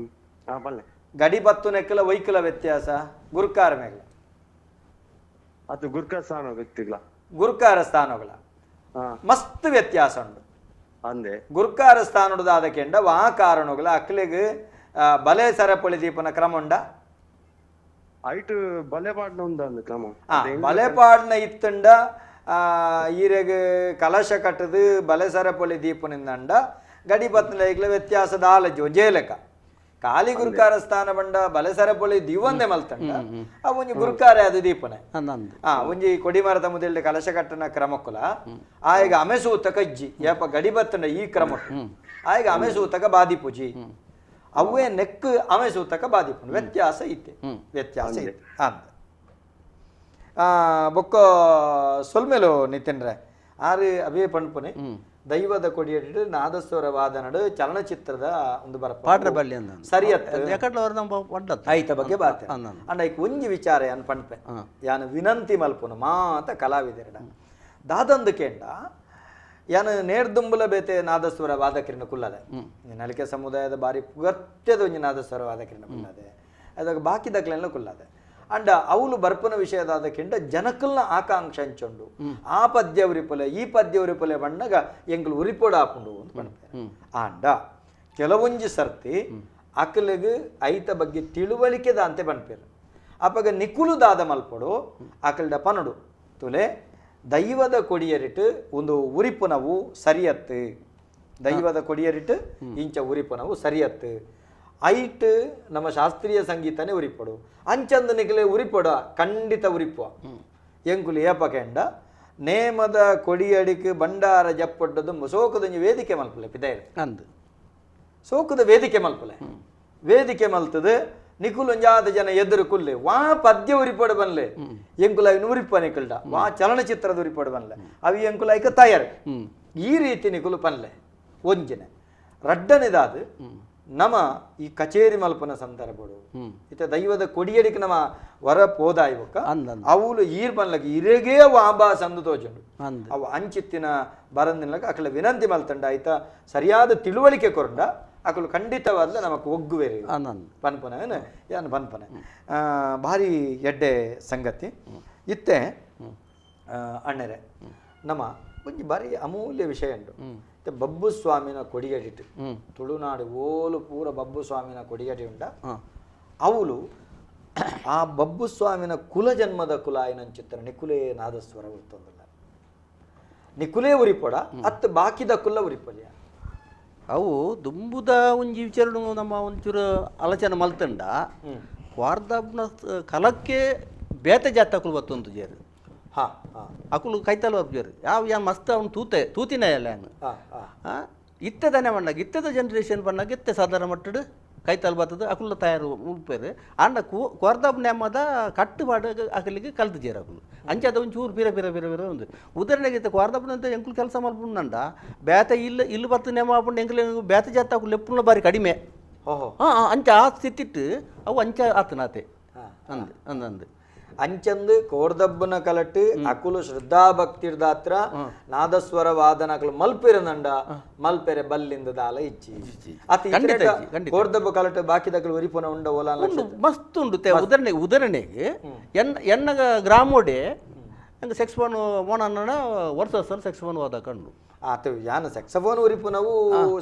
ಗಡಿ ಪತ್ತು ನೆಕ್ಕಲ ವೈಕಲ ವ್ಯತ್ಯಾಸ ಗುರುಕಾರ ಮೇಗಲ ಅದು ಗುರ್ಕಾರ ಸ್ಥಾನ ಗೊತ್ತಿಲ್ಲ ಗುರುಕಾರ ಸ್ಥಾನಗಳ ಮಸ್ತ್ ವ್ಯತ್ಯಾಸ ಉಂಡು ಅಂದೆ ಗುರುಕಾರ ಸ್ಥಾನದ ಕೆಂಡ ವಾ ಕಾರಣಗಳ ಅಕ್ಲೆಗ್ ಬಲೆ ಸರಪಳಿ ದೀಪನ ಕ್ರಮ ಉಂಡ ಐಟ್ ಬಲೆ ಪಾಡ್ನ ಉಂಡ ಕ್ರಮ ಬಲೆ ಪಾಡ್ನ ಇತ್ತಂಡ ಈರೆಗ್ ಕಲಶ ಕಟ್ಟದು ಬಲೆ ಸರಪಳಿ ದೀಪನಿಂದಂಡ ಗಡಿ ಪತ್ನ ವ್ಯತ್ಯಾಸದ ಆಲಜಿ ಒಂಜೇ ಲೆಕ್ಕ ಖಾಲಿ ಗುರುಕಾರ ಸ್ಥಾನ ಬಂಡ ಬಲೆ ಸರಪಳಿ ದೀವಂದೆ ಮಲ್ತಂಡ ಆ ಒಂಜಿ ಗುರುಕಾರ ಅದು ದೀಪನೆ ಆ ಒಂಜಿ ಕೊಡಿಮರದ ಮುದೆಲ್ಡೆ ಕಲಶ ಕಟ್ಟನ ಕ್ರಮಕ್ಕುಲ ಆಯಗ ಅಮೆಸೂತಕ ಇಜ್ಜಿ ಯಪ್ಪ ಗಡಿ ಬತ್ತಂಡ ಈ ಕ್ರಮಕ್ಕೆ ಆಯಗ ಅಮೆಸೂತಕ ಬಾದಿಪುಜಿ ಅವೇ ನೆಕ್ ಅಮೆಸೂತಕ ಬಾದಿಪುಂಡು ವ್ಯತ್ಯಾಸ ಇತ್ತೆ ವ್ಯತ್ಯಾಸ ಇತ್ತೆ ಅಂತ ಬೊಕ್ಕ ಸೊಲ್ಮೇಲು ನಿತಿನ್ರೆ ಆರು ಅವೇ ಪಣ್ಪುನೆ ದೈವದ ಕೊಡಿಯಡಿಡು ನಾದಸ್ವರ ವಾದನಡು ಚಲನಚಿತ್ರದ ಒಂದು ಬರಪ ಸರಿಯತ್ತ ಐತ ಬಗ್ಗೆ ಬಾತೆ ಅಂಡ ಐಕ್ ಒಂಜಿ ವಿಚಾರ ಯಾನ್ ಪಣ್ಪೆ ಯಾನ್ ವಿನಂತಿ ಮಲ್ಪುನು ಮಾತ ಕಲಾವಿದೆರಡ ದಾದಂದು ಕೇಂಡ ಯಾನ್ ನೇರ್ದುಂಬುಲ ಬೇತೆ ನಾದಸ್ವರ ವಾದಕಿರಣ ಕುಲ್ಲದೆ ನಲಿಕೆ ಸಮುದಾಯದ ಬಾರಿ ಪುಗತ್ಯದ ಒಂಜಿ ನಾದಸ್ವರ ವಾದಕಿರಣ ಕುಲ್ಲದೆ ಅದಾಗ ಬಾಕಿದಕ್ಲೆಲ್ಲ ಕುಲ್ಲದೆ ಅಂಡ ಅವಳು ಬರ್ಪನ ವಿಷಯದಾದ ಕೆಂಡ ಜನಕಲ್ನ ಆಕಾಂಕ್ಷ ಅಂಚೊಂಡು ಆ ಪದ್ಯ ಉರಿಪೊಲೆ ಈ ಪದ್ಯ ಉರಿಪೊಲೆ ಬಣ್ಣಗ ಎಂಕುಲು ಉರಿಪೋಡ ಆಪುಂಡು ಅಂತ ಪಣ್ಪೆ ಆಂಡ ಕೆಲವೊಂಜಿ ಸರ್ತಿ ಅಕಲೆಗ್ ಐತ ಬಗ್ಗೆ ತಿಳುವಳಿಕೆದ ಅಂತೆ ಪಣ್ಪೇರು ಅಪಗ ನಿಕುಲು ದಾದ ಮಲ್ಪೊಡು ಅಕಲ್ಡ ಪನಡು ತುಲೆ ದೈವದ ಕೊಡಿಯರಿಟ್ಟು ಒಂದು ಉರಿಪುನವು ಸರಿಯತ್ತು ದೈವದ ಕೊಡಿಯರಿಟ್ಟು ಇಂಚ ಉರಿಪುನವು ಸರಿಯತ್ತು ಐಟ್ ನಮ್ಮ ಶಾಸ್ತ್ರೀಯ ಸಂಗೀತನೇ ಉರಿಪಡು ಅಂಚಂದ ನಿಕಲೆ ಉರಿಪಡ ಖಂಡಿತ ಉರಿಪುವ ಎಂಕುಲು ಏಪಕೆಂಡ ನೇಮದ ಕೊಡಿಯಡಿಕ್ ಬಂಡಾರ ಜಪ್ಪೊಡ್ಡದು ಸೋಕದೊಂಜಿ ವೇದಿಕೆ ಮಲ್ಪಲೆ ಪಿದಾಯರು ಅಂದು ಸೋಕದ ವೇದಿಕೆ ಮಲ್ಪಲೆ ವೇದಿಕೆ ಮಲ್ತದೆ ನಿಕುಲು ಒಂಜಾದ ಜನ ಎದುರು ಕುಲ್ಲೆ ವಾ ಪದ್ಯ ಉರಿಪಡು ಬನ್ಲೆ ಎಂಕುಲ ಅವಿನ ಉರಿಪ ನಿಕುಲ್ಡ ವಾ ಚಲನಚಿತ್ರದ ಉರಿಪಡು ಬನ್ಲೆ ಅವಿ ಎಂಕುಲ ಐಕ ತಯಾರು ಈ ರೀತಿ ನಿಕುಲು ಪನ್ಲೆ ಒಂಜಿನ ರಡ್ಡನೆದಾದ ನಮ ಈ ಕಚೇರಿ ಮಲ್ಪನ ಸಂದರ್ಭಡು ಇತ ದೈವದ ಕೊಡಿಯಡಿಕ್ ನಮ ವರ ಪೋದಾಯ್ಬೊಕ್ಕ ಅವುಲು ಈರ್ ಪನ್ಲಕ ಇರೆಗೇ ವಾಬಾ ಸಂದು ತೋಜುಂಡು ಅವು ಅಂಚಿತ್ತಿನ ಬರಂದಿನಲಕ ಅಕಲ ವಿನಂತಿ ಮಲ್ತಂಡ ಆಯ್ತಾ ಸರಿಯಾದ ತಿಳುವಳಿಕೆ ಕೊರಂಡ ಅಕಲು ಖಂಡಿತವಾದ್ಲ ನಮಕ್ ಒಗ್ಗುವೇರಿ ಪನ್ಪನ ಯಾನ್ ಪನ್ಪನೆ ಭಾರಿ ಎಡ್ಡೆ ಸಂಗತಿ ಇತ್ತೆ ಅಣ್ಣರೆ ನಮ್ಮ ಒಂಜಿ ಭಾರಿ ಅಮೂಲ್ಯ ವಿಷಯ ಉಂಟು ಬಬ್ಬು ಸ್ವಾಮಿನ ಕೊಡಿಯಡಿಟ್ಟು ತುಳುನಾಡು ಓಲು ಪೂರ ಬಬ್ಬು ಸ್ವಾಮಿನ ಕೊಡಿಯಡಿ ಉಂಡ ಅವಳು ಆ ಬಬ್ಬು ಸ್ವಾಮಿನ ಕುಲ ಜನ್ಮದ ಕುಲ ಏನಂಚಿತ್ರ ನಿಕುಲೇ ನಾದಸ್ವರ ಉರ್ತೊಂದಿಲ್ಲ ನಿಕುಲೇ ಉರಿಪೊಡ ಅತ್ತು ಬಾಕಿದ ಕುಲ ಉರಿಪೊಲಿಯ ಅವು ದುಂಬುದ ಒಂಜಿ ವಿಚಾರ ನಮ್ಮ ಒಂಚೂರು ಆಲೋಚನೆ ಮಲ್ತಂಡ ವಾರ್ದಾಬ್ನ ಕಲಕ್ಕೆ ಬೇತೆ ಜಾತ ಅಕುಲು ಬತ್ತೊಂದು ಜೇರು ಅಕುಲು ಕೈತಲ್ ಬರ್ಪೇರು ಯಾವ ಯಾನ್ ಮಸ್ತ್ ಅವ್ನು ತೂತೆ ತೂತಿನ ಎಲ್ಲ ಇತ್ತದನೆ ಬಣ್ಣಾಗ ಇತ್ತದ ಜನ್ರೇಷನ್ ಬಣ್ಣಾಗ ಇತ್ತೆ ಸಾಧಾರಣ ಮಟ್ಟಡ್ ಕೈತಲ್ ಬರ್ತದೆ ಅಕುಲ ತಯಾರು ಉಳ್ಪೇರು ಆಂಡ ಕೊರ್ದಾಬ್ ನೇಮದ ಕಟ್ಟುಪಾಡು ಅಕಲಿಗೆ ಕಲ್ತು ಜೇರು ಅಕುಲು ಅಂಚೆ ಅದು ಒಂಚೂರು ಪಿರ ಪಿರ ಪಿರ ಪಿರ ಒಂದು ಉದಾಹರಣೆಗೆ ಇತ್ತೆ ಕೊರ್ದಾಬ್ನಂತ ಎಂಕುಲು ಕೆಲಸ ಮಲ್ಪುಂಡ ಬೇತೆ ಇಲ್ಲ ಇಲ್ಲಿ ಬತ್ತು ನೇಮ ಆಪುಂಡು ಎಂಕುಲು ಬೇತೆ ಜಾತ ಅಕುಲು ಎಪ್ಪುನ ಬಾರಿ ಕಡಿಮೆ ಹಾಂ ಅಂಚೆ ಆ ಸ್ಥಿತಿಟ್ಟು ಅವು ಅಂಚೆ ಆತನಾತೆ ಅಂದ್ ಅಂದ್ ಅಂದ್ ಅಂಚಂದು ಕೋರ್ದಬ್ಬನ ಕಲಟ್ಟು ಅಕುಲು ಶ್ರದ್ಧಾ ಭಕ್ತಿರ್ದಾತ್ರ ನಾದಸ್ವರ ವಾದನ ಅಕುಲು ಮಲ್ಪಿರನಂಡ ಮಲ್ಪೆರೆ ಬಲ್ಲಿಂದ ದಾಲ ಇಚ್ಚಿ ಅತಿ ಕೋರ್ದಬ್ಬ ಕಲಟ್ಟು ಬಾಕಿದಕಲು ಉರಿಪುನ ಉಂಡ ಓಲಾ ಮಸ್ತ್ ಉಂಡು ಉದಾಹರಣೆ ಉದಾಹರಣೆಗೆ ಎನ್ನ ಎನ್ನ ಗ್ರಾಮೋಡೆ ಹಂಗೆ ಸೆಕ್ಸ್ಫೋನ್ ಮೋನನ್ನ ವರ್ಷ ವರ್ಷ ಸೆಕ್ಸ್ಫೋನ್ ವಾದ ಕಂಡು ಆತ ಯಾನ ಸೆಕ್ಸಫೋನ್ ಉರಿಪುನವು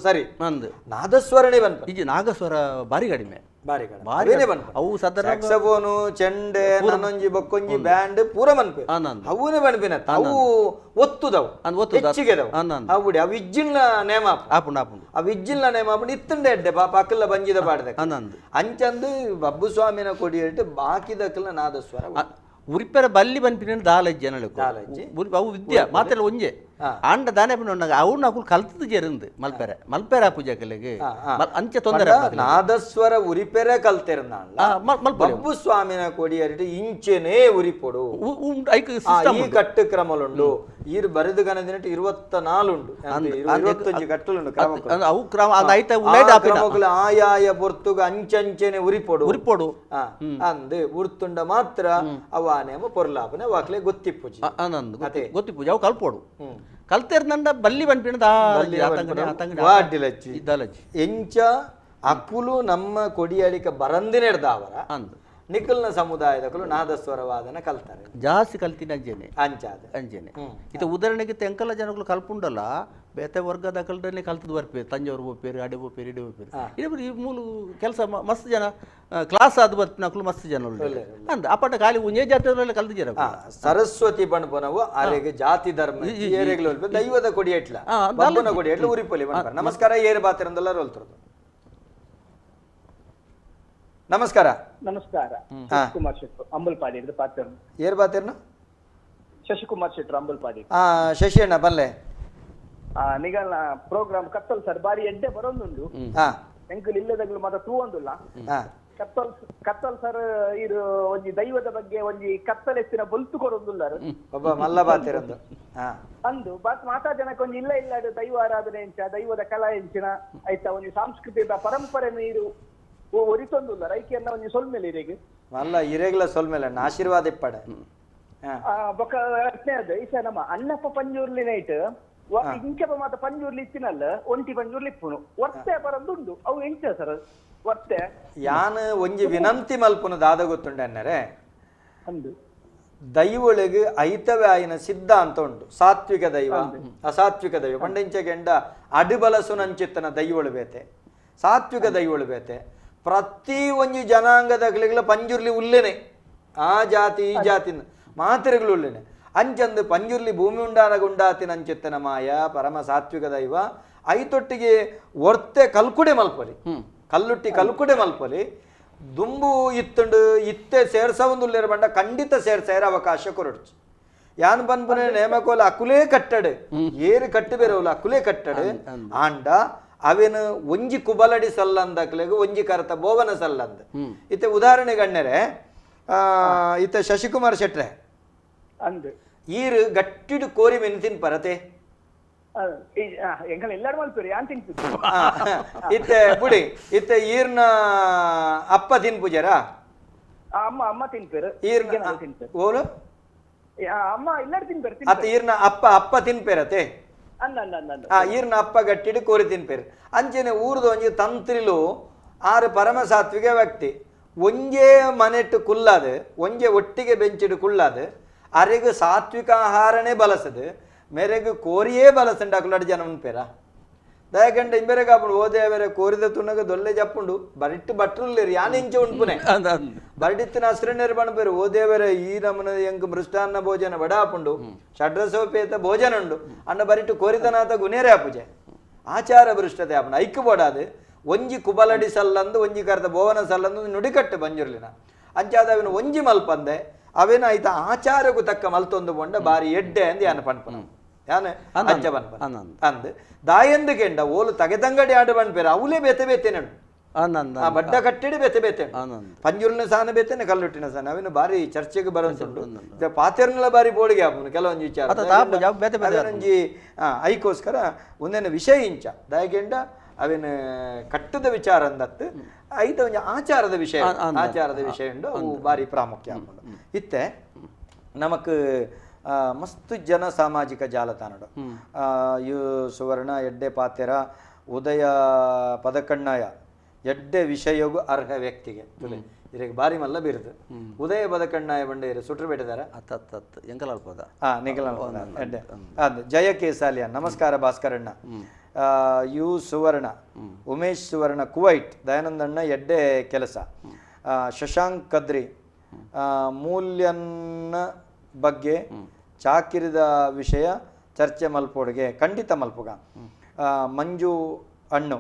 ಸರಿ ಅಂದು ನಾದಸ್ವರನೇ ಬಂದ ಇಜಿ ನಾಗಸ್ವರ ಭಾರಿ ಕಡಿಮೆ ಬಾರಿ ಕಡಿಮೆ ಅವು ಸಾಧಾರಣ ಸೆಕ್ಸಫೋನು ಚೆಂಡೆ ನನ್ನೊಂಜಿ ಬೊಕ್ಕೊಂಜಿ ಬ್ಯಾಂಡ್ ಪೂರ ಮನ್ಪೆ ಅವನೇ ಬನ್ಪಿನ ಅವು ಒತ್ತುದವು ಹೆಚ್ಚಿಗೆದವು ಅವು ಅವು ಇಜ್ಜಿಲ್ನ ನೇಮ ಆಪುಂಡು ಆಪುಂಡು ಅವು ಇಜ್ಜಿಲ್ನ ನೇಮ ಆಪುಂಡು ಇತ್ತಂಡೆ ಎಡ್ಡೆ ಪಾಪ ಅಕ್ಕಲ್ಲ ಬಂಜಿದ ಪಾಡ್ದ ಅಂಚಂದು ಬಬ್ಬು ಸ್ವಾಮಿನ ಕೊಡಿಯಟ್ಟು ಬಾಕಿದಕ್ಕಲ್ಲ ನಾದಸ್ವರ ಉರಿಪೆರ ಬಲ್ಲಿ ಬನ್ಪಿನ ದಾಲಜ್ಜಿ ಜನలకు ಅವು ವಿದ್ಯೆ ಮಾತೆಲ್ಲ ಒಂಜೆ ಆಂಡ ದಾನೆ ಪಿನ ಅವ್ನ ಅಕುಲು ಕಲ್ತದ ಜೇರಿಂದು ಮಲ್ಪೆರೆ ಮಲ್ಪೆರೆ ಆ ಪೂಜೆಕಲೆಗೆ ಅಂಚೆ ತೊಂದರೆ ನಾದಸ್ವರ ಉರಿಪೆರೆ ಕಲ್ತಿರ್ನಾಳ ಬಬ್ಬು ಸ್ವಾಮಿನ ಕೊಡಿಯರಿಟ್ಟು ಇಂಚೆನೇ ಉರಿಪೊಡು ಈ ಕಟ್ಟು ಕ್ರಮಲುಂಡು ಈರು ಬರೆದು ಗಣದಿನಟ್ಟು 24 ಉಂಡು 25 ಕಟ್ಟಲುಂಡು ಅವು ಕ್ರಮ ಕ್ರಮಗಳು ಆಯಾಯ ಪೊರ್ತುಗ ಅಂಚಂಚೆನೆ ಉರಿಪೊಡು ಉರಿಪೊಡು ಅಂದು ಉರ್ತುಂಡ ಮಾತ್ರ ಅವ ನೇಮ ಪೊರ್ಲಾಪನೆ ವಾಕ್ಲೆ ಗೊತ್ತಿಪ್ಪುಜಿ ಗೊತ್ತಿಪ್ಪುಜಿ ಅವು ಕಲ್ಪೊಡು ಕಲ್ತೇರ್ನಂಡ ಬಲ್ಲಿ ಬನ್ಪಿನ ವಾಡ್ಡಿಲಚ್ಚಿ ಎಂಚ ಅಕುಲು ನಮ್ಮ ಕೊಡಿಯಡಿಕ ಬರಂದಿನೆಡ್ದಾವರ ನಿಖಲ್ನ ಸಮುದಾಯದಕಲು ನಾದಸ್ವರವಾದನ ಕಲ್ತಾರೆ ಜಾಸ್ತಿ ಕಲ್ತಿನ ಅಂಜೆನೆ ಅಂಚಾದ ಅಂಜೆನೆ ಇದು ಉದಾಹರಣೆಗೆ ತೆಂಕಲ ಜನಗಳು ಕಲ್ಪುಂಡಲ್ಲ ಬೇತೆ ವರ್ಗದ ಕಲ್ಡನೆ ಕಲ್ತದ ಬರ್ಪೇರು ತಂಜಾವೂರು ಬೋಪೇರು ಅಡೆ ಬೋಪೇರು ಇಡೆ ಬೋಪೇರು ಇಡೇ ಈ ಮೂಲ ಕೆಲಸ ಮಸ್ತ್ ಜನ ಕ್ಲಾಸ್ ಆದ ಬರ್ಪಿನಕಲು ಮಸ್ತ್ ಜನ ಅಂದ ಅಪ್ಪಟ ಖಾಲಿ ಒಂದೇ ಜಾತಿ ಕಲ್ತ ಜನ ಸರಸ್ವತಿ ಬಣ್ಪನವು ಆರೆಗೆ ಜಾತಿ ಧರ್ಮ ಏರೆಗಳು ದೈವದ ಕೊಡಿ ಎಟ್ಲ ಬಬ್ಬನ ಕೊಡಿ ಎಟ್ಲ ಉರಿಪೊಲಿ ಬಣ್ಪ ನಮಸ್ಕಾರ ಏರು ಬಾತಿರಂದೆಲ್ಲ ರೋಲ್ತಿರೋದು. ನಮಸ್ಕಾರ. ನಮಸ್ಕಾರ. ಶಶಿಕುಮಾರ್ ಶೆಟ್ರು ಅಂಬಲ್ಪಾಡಿ ಪಾತ್ರ. ಏರ್ ಬಾತಿರ್ನ? ಶಶಿಕುಮಾರ್ ಶೆಟ್ರು ಅಂಬಲ್ಪಾಡಿ. ಶಶಿ ಅಣ್ಣ ಬಲ್ಲೆ. ನಿಗಲ್ನ ಪ್ರೋಗ್ರಾಮ್ ಕತ್ತಲ್ ಸರ್ ಬಾರಿ ಎಡ್ಡೆ ಬರೋದುಂಡು. ಎಂಕುಲು ಇಲ್ಲದಾಗಲೂ ಮಾತ್ರ ತೂವೊಂದುಲ್ಲ. ಕತ್ತಲ್ ಕತ್ತಲ್ ಸರ್ ಇದು ಒಂಜಿ ದೈವದ ಬಗ್ಗೆ ಒಂಜಿ ಕತ್ತಲೆತ್ತಿನ ಬೊಲ್ತು ಕೊರೊಂದುಲ್ಲಾರು. ಒಬ್ಬ ಮಲ್ಲ ಬಾತಿರಂದು. ಅಂದು ಬಾತ್ ಮಾತಾ ಜನಕ್ಕೆ ಒಂಜಿ ಇಲ್ಲ ಇಲ್ಲ ದೈವ ಆರಾಧನೆ ಎಂಚ ದೈವದ ಕಲಾ ಎಂಚಿನ ಆಯ್ತಾ ಒಂಜಿ ಸಾಂಸ್ಕೃತಿಕ ಪರಂಪರೆ ನೀರು ಒರಿತೊಂದುಲ್ಲ ರೈಕೆಯನ್ನ ಒಂಜಿ ಸೊಲ್ಮೇಲೆ ಇರೆಗ್ ಮಲ್ಲ ಇರೆಗ್ಲ ಸೊಲ್ಮೇಲೆ ಆಶೀರ್ವಾದ ಇಪ್ಪಡೆ. ಬೊಕ ಈಶ ನಮ್ಮ ಅಣ್ಣಪ್ಪ ಪಂಜುರ್ಲಿ ನೈಟ್ ಇಂಚಪ ಮಾತ ಪಂಜುರ್ಲಿ ಇತ್ತಿನಲ್ಲ ಒಂಟಿ ಪಂಜುರ್ಲಿ ಇಪ್ಪುನು ವರ್ತೆ ಬರಂದುಂಡು ಅವು ಎಂಚ ಸರ್ ವರ್ತೆ ಯಾನ್ ಒಂಜಿ ವಿನಂತಿ ಮಲ್ಪುನು ದಾದ ಗೊತ್ತುಂಡು ಅನ್ನರೆ ಅಂದು ದೈವೊಳಗೆ ಐತವ್ಯಾಯಿನ ಸಿದ್ಧಾಂತ ಉಂಟು. ಸಾತ್ವಿಕ ದೈವ ಅಸಾತ್ವಿಕ ದೈವ ಪಂಡೆಂಚ ಗೆಂಡ ಅಡಿಬಲಸುನಂಚಿತ್ತನ ದೈವೊಳು ಬೇತೆ ಸಾತ್ವಿಕ ದೈವೊಳು ಬೇತೆ. ಪ್ರತಿ ಒಂಜಿ ಜನಾಂಗದ ಪಂಜುರ್ಲಿ ಉಲ್ಲೇನೆ ಆ ಜಾತಿ ಈ ಜಾತಿ ಮಾತೆರುಗಳು ಉಲ್ಲೇನೆ ಅಂಚಂದು ಪಂಜುರ್ಲಿ ಭೂಮಿ ಉಂಡಾನಗ ಉಂಡಾತಿನ ಅಂಚಿತ್ತನ ಮಾಯ ಪರಮ ಸಾತ್ವಿಕ ದೈವ ಐತೊಟ್ಟಿಗೆ ವರ್ತೆ ಕಲ್ಕುಡೆ ಮಲ್ಪಲಿ. ಕಲ್ಲುಟ್ಟಿ ಕಲ್ಕುಡೆ ಮಲ್ಪೊಲಿ ದುಂಬು ಇತ್ತುಂಡು ಇತ್ತೆ ಸೇರ್ಸವೊಂದುಲ್ಲೆರ್ ಬಂಡ ಖಂಡಿತ ಸೇರ್ಸಾಯರ ಅವಕಾಶ ಕೊರಡ್ಚು ಯಾನ್ ಪನ್ಪುನೆ ನೇಮಕೋಲ ಅಕುಲೇ ಕಟ್ಟಡು ಏರು ಕಟ್ಟು ಬೇರವಲ್ಲ ಅಕುಲೇ ಕಟ್ಟಡು ಆಂಡ ಅವೇನು ಒಂಜಿ ಕುಬಲಡಿ ಸಲ್ಲಂದಕ್ಲೆಗ್ ಒಂಜಿ ಕರತ ಬೋವನ ಸಲ್ಲಂದ ಇತ್ತೆ ಉದಾಹರಣೆ ಗಣ್ಣರೆ ಇತ್ತೆ ಶಶಿಕುಮಾರ್ ಶೆಟ್ರೆ ಅಂದ್ ಈರು ಗಟ್ಟಿಡು ಕೋರಿ ಮೆನ್ ತಿನ್ಪರತೆ ಇತ್ತೆ ಬುಡಿ ಇತ್ತೆ ಈರ್ನ ಅಪ್ಪ ತಿನ್ಪುಜರಾ ಅಮ್ಮ ಅಮ್ಮ ತಿನ್ಪೇರು ಈರ್ನ ಓಲು ಅಮ್ಮ ಎಲ್ಲಾರು ತಿನ್ಪೇರು ಅತ್ತ ಈರ್ನ ಅಪ್ಪ ಅಪ್ಪ ತಿನ್ಪೇರತೆ ಈರ್ನ ಅಪ್ಪ ಗಟ್ಟಿಡು ಕೋರಿ ತಿನ್ಪೇರು ಅಂಚೆನೆ ಊರ್ದ ಒಂಜಿ ತಂತ್ರಿಲು ಆರು ಪರಮ ಸಾತ್ವಿಕ ವ್ಯಕ್ತಿ ಒಂಜೇ ಮನೆಟ್ಟು ಕುಲ್ಲಾದು ಒಂಜೆ ಒಟ್ಟಿಗೆ ಬೆಂಚಿಡು ಕುಲ್ಲಾದು ಅರೆಗು ಸಾತ್ವಿಕ ಆಹಾರನೇ ಬಲಸದು ಮೇರೆಗು ಕೋರಿಯೇ ಬಲಸಂಡು ಅಕುಲಾಡು ಜನ ಉನ್ಪೇರ ದಯಕಂಡ ಇಂಬೆರೆಗೆ ಆಪುಂಡು ಓದೇ ಬೇರೆ ಕೋರಿದ ತುನಗ ದೊಲ್ಲೆ ಜಪ್ಪುಂಡು ಬರಿಟ್ಟು ಬಟ್ರುಲ್ಲೇರು ಯಾನ್ ಇಂಚೆ ಉಂಪುನೆ ಬರಡಿತ್ತಿನ ಹಸ್ರನೇರು ಬಣಪೇರು ಓದೇ ಬೇರೆ ಈ ನಮನ ಎಂಕ್ ಮೃಷ್ಟಾನ್ನ ಭೋಜನ ಬಡ ಆಪುಂಡು ಷಡ್ರಸೋಪೇತ ಭೋಜನ ಉಂಡು ಅಣ್ಣ ಬರಿಟ್ಟು ಕೋರಿದನಾಥ ಗುನೇರೆ ಆಪುಜೆ ಆಚಾರ ಭೃಷ್ಟತೆ ಆಪುಂಡು ಐಕ್ಕು ಬೋಡಾದು ಒಂಜಿ ಕುಬಲಡಿ ಸಲ್ಲಂದು ಒಂಜಿ ಕರ್ದ ಭೋವನ ಸಲ್ಲಂದು ನುಡಿಕಟ್ಟು ಬಂಜುರ್ಲಿನ ಅಂಚಾದ ಅವಿನ ಒಂಜಿ ಮಲ್ಪಂದೆ ಅವೇನ ಐತ ಆಚಾರಕ್ಕೂ ತಕ್ಕ ಮಲ್ತೊಂದು ಬೊಂಡ ಬಾರಿ ಎಡ್ಡೆ ಅಂದ್ ಯಾನ ಪನ್ಪುನ ಯಾನೆ ಅಂಚ ಪನ್ಪನ ಅಂದ್ ದಾಯಂದು ಕೆಂಡ ಓಲು ತಗೆದಂಗಡಿ ಆಡು ಪನ್ಪೇರ ಅವಲೇ ಬೇತೆ ಬೇತೆ ನಡು ಆ ಬಡ್ಡ ಕಟ್ಟಿಡಿ ಬೇತೆ ಬೇತೆ ಪಂಜುರ್ಲಿನ ಸಾನ ಬೇತೇನೆ ಕಲ್ಲುಟ್ಟಿನ ಸಾನ ಅವೇನು ಬಾರಿ ಚರ್ಚೆಗೆ ಬರೋಂತುಂಡು ಪಾತೆರ್ನೆಲ್ಲ ಬಾರಿ ಬೋಳಿಗೆ ಆಪುನು ಕೆಲವೊಂಜಿ ವಿಚಾರ ಅವೇನೊಂಜಿ ಐಕೋಸ್ಕರ ಒಂದೇನು ವಿಷಯ ಇಂಚ ದಾಯಕೆಂಡ ಅವೇನು ಕಟ್ಟದ ವಿಚಾರ ಅಂದತ್ತು ಐತ ಒಂಜಿ ಆಚಾರದ ವಿಷಯ ಆಚಾರದ ವಿಷಯ ಉಂಡು ಅವು ಬಾರಿ ಪ್ರಾಮುಖ್ಯ ಆಪುಂಡು ಇತ್ತೆ ನಮಕ್ ಮಸ್ತ್ ಜನ ಸಾಮಾಜಿಕ ಜಾಲತಾಣಡು you ಸುವರ್ಣ ಎಡ್ಡೆ ಪಾತೆರ ಉದಯ ಪದಕಣ್ಣಾಯ ಎಡ್ಡೆ ವಿಷಯಗೂ ಅರ್ಹ ವ್ಯಕ್ತಿಗೆ ಇರಗೆ ಬಾರಿ ಮಲ್ಲ ಬಿರುದು ಉದಯ ಪದಕಣ್ಣಾಯ ಬಂಡೆ ಇರು ಸುಟ್ರು ಬೇಟದಾರ ಹಾ ನಿಖಲ ಎಡ್ಡೆ ಅದು ಜಯ ಕೇಸಾಲಿಯ ನಮಸ್ಕಾರ ಭಾಸ್ಕರಣ್ಣ you ಸುವರ್ಣ ಉಮೇಶ್ ಸುವರ್ಣ ಕುವೈಟ್ ದಯಾನಂದಣ್ಣ ಎಡ್ಡೆ ಕೆಲಸ ಶಶಾಂಕ್ ಕದ್ರಿ ಮೂಲ್ಯನ್ನ ಬಗ್ಗೆ ಚಾಕಿರಿದ ವಿಷಯ ಚರ್ಚೆ ಮಲ್ಪೋಡ್ಗೆ ಖಂಡಿತ ಮಲ್ಪುಗ ಮಂಜು ಅಣ್ಣು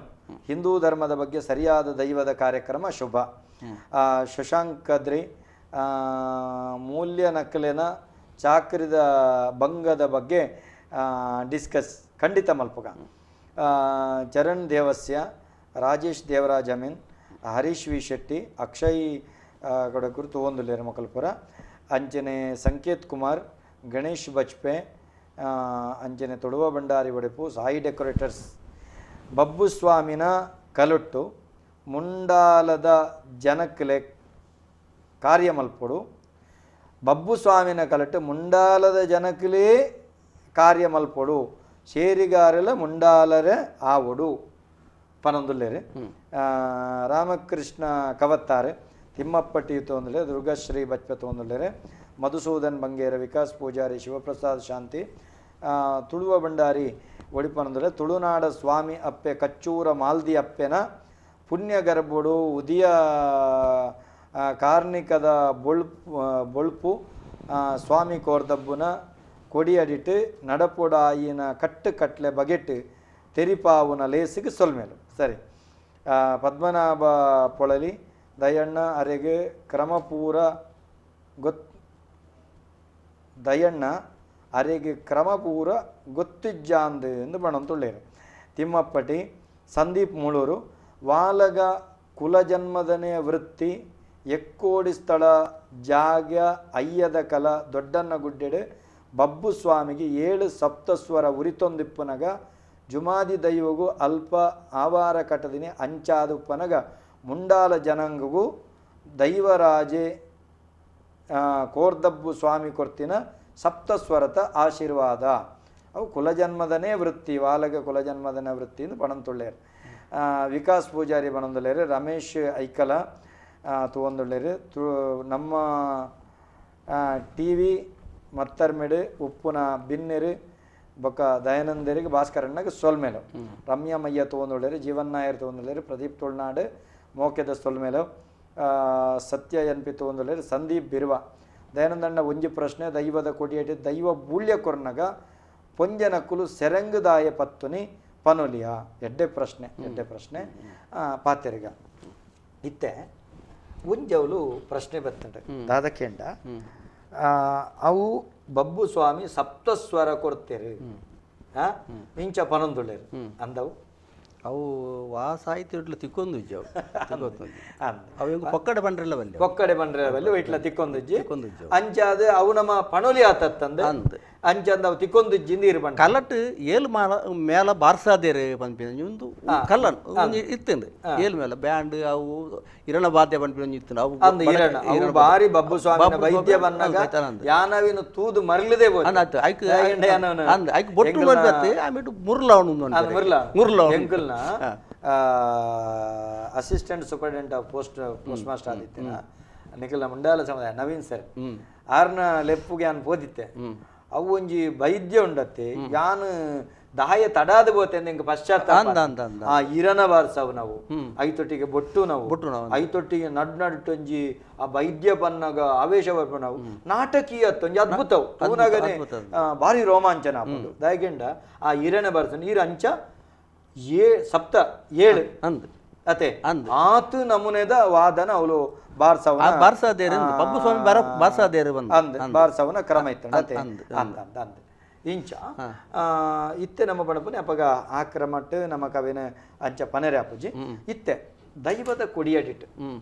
ಹಿಂದೂ ಧರ್ಮದ ಬಗ್ಗೆ ಸರಿಯಾದ ದೈವದ ಕಾರ್ಯಕ್ರಮ ಶುಭ ಶಶಾಂಕ್ ಕದ್ರಿ ಮೂಲ್ಯ ನಕಲಿನ ಚಾಕ್ರಿದ ಭಂಗದ ಬಗ್ಗೆ ಡಿಸ್ಕಸ್ ಖಂಡಿತ ಮಲ್ಪುಗ ಚರಣ್ ದೇವಸ್ಯ ರಾಜೇಶ್ ದೇವರಾಜ್ ಅಮೀನ್ ಹರೀಶ್ ವಿ ಶೆಟ್ಟಿ ಅಕ್ಷಯ್ ಕೊಡಕುರು ತೂವೊಂದುಲ್ಲೇರು ಮಕಲ್ಪುರ ಅಂಚನೆ ಸಂಕೇತ್ ಕುಮಾರ್ ಗಣೇಶ್ ಬಜ್ಪೆ ಅಂಚನೆ ತೊಡುವ ಭಂಡಾರಿ ಒಡಿಪು ಸಾಯಿ ಡೆಕೋರೇಟರ್ಸ್ ಬಬ್ಬುಸ್ವಾಮಿನ ಕಲುಟ್ಟು ಮುಂಡಾಲದ ಜನಕ್ಲೆ ಕಾರ್ಯ ಮಲ್ಪೊಡು ಬಬ್ಬುಸ್ವಾಮಿನ ಕಲಟ್ಟು ಮುಂಡಾಲದ ಜನಕ್ಲೇ ಕಾರ್ಯ ಮಲ್ಪೊಡು ಶೇರಿಗಾರಲ ಮುಂಡಾಲರ ಆವೊಡು ಪನೊಂದುಲ್ಲೇರು ರಾಮಕೃಷ್ಣ ಕವತ್ತಾರೆ ತಿಮ್ಮಪ್ಪ ಟಿ ತೋಂದುಲ್ಲೇರು ದುರ್ಗಶ್ರೀ ಬಚ್ಪೆ ತೋಂದುಲ್ಲೇರು ಮಧುಸೂದನ್ ಬಂಗೇರ ವಿಕಾಸ್ ಪೂಜಾರಿ ಶಿವಪ್ರಸಾದ್ ಶಾಂತಿ ತುಳುವ ಭಂಡಾರಿ ಒಡಿಪನಂದುಲ್ಲೆ ತುಳುನಾಡ ಸ್ವಾಮಿ ಅಪ್ಪೆ ಕಚ್ಚೂರ ಮಾಲ್ದಿ ಅಪ್ಪೆನ ಪುಣ್ಯ ಗರ್ಭುಡು ಉದಿಯ ಕಾರ್ಣಿಕದ ಬೊಳ್ಪು ಸ್ವಾಮಿ ಕೋರ್ದಬ್ಬುನ ಕೊಡಿಯಡಿಟ್ಟು ನಡಪೊಡಾಯಿನ ಕಟ್ಟು ಕಟ್ಲೆ ಬಗೆಟ್ಟು ತೆರಿಪಾವುನ ಲೇಸಿಗೆ ಸೊಲ್ಮೇಲು ಸರಿ ಪದ್ಮನಾಭ ಪೊಳಲಿ ದಯಣ್ಣ ಅರೆಗೆ ಕ್ರಮಪೂರ ದಯಣ್ಣ ಅರೆಗೆ ಕ್ರಮಪೂರ ಗೊತ್ತಿಜ್ಜಾಂದು ಎಂದು ಬಣಂತುಳ್ಳೇರು ತಿಮ್ಮಪ್ಪಟಿ ಸಂದೀಪ್ ಮುಳೂರು ವಾಲಗ ಕುಲಜನ್ಮದನೆಯ ವೃತ್ತಿ ಎಕ್ಕೋಡಿ ಸ್ಥಳ ಜಾಗ ಅಯ್ಯದ ಕಲ ದೊಡ್ಡನ್ನ ಗುಡ್ಡೆಡು ಬಬ್ಬು ಸ್ವಾಮಿಗೆ 7 ಸಪ್ತಸ್ವರ ಉರಿತೊಂದಿಪ್ಪನಗ ಜುಮಾದಿ ದೈವಗೂ ಅಲ್ಪ ಆವಾರ ಕಟದಿನಿ ಅಂಚಾದುಪ್ಪನಗ ಮುಂಡಾಲ ಜನಾಂಗಗೂ ದೈವರಾಜೆ ಕೋರ್ದಬ್ಬು ಸ್ವಾಮಿ ಕೊರ್ತಿನ ಸಪ್ತಸ್ವರತ ಆಶೀರ್ವಾದ ಅವು ಕುಲಜನ್ಮದನೇ ವೃತ್ತಿ ವಾಲಗ ಕುಲಜನ್ಮದನೇ ವೃತ್ತಿ ಎಂದು ಬಣಂತುಳ್ಳೇರು ವಿಕಾಸ್ ಪೂಜಾರಿ ಬಣಂದುಳ್ಳೇರು ರಮೇಶ್ ಐಕಲ ತೂವೊಂದುಳ್ಳೇರು ನಮ್ಮ ಟಿ ವಿ ಮತ್ತರ್ಮೆಡು ಉಪ್ಪುನ ಬಿನ್ನೆರು ಬೊಕ್ಕ ದಯಾನಂದರಿಗೆ ಭಾಸ್ಕರಣ್ಣಗೆ ಸೊಲ್ಮೇಲು ರಮ್ಯಾ ಮಯ್ಯ ತೂವೊಂದುಳ್ಳೇರು ಜೀವನ್ ನಾಯರ್ ತೂವೊಂದುಳ್ಳೇರು ಪ್ರದೀಪ್ ತುಳ್ನಾಡು ಮೋಕೆದ ಸೊಲ್ಮೇಲು ಸತ್ಯ ಎನ್ ಪಿ ತೂವೊಂದುಳ್ಳೇರು ಸಂದೀಪ್ ಬಿರ್ವ ದಯಾನಂದಣ್ಣ ಒಂಜಿ ಪ್ರಶ್ನೆ ದೈವದ ಕೊಡಿಯೇಟಿ ದೈವ ಬೂಳ್ಯ ಕೊರ್ನಗ ಪೊಂಜನಕುಲು ಸೆರಂಗುದಾಯ ಪತ್ತುನಿ ಪನೊಲಿಯಾ ಎಡ್ಡೆ ಪ್ರಶ್ನೆ ಎಡ್ಡೆ ಪ್ರಶ್ನೆ ಪಾತೆರಿಗ ಇತ್ತೆ ಒಂಜವಳು ಪ್ರಶ್ನೆ ಬತ್ತಂಡೆ ದಾದಕೇಂಡ ಅವು ಬಬ್ಬು ಸ್ವಾಮಿ ಸಪ್ತಸ್ವರ ಕೊಡ್ತೇರು ಇಂಚ ಪನೊಂದುಳ್ಳೇರು ಅಂದವು ಅವು ವಾ ಸಾಹಿತ್ಯ ಇಟ್ಲು ತಿಕ್ಕೊಂದು ಇಜ್ಜವು ಅವು ಪೊಕ್ಕಡೆ ಬಂಡ್ರೆಲ್ಲ ಬಲ್ಲಿ ಪೊಕ್ಕಡೆ ಬಂಡ್ರೆಲ್ಲ ಬಲ್ಲಿ ಇಟ್ಲ ತಿಕ್ಕೊಂದಿಜ್ಜಿ ಅಂಚಾದ ಅವು ನಮ್ಮ ಪಣೊಲಿ ಆತತ್ತಂದು ಅಂಚಂದ ಅವು ತಿಕ್ಕೊಂದಿಜ್ಜಿಂದ ಇರು ಬಂಡ ಕಲ್ಲಟ್ಟು ಏಳು ಮಾಲ ಮೇಲ ಬಾರ್ಸಾದೇರು ಪನ್ಪಿನ ಒಂದು ಕಲ್ಲ ಇತ್ತಂದು ಏಳು ಮೇಲ ಬ್ಯಾಂಡ್ ಅವು ಇರಣ ವಾದ್ಯ ಪನ್ಪಿನ ಇತ್ತು ಅವು ಇರಣ ಅವು ಬಾರಿ ಬಬ್ಬು ಸ್ವಾಮಿ ವೈದ್ಯ ಬನ್ನಾಗ ಯಾನವಿನ ತೂದು ಮರಲಿದೆ ಐಕ್ ಬೊಟ್ಟು ಬಂದತ್ತೆ ಆಮೇಲೆ ಮುರ್ಲಾವಣ ಮುರ್ಲಾವಣ ಎಂಕಲ್ನ assistant superintendent of post post master ಆದಿತ್ಯನ ನಿಖಿಲ ಮುಂಡಾಲ ಸಮುದಾಯ ನವೀನ್ ಸರ್ ಆರ್ನ ಲೆಪ್ಪುಗೆ ಯಾನ್ ಪೋದಿತ್ತೆ ಅವು ಒಂಜಿ ವೈದ್ಯ ಉಂಡತ್ತೆ ಯಾನ್ ದಾಯ ತಡಾದ ಬೋತೆ ಎಂಕ ಪಶ್ಚಾತ್ತಾಪ ಆ ಇರನ ಬಾರ್ಸವು ನಾವು ಐತೊಟ್ಟಿಗೆ ಬೊಟ್ಟು ನಾವು ಐತೊಟ್ಟಿಗೆ ನಡ್ ನಡುಟೊಂಜಿ ಆ ವೈದ್ಯ ಬನ್ನಾಗ ಆವೇಶ ಬರ್ಪ ನಾವು ನಾಟಕೀಯ ಒಂಜಿ ಅದ್ಭುತವು ತೂನಗನೆ ಭಾರಿ ರೋಮಾಂಚನ ಆಪುಂಡು ದಾಯಗೆಂಡ ಆ ಇರನ ಬಾರ್ಸ ನೀರು ಅಂಚ ಸಪ್ತ ಏಳು ಅತೆ ಆತು ನಮೂನೆದ ವಾದನ ಅವಳು ಬಾರ್ಸವನ ಬಾರ್ಸಾದೇರು ಬಬ್ಬು ಸ್ವಾಮಿ ಬಾರ್ಸಾದೇರು ಅಂದ್ ಬಾರ್ಸವನ ಕ್ರಮ ಇತ್ತು ಅತೆ ಅಂದ ಅಂದ ಅಂದ ಇಂಚ ಇತ್ತೆ ನಮ್ಮ ಬಣಪನೆ ಅಪಗ ಆ ಕ್ರಮಟ್ಟು ನಮ್ಮ ಕವಿನ ಅಂಚ ಪನೆರೆ ಅಪುಜಿ ಇತ್ತೆ ದೈವದ ಕೊಡಿಯಡಿಟ್ಟು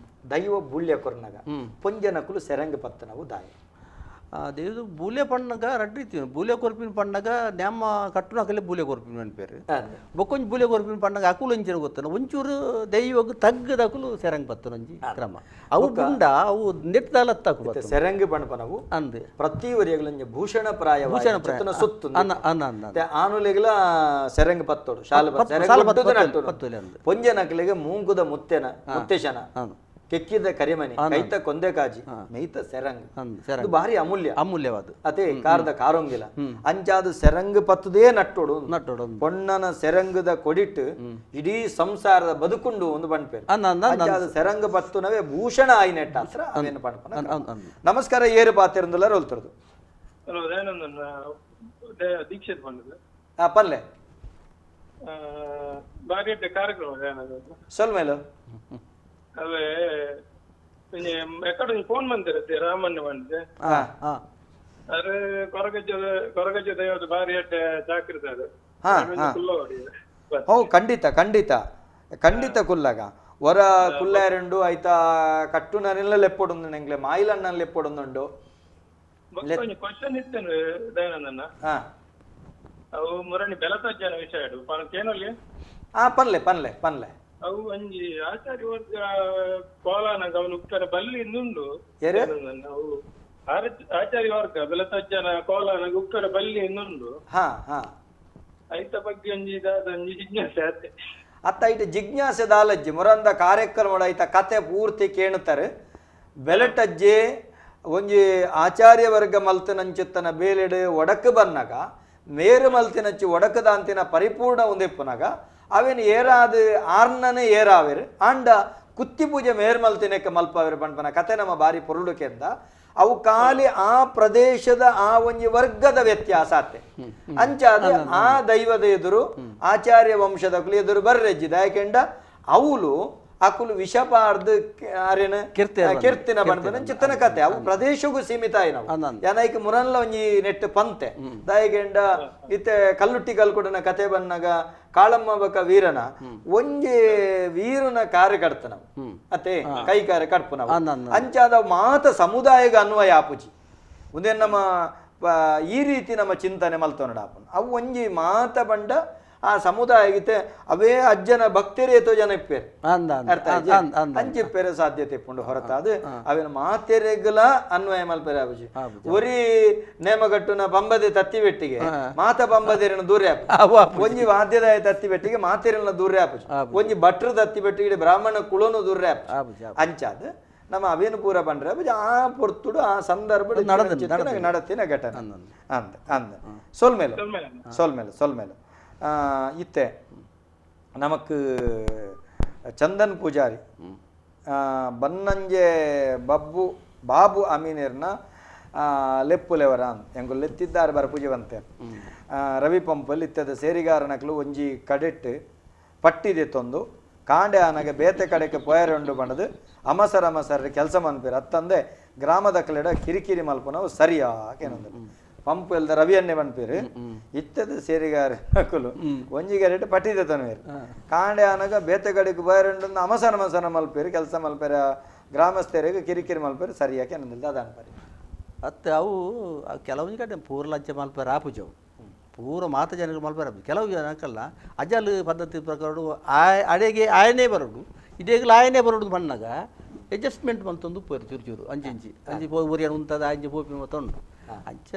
ದೈವ ಬುಳ್ಯ ಕೊರ್ನಗ ಪೊಂಜನಕುಲು ಸೆರಂಗ ಪತ್ತನವು ದಾಯ ದೇವ್ದು ಬೂಲೆ ಪಣ್ಣಗ ರಡ್ಡಿ ಇತ್ತು ಬೂಲೆ ಕೊರ್ಪಿನ ಪಣ್ಣಗ ನ್ಯಾಮ ಕಟ್ಟುನಕಲೆ ಬೂಲೆ ಕೊರ್ಪಿನ ಅನ್ಪೇರು ಬೊಕ್ಕೊಂಜಿ ಬೂಲೆ ಕೊರ್ಪಿನ ಪಣ್ಣಗ ಅಕುಲು ಒಂಚಿನ ಗೊತ್ತನ ಒಂಚೂರು ದೈವಗ್ ತಗ್ಗದ ಅಕುಲು ಸೆರಂಗ್ ಪತ್ತನೊಂಜಿ ಕ್ರಮ ಅವು ಗುಂಡ ಅವು ನೆಟ್ಟದಾಲ ತಕ್ಕು ಸೆರಂಗ್ ಪಣಪನವು ಅಂದ್ ಪ್ರತಿ ವರಿಯಗಳಂಜ ಭೂಷಣ ಪ್ರಾಯ ಭೂಷಣ ಪ್ರಾಯ ಸುತ್ತು ಅನ್ನ ಆನುಲೆಗಳ ಸೆರಂಗ್ ಪತ್ತೋಡು ಶಾಲು ಪೊಂಜನಕಲಿಗೆ ಮೂಂಗುದ ಮುತ್ತೆನ ಮುತ್ತೇಶನ ಕೆಕ್ಕಿದ ಕರಿಮನಿ ಕೈತ ಕೊಂದೆ ಕಾಜಿ ಮೇಯ್ತ ಸೆರಂಗ್ ಇದು ಭಾರಿ ಅಮೂಲ್ಯ ಅಮೂಲ್ಯವಾದ ಅದೇ ಕಾರದ ಕಾರೊಂಗಿಲ ಅಂಚಾದ ಸೆರಂಗ್ ಪತ್ತದೇ ನಟ್ಟೋಡು ನಟ್ಟೋಡು ಪೊಣ್ಣನ ಸೆರಂಗದ ಕೊಡಿಟ್ಟು ಇಡೀ ಸಂಸಾರದ ಬದುಕುಂಡು ಒಂದು ಬಣ್ಪೇರು ಅಂಚಾದ ಸೆರಂಗ್ ಪತ್ತುನವೇ ಭೂಷಣ ಆಯ್ನೆಟ್ಟ ಹತ್ರ ಅವೇನು ಪಣಪನ. ನಮಸ್ಕಾರ ಏರು ಪಾತಿರಂದುಲ್ಲ ರೋಲ್ತರದು ದೀಕ್ಷಿತ್ ಬಂದದ್ದು ಪಲ್ಲೆ ಬಾರಿ ಕಾರ್ಯಕ್ರಮ ಸೊಲ್ಮೇಲು ಅವೇ ಎಕಡೆ ಫೋನ್ ಬಂದಿರುತ್ತೆ ರಾಮಣ್ಣ ಬಂದಿದೆ ಅರೆ ಕೊರಗಜ್ಜ ಕೊರಗಜ್ಜ ದೈವದ ಬಾರಿ ಅಡ್ಡೆ ಚಾಕ್ರಿದ್ದಾರೆ. ಹೋ ಖಂಡಿತ ಖಂಡಿತ ಖಂಡಿತ ಕುಲ್ಲಾಗ ಹೊರ ಕುಲ್ಲಾರಂಡು ಆಯ್ತಾ ಕಟ್ಟುನರೆಲ್ಲ ಲೆಪ್ಪೊಡೊಂದು ಎಂಗ್ಲೆ ಮಾಯಿಲಣ್ಣ ಲೆಪ್ಪೊಡೊಂದುಂಡು. ಕ್ವಶನ್ ಇತ್ತೇನು ದಯಾನಂದಣ್ಣ, ಅವು ಮುರಣಿ ಬೆಲತಜ್ಜನ ವಿಷಯ ಕೇನಲ್ಲಿ. ಹಾ ಪನ್ಲೆ ಪನ್ಲೆ ಪನ್ಲೆ ಅವು ಒಂಜಿ ಆಚಾರ್ಯ ವರ್ಗ ಕೋಲಾನಗ ಅವನು ಉತ್ತರ ಬಲ್ಲಿ ಇನ್ನುಂಡು. ಅವು ಆಚಾರ್ಯ ವರ್ಗ ಬೆಲತಜ್ಜನ ಕೋಲಾನಗ ಉತ್ತರ ಬಲ್ಲಿ ಇನ್ನುಂಡು. ಐತ ಬಗ್ಗೆ ಒಂಜಿ ದಾದ ಒಂಜಿ ಜಿಜ್ಞಾಸೆ ಆತೆ ಅತ್ತ ಐಟ ಜಿಜ್ಞಾಸೆ ದಾಲಜ್ಜಿ ಮುರಂದ ಕಾರ್ಯಕ್ರಮ ಐತ ಕತೆ ಪೂರ್ತಿ ಕೇಣುತ್ತಾರೆ. ಬೆಲಟಜ್ಜೆ ಒಂಜಿ ಆಚಾರ್ಯ ವರ್ಗ ಮಲ್ತನಂಚಿತ್ತನ ಬೇಲೆಡು ಒಡಕು ಬನ್ನಗ ಮೇರು ಮಲ್ತಿನಂಚಿ ಒಡಕದಾಂತಿನ ಪರಿಪೂರ್ಣ ಒಂದಿಪ್ಪುನಗ ಅವೇನು ಏರಾದ ಆರ್ನನೇ ಏರಾವೇರು ಆಂಡ ಕುತ್ತಿ ಪೂಜೆ ಮೇರ್ ಮಲ್ತಿನಕ್ಕೆ ಮಲ್ಪಾವೇರು ಪಣ್ಪನ ಕತೆ ನಮ್ಮ ಬಾರಿ ಪೊರುಳುಕೆಂದ ಅವು ಖಾಲಿ ಆ ಪ್ರದೇಶದ ಆ ಒಂಜಿ ವರ್ಗದ ವ್ಯತ್ಯಾಸ ಆತೆ. ಅಂಚಾದ ಆ ದೈವದ ಎದುರು ಆಚಾರ್ಯ ವಂಶದ ಎದುರು ಬರ್ರೆಜ್ಜಿದ ಯಾಕೆಂಡ ಅವಳು ಅಕುಲು ವಿಷಪಾರ್ದು ಅರೇನ ಕೀರ್ತಿನ ಬಣ್ಪನ ಚಿತ್ತನ ಕತೆ ಅವು ಪ್ರದೇಶಕ್ಕೂ ಸೀಮಿತ ಆಯ್ನವು. ಯಾನೈಕ್ ಮುರನ್ಲ ಒಂಜಿ ನೆಟ್ ಪಂತೆ ದಾಯಗೆಂಡ ಇತ್ತೆ ಕಲ್ಲುಟ್ಟಿ ಕಲ್ಕುಡನ ಕತೆ ಬನ್ನಾಗ ಕಾಳಮ್ಮ ಬಕ ವೀರನ ಒಂಜಿ ವೀರನ ಕಾರ್ಯ ಕಡ್ತನ ಅತ್ತೆ ಕೈ ಕಾರ್ಯ ಕಡ್ಪುನವು. ಅಂಚಾದ ಮಾತ ಸಮುದಾಯಗ ಅನ್ವಯ ಆಪುಜಿ ಒಂದೇ ನಮ್ಮ ಈ ರೀತಿ ನಮ್ಮ ಚಿಂತನೆ ಮಲ್ತೊನಡ ಆಪುನ ಅವು ಒಂಜಿ ಮಾತ ಬಂಡ ಆ ಸಮುದಾಯಕ್ಕೆ ಅವೇ ಅಜ್ಜನ ಭಕ್ತರೇ ಜನ ಇಪ್ಪೇರು ಅರ್ಥ ಅಂಚಿಪ್ಪೇರೆ ಸಾಧ್ಯತೆ ಇಪ್ಪುಂಡು ಹೊರತಾದ ಅವೇನು ಮಾತೆರೆಗಲ ಅನ್ವಯ ಮಲ್ಪೆರೆ ಆಪುಜಿ. ಒರಿ ನೇಮಗಟ್ಟುನ ಪಂಬದೆ ತತ್ತಿ ಬೆಟ್ಟಿಗೆ ಮಾತ ಪಂಬದೇರನ ದೂರ ಆಪುಜಿ, ಒಂಜಿ ವಾದ್ಯದಾಯ ತತ್ತಿ ಬೆಟ್ಟಿಗೆ ಮಾತೆರನ ದೂರ ಆಪುಜಿ, ಒಂಜಿ ಭಟ್ರು ತತ್ತಿ ಬೆಟ್ಟಿಗೆ ಬ್ರಾಹ್ಮಣ ಕುಲನು ದೂರ ಆಪುಜಿ. ಅಂಚಾದ ನಮ್ಮ ಅವೇನು ಪೂರ ಬಂದ್ರೆ ಆ ಪೊರ್ತುಡು ಆ ಸಂದರ್ಭ ನಡತಿನ ಘಟನೆ ಅಂದ ಅಂದ ಸೊಲ್ಮೇಲೆ ಸೊಲ್ಮೇಲೆ ಸೊಲ್ಮೇಲೆ ಇತ್ತೆ ನಮಕ್ ಚಂದನ್ ಪೂಜಾರಿ ಬನ್ನಂಜೆ ಬಬ್ಬು ಬಾಬು ಅಮೀನೇರ್ನ ಲೆಪ್ಪುಲೆವರ ಎಂಕುಲು ಲೆತ್ತಿದ್ದಾರೆ ಬರ ಪೂಜೆ ಬಂತೆ ರವಿ ಪಂಪಲ್ಲಿ ಇತ್ತದ ಸೇರಿಗಾರನಕ್ಲು ಒಂಜಿ ಕಡೆಟ್ ಪಟ್ಟಿದೆ ತೊಂದು ಕಾಂಡೆ ಆನಗ ಬೇತೆ ಕಡೆಗೆ ಪೋಯರೆ ಉಂಡು ಬಣ್ಣದು ಅಮಸರ ಅಮಸರ ಕೆಲಸ ಮನ್ಪೇರು ಅತ್ತಂದೆ ಗ್ರಾಮದ ಕಲೆಡ ಕಿರಿಕಿರಿ ಮಲ್ಪನವು ಸರಿಯಾ ಏನಂದ್ರೆ ಪಂಪ್ ಎಲ್ದ ರವಿಯನ್ನೇ ಬನ್ಪೇರು ಇತ್ತದ ಸೇರಿಗಾರ ನಕುಲು ಒಂಜಿ ಗರೆಟ್ ಪಟ್ಟಿದೆ ತನ್ವೇರು ಕಾಂಡೆ ಆನಗ ಬೇತೆ ಕಡೆಗೆ ಪೋಯರೆ ಉಂಡು ಅಮಸರ ಅಮಸರ ಮಲ್ಪೇರು ಕೆಲಸ ಮಲ್ಪೇರ ಗ್ರಾಮಸ್ಥರಿಗೆ ಕಿರಿಕಿರಿ ಮಲ್ಪೇರು ಸರಿಯಾಕೆ ಏನಂದಿಲ್ಲ ಅದು ಅನ್ಪರಿ ಅತ್ತೆ ಅವು ಕೆಲವೊಂದು ಕಡೆ ಪೂರ ಲಂಚ ಮಲ್ಪೇರು ಆಪುಜವು ಪೂರ ಮಾತ ಜನರು ಮಲ್ಪೇರು ಕೆಲವು ಜನಕ್ಕಲ್ಲ ಅಜಲ್ ಪದ್ಧತಿ ಪ್ರಕಾರ ಅಡೆಗೆ ಆಯನೇ ಬರೋಡು ಇದೇಗಲ ಆಯನೇ ಬರೋಡು ಬಣ್ಣಾಗ ಅಡ್ಜಸ್ಟ್ಮೆಂಟ್ ಬಂತೊಂದು ಪೋರು ಚೂರು ಚೂರು ಅಂಚಿ ಅಂಚಿ ಅಂಚಿ ಪೋ ಊರಿನ ಉಂತದ ಅಂಚಿ ಪೋಪಿನ ಮತ್ತೊಂಡು ಅಂಚ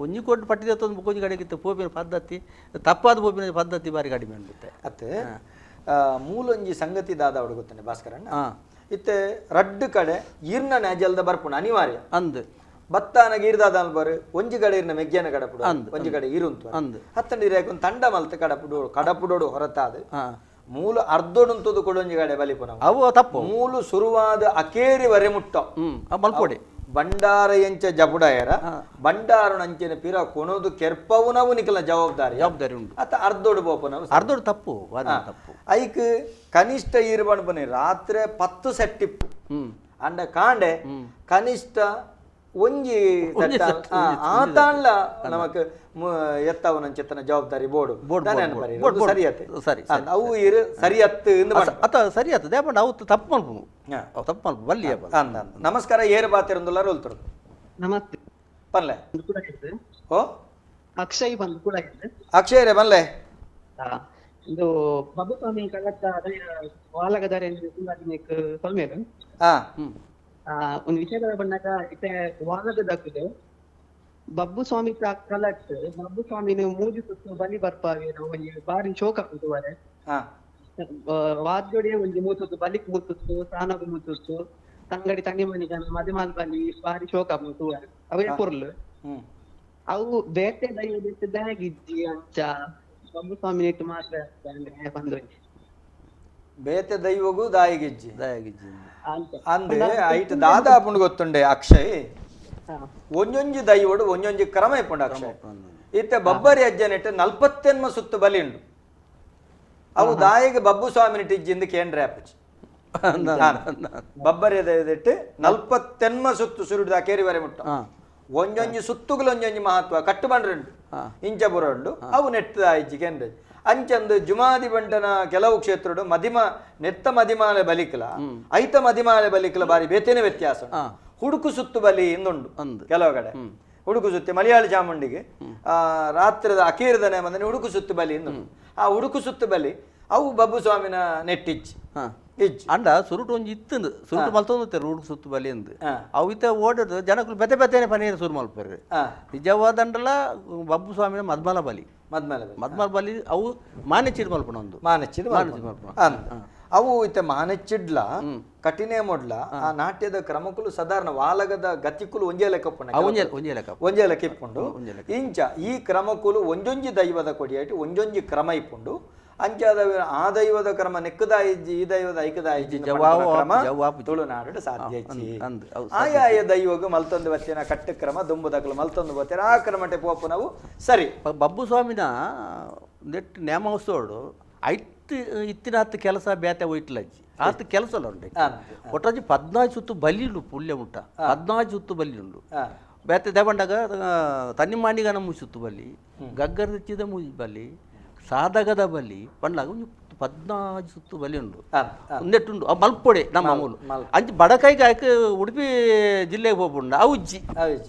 ಒಂಜಿ ಕೊಟ್ಟು ಪಟ್ಟಿದೆ ತೊಂದು ಒಂಜಿ ಕಡೆಗಿತ್ತು ಪೋಪಿನ ಪದ್ಧತಿ ತಪ್ಪಾದ ಪೋಪಿನ ಪದ್ಧತಿ ಬಾರಿ ಕಡಿಮೆ ಅನ್ಬಿತ್ತೆ. ಅತ್ತೆ ಮೂಲೊಂಜಿ ಸಂಗತಿ ದಾದ ಅವಡು ಗೊತ್ತಾನೆ ಭಾಸ್ಕರಣ್ಣ ಇತ್ತೆ ರಡ್ಡು ಕಡೆ ಈರ್ನ ನ್ಯಾಜಲ್ದ ಬರ್ಪುಣ ಅನಿವಾರ್ಯ ಅಂದ್ ಬತ್ತಾನ ಗೀರ್ದಾದ ಅಲ್ಬರು ಒಂಜಿ ಕಡೆ ಇರ್ನ ಮೆಗ್ಗಿಯನ ಕಡಪುಡು ಒಂಜಿ ಕಡೆ ಇರುಂತು ಹತ್ತಂಡಿರ ಒಂದು ತಂಡ ಮಲ್ತ ಕಡಪುಡೋಡು ಕಡಪುಡೋಡು ಹೊರತಾದ ಮೂಲ ಅರ್ಧೊಡುಂತದು ಕೊಡೊಂಜಿ ಕಡೆ ಬಲಿಪುನ ಅವು ತಪ್ಪು ಮೂಲು ಸುರುವಾದ ಅಕೇರಿ ವರೆ ಮುಟ್ಟ ಮಲ್ಪೊಡೆ ಬಂಡಾರ ಎಂಚ ಜಪುಡಾಯರ ಬಂಡಾರನಂಚಿನ ಪಿರ ಕೊನೋದು ಕೆರ್ಪವು ನಾವು ನಿಕಲ ಜವಾಬ್ದಾರಿ ಜವಾಬ್ದಾರಿ ಉಂಟು ಅತ್ತ ಅರ್ಧೋಡು ಬೋಪನವು ಅರ್ಧೋಡು ತಪ್ಪು ತಪ್ಪು ಐಕ್ ಕನಿಷ್ಠ ಈರ್ಬಣ ಬನ್ನಿ ರಾತ್ರಿ 10 ಸೆಟ್ಟಿಪ್ಪು ಅಂಡ ಕಾಂಡೆ ಕನಿಷ್ಠ ಒಂಜಿ ಆತಾಣ್ಲ ನಮಕ್ ಎತ್ತವನಂಚಿತನ ಜವಾಬ್ದಾರಿ ಬೋರ್ಡು ಸರಿಯತ್ತೆ ಸರಿ ಅವು ಇರು ಸರಿಯತ್ತು ಅತ್ತ ಸರಿಯತ್ತು ದೇಪಂಡ ಅವು ತಪ್ಪು ಮಲ್ಪು ತಪ್ಪು ಮಲ್ಪು ಬಲ್ಲಿ ಅಂದ ನಮಸ್ಕಾರ ಏರು ಬಾತಿರಂದುಲ್ಲ ರೋಲ್ತರು ನಮಸ್ತೆ ಪನ್ಲೆ ಓ ಅಕ್ಷಯ್ ಬಂದು ಕೂಡ ಅಕ್ಷಯ್ ರೇ ಬನ್ಲೆ ಇದು ಬಬ್ಬುಸ್ವಾಮಿ ಕಳ್ಳತ್ತ ವಾಲಗದಾರೆ ಸೊಲ್ಮೇರು ಒಂದು ವಿಷಯದ ಬಂದಾಗ ಇತ್ತೆ ವಾಲಗದಾಗ್ತದೆ ಬಬ್ಬು ಸ್ವಾಮಿ ಕಲಟ್ ಬಬ್ಬು ಸ್ವಾಮಿನ ಮೂಜಿ ಸುತ್ತು ಬಲಿ ಬರ್ಪಾವೆ ಒಂಜಿ ಬಾರಿ ಶೋಕ ಆಗ್ತದೆ ವಾದ್ಯೋಡೆ ಒಂಜಿ ಮೂತುತ್ತು ಬಲಿಕ್ ಮೂತುತ್ತು ಸಾನಗು ಮೂತುತ್ತು ತಂಗಡಿ ತಂಗಿ ಮನಿ ಮದಿಮಾಲ್ ಬಲಿ ಬಾರಿ ಶೋಕ ಆಗ್ತದೆ ಅವೇ ಪೊರ್ಲು ಅವು ಬೇತೆ ದೈವ ಬೇತೆ ದಾಗಿಜ್ಜಿ ಅಂಚ ಬಬ್ಬು ಸ್ವಾಮಿ ನೆಟ್ಟು ಮಾತ್ರ ಬಂದು ಬೇತೆ ದೈವಗೂ ದಾಯಿಗಿಜ್ಜಿ ದಾಯಿಗಿಜ್ಜಿ ಅಂದ್ರೆ ಐಟ್ ದಾದಾ ಪುಂಡು ಗೊತ್ತುಂಡೆ ಅಕ್ಷಯ್ ಒಂಜೊಂಜಿ ದೈವಡು ಒಂಜೊಂಜಿ ಕ್ರಮ ಇಪ್ಪುಂಡು ಅಕ್ಷಯ್ ಇತ್ತೆ ಬಬ್ಬರಿ ಅಜ್ಜನಿಟ್ಟು 48 ಸುತ್ತು ಬಲಿ ಉಂಡು ಅವು ದಾಯಿಗೆ ಬಬ್ಬು ಸ್ವಾಮಿ ನಿಟ್ಟಿಜ್ಜಿಂದ ಕೇಂದ್ರ ಅಪ್ಪಚ್ಚಿ ಬಬ್ಬರಿ ದೈವದಿಟ್ಟು 48 ಸುತ್ತು ಸುರುಡಿದ ಕೇರಿವರೆ ಮುಟ್ಟ ಒಂಜೊಂಜಿ ಸುತ್ತುಗಳು ಒಂಜೊಂಜಿ ಮಹತ್ವ ಕಟ್ಟು ಬಂಡ್ರುಂಡು ಇಂಚಪುರ ಉಂಡು ಅವು ನೆಟ್ಟದ ಇಜ್ಜಿ ಕೇಂದ್ರ ಅಂಚಂದು ಜುಮಾದಿ ಬಂಟನ ಕೆಲವು ಕ್ಷೇತ್ರಡು ಮದಿಮ ನೆತ್ತ ಮದಿಮಾಲೆ ಬಲಿಕಲ ಐತ ಮದಿಮಾಲೆ ಬಲಿಕಲ ಬಾರಿ ಬೇತೇನೆ ವ್ಯತ್ಯಾಸ ಹುಡುಕು ಸುತ್ತು ಬಲಿ ಇಂದುಂಡು ಕೆಲವು ಕಡೆ ಹುಡುಕು ಸುತ್ತಿ ಮಲಯಾಳಿ ಚಾಮುಂಡಿಗೆ ರಾತ್ರಿದ ಅಕೀರದ ನೇಮದಲ್ಲಿ ಹುಡುಕು ಸುತ್ತು ಬಲಿ ಇಂದುಂಡು ಆ ಹುಡುಕು ಸುತ್ತು ಬಲಿ ಅವು ಬಬ್ಬು ಸ್ವಾಮಿನ ನೆಟ್ಟಿಚ್ಚಿ ಇಜ್ಜಿ ಅಂಡ ಸುರುಟು ಒಂಜಿ ಇತ್ತು ಸುರುಟು ಮಲ್ತೊಂದು ಹುಡುಕು ಸುತ್ತು ಬಲಿ ಎಂದು ಅವು ಇತ್ತ ಓಡೋದು ಜನಕ್ಕೂ ಬೆತೆ ಬೆತೆನೆ ಪನೀರ್ ಸುರು ಮಲ್ಪರು ನಿಜವಾದಂಡಲ ಬಬ್ಬು ಸ್ವಾಮಿನ ಮದ್ಮಲ ಬಲಿ ಮದ್ಮಲ ಮದ್ಮಲ ಬಲಿ ಅವು ಮಾನೆಚ್ಚಿಡ್ ಮಲ್ಪಣ ಒಂದು ಮಾನೆಚ್ಚಿಡ್ ಮಲ್ಪಣ ಅವು ಇತ್ತ ಮಾನೆಚ್ಚಿಡ್ಲ ಕಠಿಣೆ ಮೊಡ್ಲ ಆ ನಾಟ್ಯದ ಕ್ರಮಕ್ಕೂ ಸಾಧಾರಣ ವಾಲಗದ ಗತಿಕುಲು ಒಂಜೇ ಲೆಕ್ಕ ಒಂಜೇ ಲೆಕ್ಕ ಇಪ್ಪುಂಡು ಇಂಚ ಈ ಕ್ರಮಕ್ಕುಲು ಒಂಜೊಂಜಿ ದೈವದ ಕೊಡಿಯಾಟಿ ಒಂಜೊಂಜಿ ಕ್ರಮ ಇಪ್ಪುಂಡು ಅಂಚಾದ ಆ ದೈವದ ಕ್ರಮ ನೆಕ್ಕದ ಇಜ್ಜಿ ಈ ದೈವದ ಐಕದ ಇಜ್ಜಿ ಕ್ರಮ ತುಳುನಾಡು ಸಾಧ್ಯ ಇಜ್ಜಿ ಆಯಾಯ ದೈವಗು ಮಲ್ತೊಂದು ಬತ್ತಿನ ಕಟ್ಟು ಕ್ರಮ ದುಂಬುದಕ್ಲು ಮಲ್ತೊಂದು ಬತ್ತಿನ ಆ ಕ್ರಮಟೆ ಪೋಪು ನಾವು ಸರಿ ಬಬ್ಬು ಸ್ವಾಮಿನ ನೆಟ್ ನೇಮೋತ್ಸವಡು ಐತ್ ಇತ್ತಿನ ಹತ್ತು ಕೆಲಸ ಬೇತೆ ಒಯ್ಟ್ಲಜ್ಜಿ ಆತ ಕೆಲಸ ಉಂಟು ಒಟ್ಟಾಜಿ 14 ಸುತ್ತು ಬಲಿ ಉಂಡು ಪುಲ್ಯ ಮುಟ್ಟ 14 ಸುತ್ತು ಬಲಿ ಉಂಡು ಬೇತೆ ದೇವಂಡಾಗ ತನ್ನಿ ಮಾಣಿಗನ ಮುಸುತ್ತು ಬಲಿ ಗಗ್ಗರ ತೆಚ್ಚಿದ ಮುಜಿ ಬಲಿ ಸಾಧಕದ ಬಲಿ ಪಂಡಾಗ 14 ಸುತ್ತು ಬಲಿ ಉಂಡು ಒಂದೆಟ್ಟುಂಡು ಆ ಮಲ್ಪೊಡೆ ನಮ್ಮ ಮೂಲು ಅಂಚೆ ಬಡಕೈಗೆ ಆಯ್ಕೆ ಉಡುಪಿ ಜಿಲ್ಲೆಗೆ ಹೋಗ್ಬುಂಡ ಅವುಜ್ಜಿ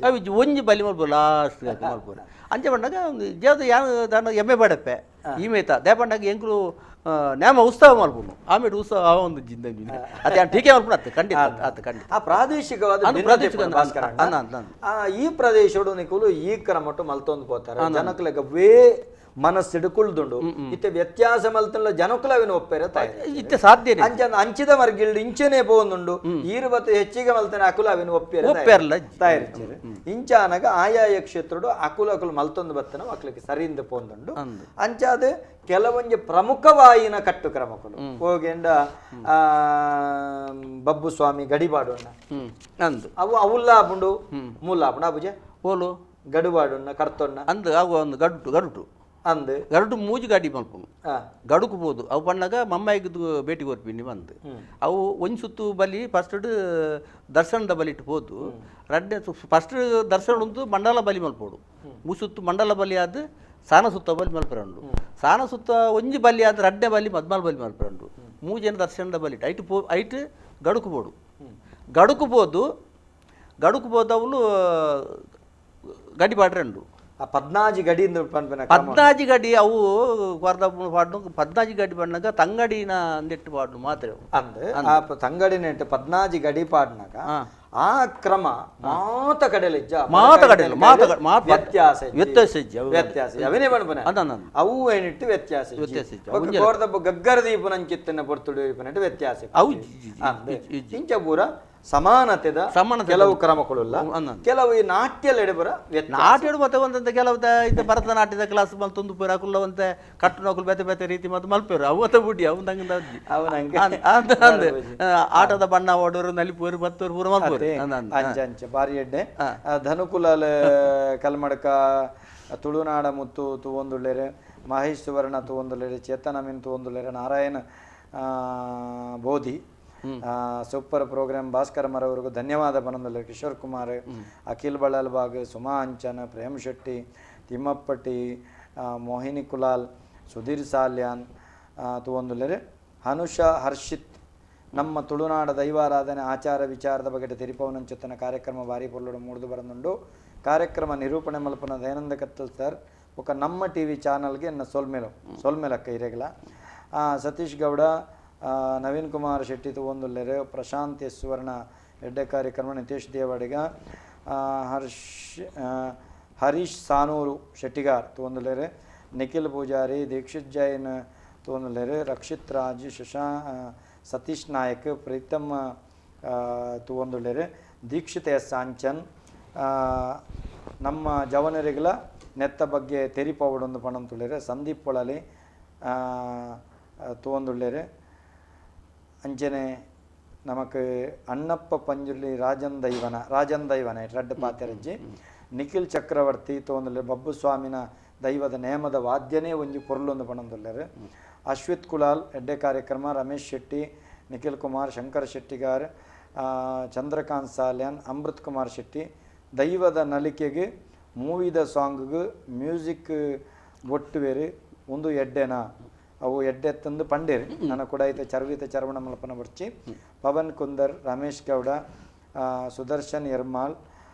ಅವಿಜ್ಜಿ ಒಂಜಿ ಬಲಿ ಮಲ್ಪು ಲಾಸ್ಟ್ ಮಲ್ಪುರ ಅಂಚೆ ಬಂಡಾಗ ಜೇದ ಯಾ ದಾನ ಎಮ್ಮೆ ಬಡಪ್ಪೆ ಈಮೇತ ದೇಪಂಡಾಗ ಎಂಕುಲು ನೇಮ ಉತ್ಸವ ಮಲ್ಪುಂಡು ಆಮೇಲೆ ಉತ್ಸವ ಆ ಒಂದು ಜಿಂದ ಅದೇ ಟೀಕೆ ಮಲ್ಪುಂಡು ಅತ್ತ ಖಂಡಿತ ಆತ ಖಂಡಿತ ಆ ಪ್ರಾದೇಶಿಕವಾದ ಈ ಪ್ರದೇಶಡು ನಿಕುಲು ಈ ಕ್ರಮಟ್ಟು ಮಲ್ತೊಂದು ಪೋತಾರೆ ಜನಕ್ಲೆಗ ವೇ ಮನಸ್ಸಿಡು ಕುಳ್ದುಂಡು ಇತ್ತೆ ವ್ಯತ್ಯಾಸ ಮಲ್ತಲ್ಲ ಜನಕುಲವಿನ ಒಪ್ಪೆರ ಇತ್ತೆ ಸಾಧ್ಯ ಅಂಚ ಅಂಚಿದ ಮರ್ಗಿಲ್ಡು ಇಂಚನೆ ಪೋಂದುಂಡು ಈರುವತ್ತು ಹೆಚ್ಚಿಗೆ ಮಲ್ತನ ಅಕುಲ ಅವಿನ ಒಪ್ಪೆರ ಒಪ್ಪೆರ್ಲ ತಯಾರಿಸಿರು ಇಂಚಾನಗ ಆಯಾಯ ಕ್ಷೇತ್ರಡು ಅಕುಲ ಅಕುಲು ಮಲ್ತೊಂದು ಬತ್ತನ ಅಕ್ಲಕ್ಕೆ ಸರಿಯಿಂದ ಪೋಂದುಂಡು ಅಂಚಾದ ಕೆಲವೊಂಜಿ ಪ್ರಮುಖವಾಯಿನ ಕಟ್ಟು ಕ್ರಮಗಳು ಹೋಗೆಂಡ ಬಬ್ಬು ಸ್ವಾಮಿ ಗಡಿಬಾಡೋಣ ಅಂದು ಅವು ಅವುಲ್ಲಾಪುಂಡು ಮೂಲಾಪುಂಡು ಅಬುಜೆ ಓಲು ಗಡುಬಾಡುಣ್ಣ ಕರ್ತೊಣ್ಣ ಅಂದು ಅವು ಒಂದು ಗಡ್ಡು ಗರುಟು ಅಂದು ಗರುಟು ಮೂಜು ಗಾಡಿ ಮಲ್ಪುನು ಗಡುಕು ಬೋದು ಅವು ಪಣ್ಣಾಗ ಮಮ್ಮಾಯಿಗೆ ಭೇಟಿ ಕೊರ್ಪಿನಿ ಬಂದು ಅವು ಒಂಜಿ ಸುತ್ತು ಬಲಿ ಫಸ್ಟ್ ದರ್ಶನದ ಬಲಿ ಇಟ್ಟು ಪೋದು ರಡ್ಡೆ ಫಸ್ಟ್ ದರ್ಶನ ಉಂಟು ಮಂಡಲ ಬಲಿ ಮಲ್ಪೋಡು ಮುಸುತ್ತು ಮಂಡಲ ಬಲಿ ಆದ್ ಸಾನ ಸುತ್ತ ಬಲಿ ಮಲ್ಪರಂಡು ಸಾನ ಸುತ್ತ ಒಂಜಿ ಬಲಿ ಆದ್ ರಡ್ಡೆ ಬಲಿ ಮದ್ಮಾಲ್ ಬಲಿ ಮಲ್ಪರಂಡು ಮೂಜನ ದರ್ಶನದ ಬಲಿ ಐಟ್ ಪೋ ಐಟ್ ಗಡುಕು ಬೋಡು ಗಡುಕು ಬೋದು ಗಡುಕು ಬೋದವಳು ಗಡಿ ಪಾಡ್ರಂಡು ಆ ಪದ್ನಾಜಿ ಗಡಿ ಪದ್ನಾಜಿ ಗಡಿ ಅವು ಕೊರ್ದ ಪಾಡ್ನು ಪದ್ನಾಜಿ ಗಡಿ ಪಾಡ್ನಾಗ ತಂಗಡಿನ ಅಂದೆಟ್ಟು ಪಾಡ್ನು ಮಾತ್ರ ಅಂದ್ ಆ ತಂಗಡಿನ ಪದ್ನಾಜಿ ಗಡಿ ಪಾಡ್ನಾಗ ಆ ಕ್ರಮ ಮಾತ ಕಡೆಲಿ ಮಾತ ಕಡೆಲಿ ಮಾತ ವ್ಯತ್ಯಾಸ ವ್ಯತ್ಯಾಸ ವ್ಯತ್ಯಾಸ ಅವನೇ ಪನ್ಪುನ ಅವು ಏನಿಟ್ಟು ವ್ಯತ್ಯಾಸ ವ್ಯತ್ಯಾಸ ಕೋರ್ದ ಗಗ್ಗರ ದೀಪನಂಚಿತ್ತನ ಪೊರ್ತುಡು ದೀಪನಿಟ್ಟು ವ್ಯತ್ಯಾಸ ಅವು ಇಂಚ ಪೂರ ಸಮಾನತೆದ ಕೆಲವು ಕ್ರಮಗಳುಲ್ಲ ಕೆಲವು ಈ ನಾಟ್ಯ ಎಡಬರ ನಾಟ್ಯ ಮತ್ತೆ ಒಂದಂತ ಕೆಲವು ಇದು ಭರತನಾಟ್ಯದ ಕ್ಲಾಸ್ ಮಲ್ತೊಂದು ಪೂರ ಅಕುಲ್ಲವಂತೆ ಕಟ್ಟುನಕುಲು ಬೇತೆ ಬೇತೆ ರೀತಿ ಮತ್ತು ಮಲ್ಪೇರು ಅವು ಅತ್ತ ಬುಡಿ ಅವು ನಂಗೆ ಆಟದ ಬಣ್ಣ ಓಡೋರು ನಲಿಪೋರು ಬತ್ತೋರು ಪೂರ ಮಲ್ಪೋರು ಅಂಚ ಅಂಚ ಬಾರಿ ಎಡ್ಡೆ ಧನುಕುಲಾಲ ಕಲ್ಮಡ್ಕ ತುಳುನಾಡ ಮುತ್ತು ತೂವೊಂದುಳ್ಳೇರು ಮಹೇಶ್ ಸುವರ್ಣ ತೂವೊಂದುಳ್ಳೇರು ಚೇತನ ಮಿನ್ ತೂವೊಂದುಳ್ಳೇರು ನಾರಾಯಣ ಬೋಧಿ ಸೂಪರ್ ಪ್ರೋಗ್ರಾಮ್ ಭಾಸ್ಕರ್ ಮರವರೆಗೂ ಧನ್ಯವಾದ ಪನಂದಲ್ಲ ಕಿಶೋರ್ ಕುಮಾರ್ ಅಖಿಲ್ ಬಳ್ಳಾಲ್ಬಾಗ್ ಸುಮಾ ಅಂಚನ್ ಪ್ರೇಮ್ ಶೆಟ್ಟಿ ತಿಮ್ಮಪ್ಪಟಿ ಮೋಹಿನಿ ಕುಲಾಲ್ ಸುಧೀರ್ ಸಾಲ್ಯಾನ್ ತೂವೊಂದುಲ್ಲೆರ್ ಹನುಷ ಹರ್ಷಿತ್ ನಮ್ಮ ತುಳುನಾಡ ದೈವಾರಾಧನೆ ಆಚಾರ ವಿಚಾರದ ಬಗ್ಗೆ ತೆರಿಪವನಂಚುತ್ತನ ಕಾರ್ಯಕ್ರಮ ಭಾರಿ ಪೊಲ್ಲುಡು ಮೂಡ್ದು ಬರಂದುಂಡು ಕಾರ್ಯಕ್ರಮ ನಿರೂಪಣೆ ಮಲ್ಪನ ದಯಾನಂದ ಕತ್ತಲ್ ಸರ್ ఒక ನಮ್ಮ ಟಿ ವಿ ಚಾನಲ್ಗೆ ಎನ್ನ ಸೊಲ್ಮೇಲು ಸೊಲ್ಮೇಲಕ್ಕ ಇರೆಗಲ ಸತೀಶ್ ಗೌಡ ನವೀನ್ ಕುಮಾರ್ ಶೆಟ್ಟಿ ತೂವೊಂದುಲ್ಲೆರ್ ಪ್ರಶಾಂತ್ ಎಸ್ ಸುವರ್ಣ ಎಡ್ಡೆ ಕಾರ್ಯಕ್ರಮ ನಿತೇಶ್ ದೇವಾಡಿಗ ಹರೀಶ್ ಸಾನೂರು ಶೆಟ್ಟಿಗಾರ್ ತೂವೊಂದುಲ್ಲೆರ್ ನಿಖಿಲ್ ಪೂಜಾರಿ ದೀಕ್ಷಿತ್ ಜೈನ್ ತೂವೊಂದುಲ್ಲೆರ್ ರಕ್ಷಿತ್ ರಾಜ್ ಸತೀಶ್ ನಾಯಕ್ ಪ್ರೀತಮ್ ತೂವೊಂದುಲ್ಲೆರ್ ದೀಕ್ಷಿತ್ ಎಸ್ ಆಂಚನ್ ನಮ್ಮ ಜವನರಿಗಳ ನೆತ್ತ ಬಗ್ಗೆ ತೆರಿಪವಡೊಂದು ಪಣಂತುಲ್ಲೆರ್ ಸಂದೀಪ್ ಪೊಳಲಿ ತೂವೊಂದುಲ್ಲೆರ್ ಅಂಚನೆ ನಮಕ್ ಅಣ್ಣಪ್ಪ ಪಂಜುರ್ಲಿ ರಾಜನ್ ದೈವನ ರಾಜನ್ ದೈವನ ರಡ್ಡು ಪಾತೆರಜ್ಜಿ ನಿಖಿಲ್ ಚಕ್ರವರ್ತಿ ತೋಂದುಲ್ಲೆರ್ ಬಬ್ಬು ಸ್ವಾಮಿನ ದೈವದ ನೇಮದ ವಾದ್ಯನೇ ಒಂಜಿ ಪೊರ್ಲೊಂದು ಪಣಂದುಲ್ಲೆರ್ ಅಶ್ವಿತ್ ಕುಲಾಲ್ ಎಡ್ಡೆ ಕಾರ್ಯಕ್ರಮ ರಮೇಶ್ ಶೆಟ್ಟಿ ನಿಖಿಲ್ ಕುಮಾರ್ ಶಂಕರ್ ಶೆಟ್ಟಿಗಾರ್ ಚಂದ್ರಕಾಂತ್ ಸಾಲ್ಯಾನ್ ಅಮೃತ್ ಕುಮಾರ್ ಶೆಟ್ಟಿ ದೈವದ ನಲಿಕೆಗೆ ಮೂವಿದ ಸಾಂಗ್ಗೆ ಮ್ಯೂಸಿಕ್ ಒಟ್ಟುವೇರು ಒಂದು ಎಡ್ಡೆನಾ ಅವು ಎಡ್ಡೆ ತಂದು ಪಂಡೇರು ನನ್ನ ಕೂಡ ಐತೆ ಚರ್ವಿತ ಚರವಣ ಮಲ್ಪನ ಬರ್ಚಿ ಪವನ್ ಕುಂದರ್ ರಮೇಶ್ ಗೌಡ ಸುದರ್ಶನ್ ಎರ್ಮಾಲ್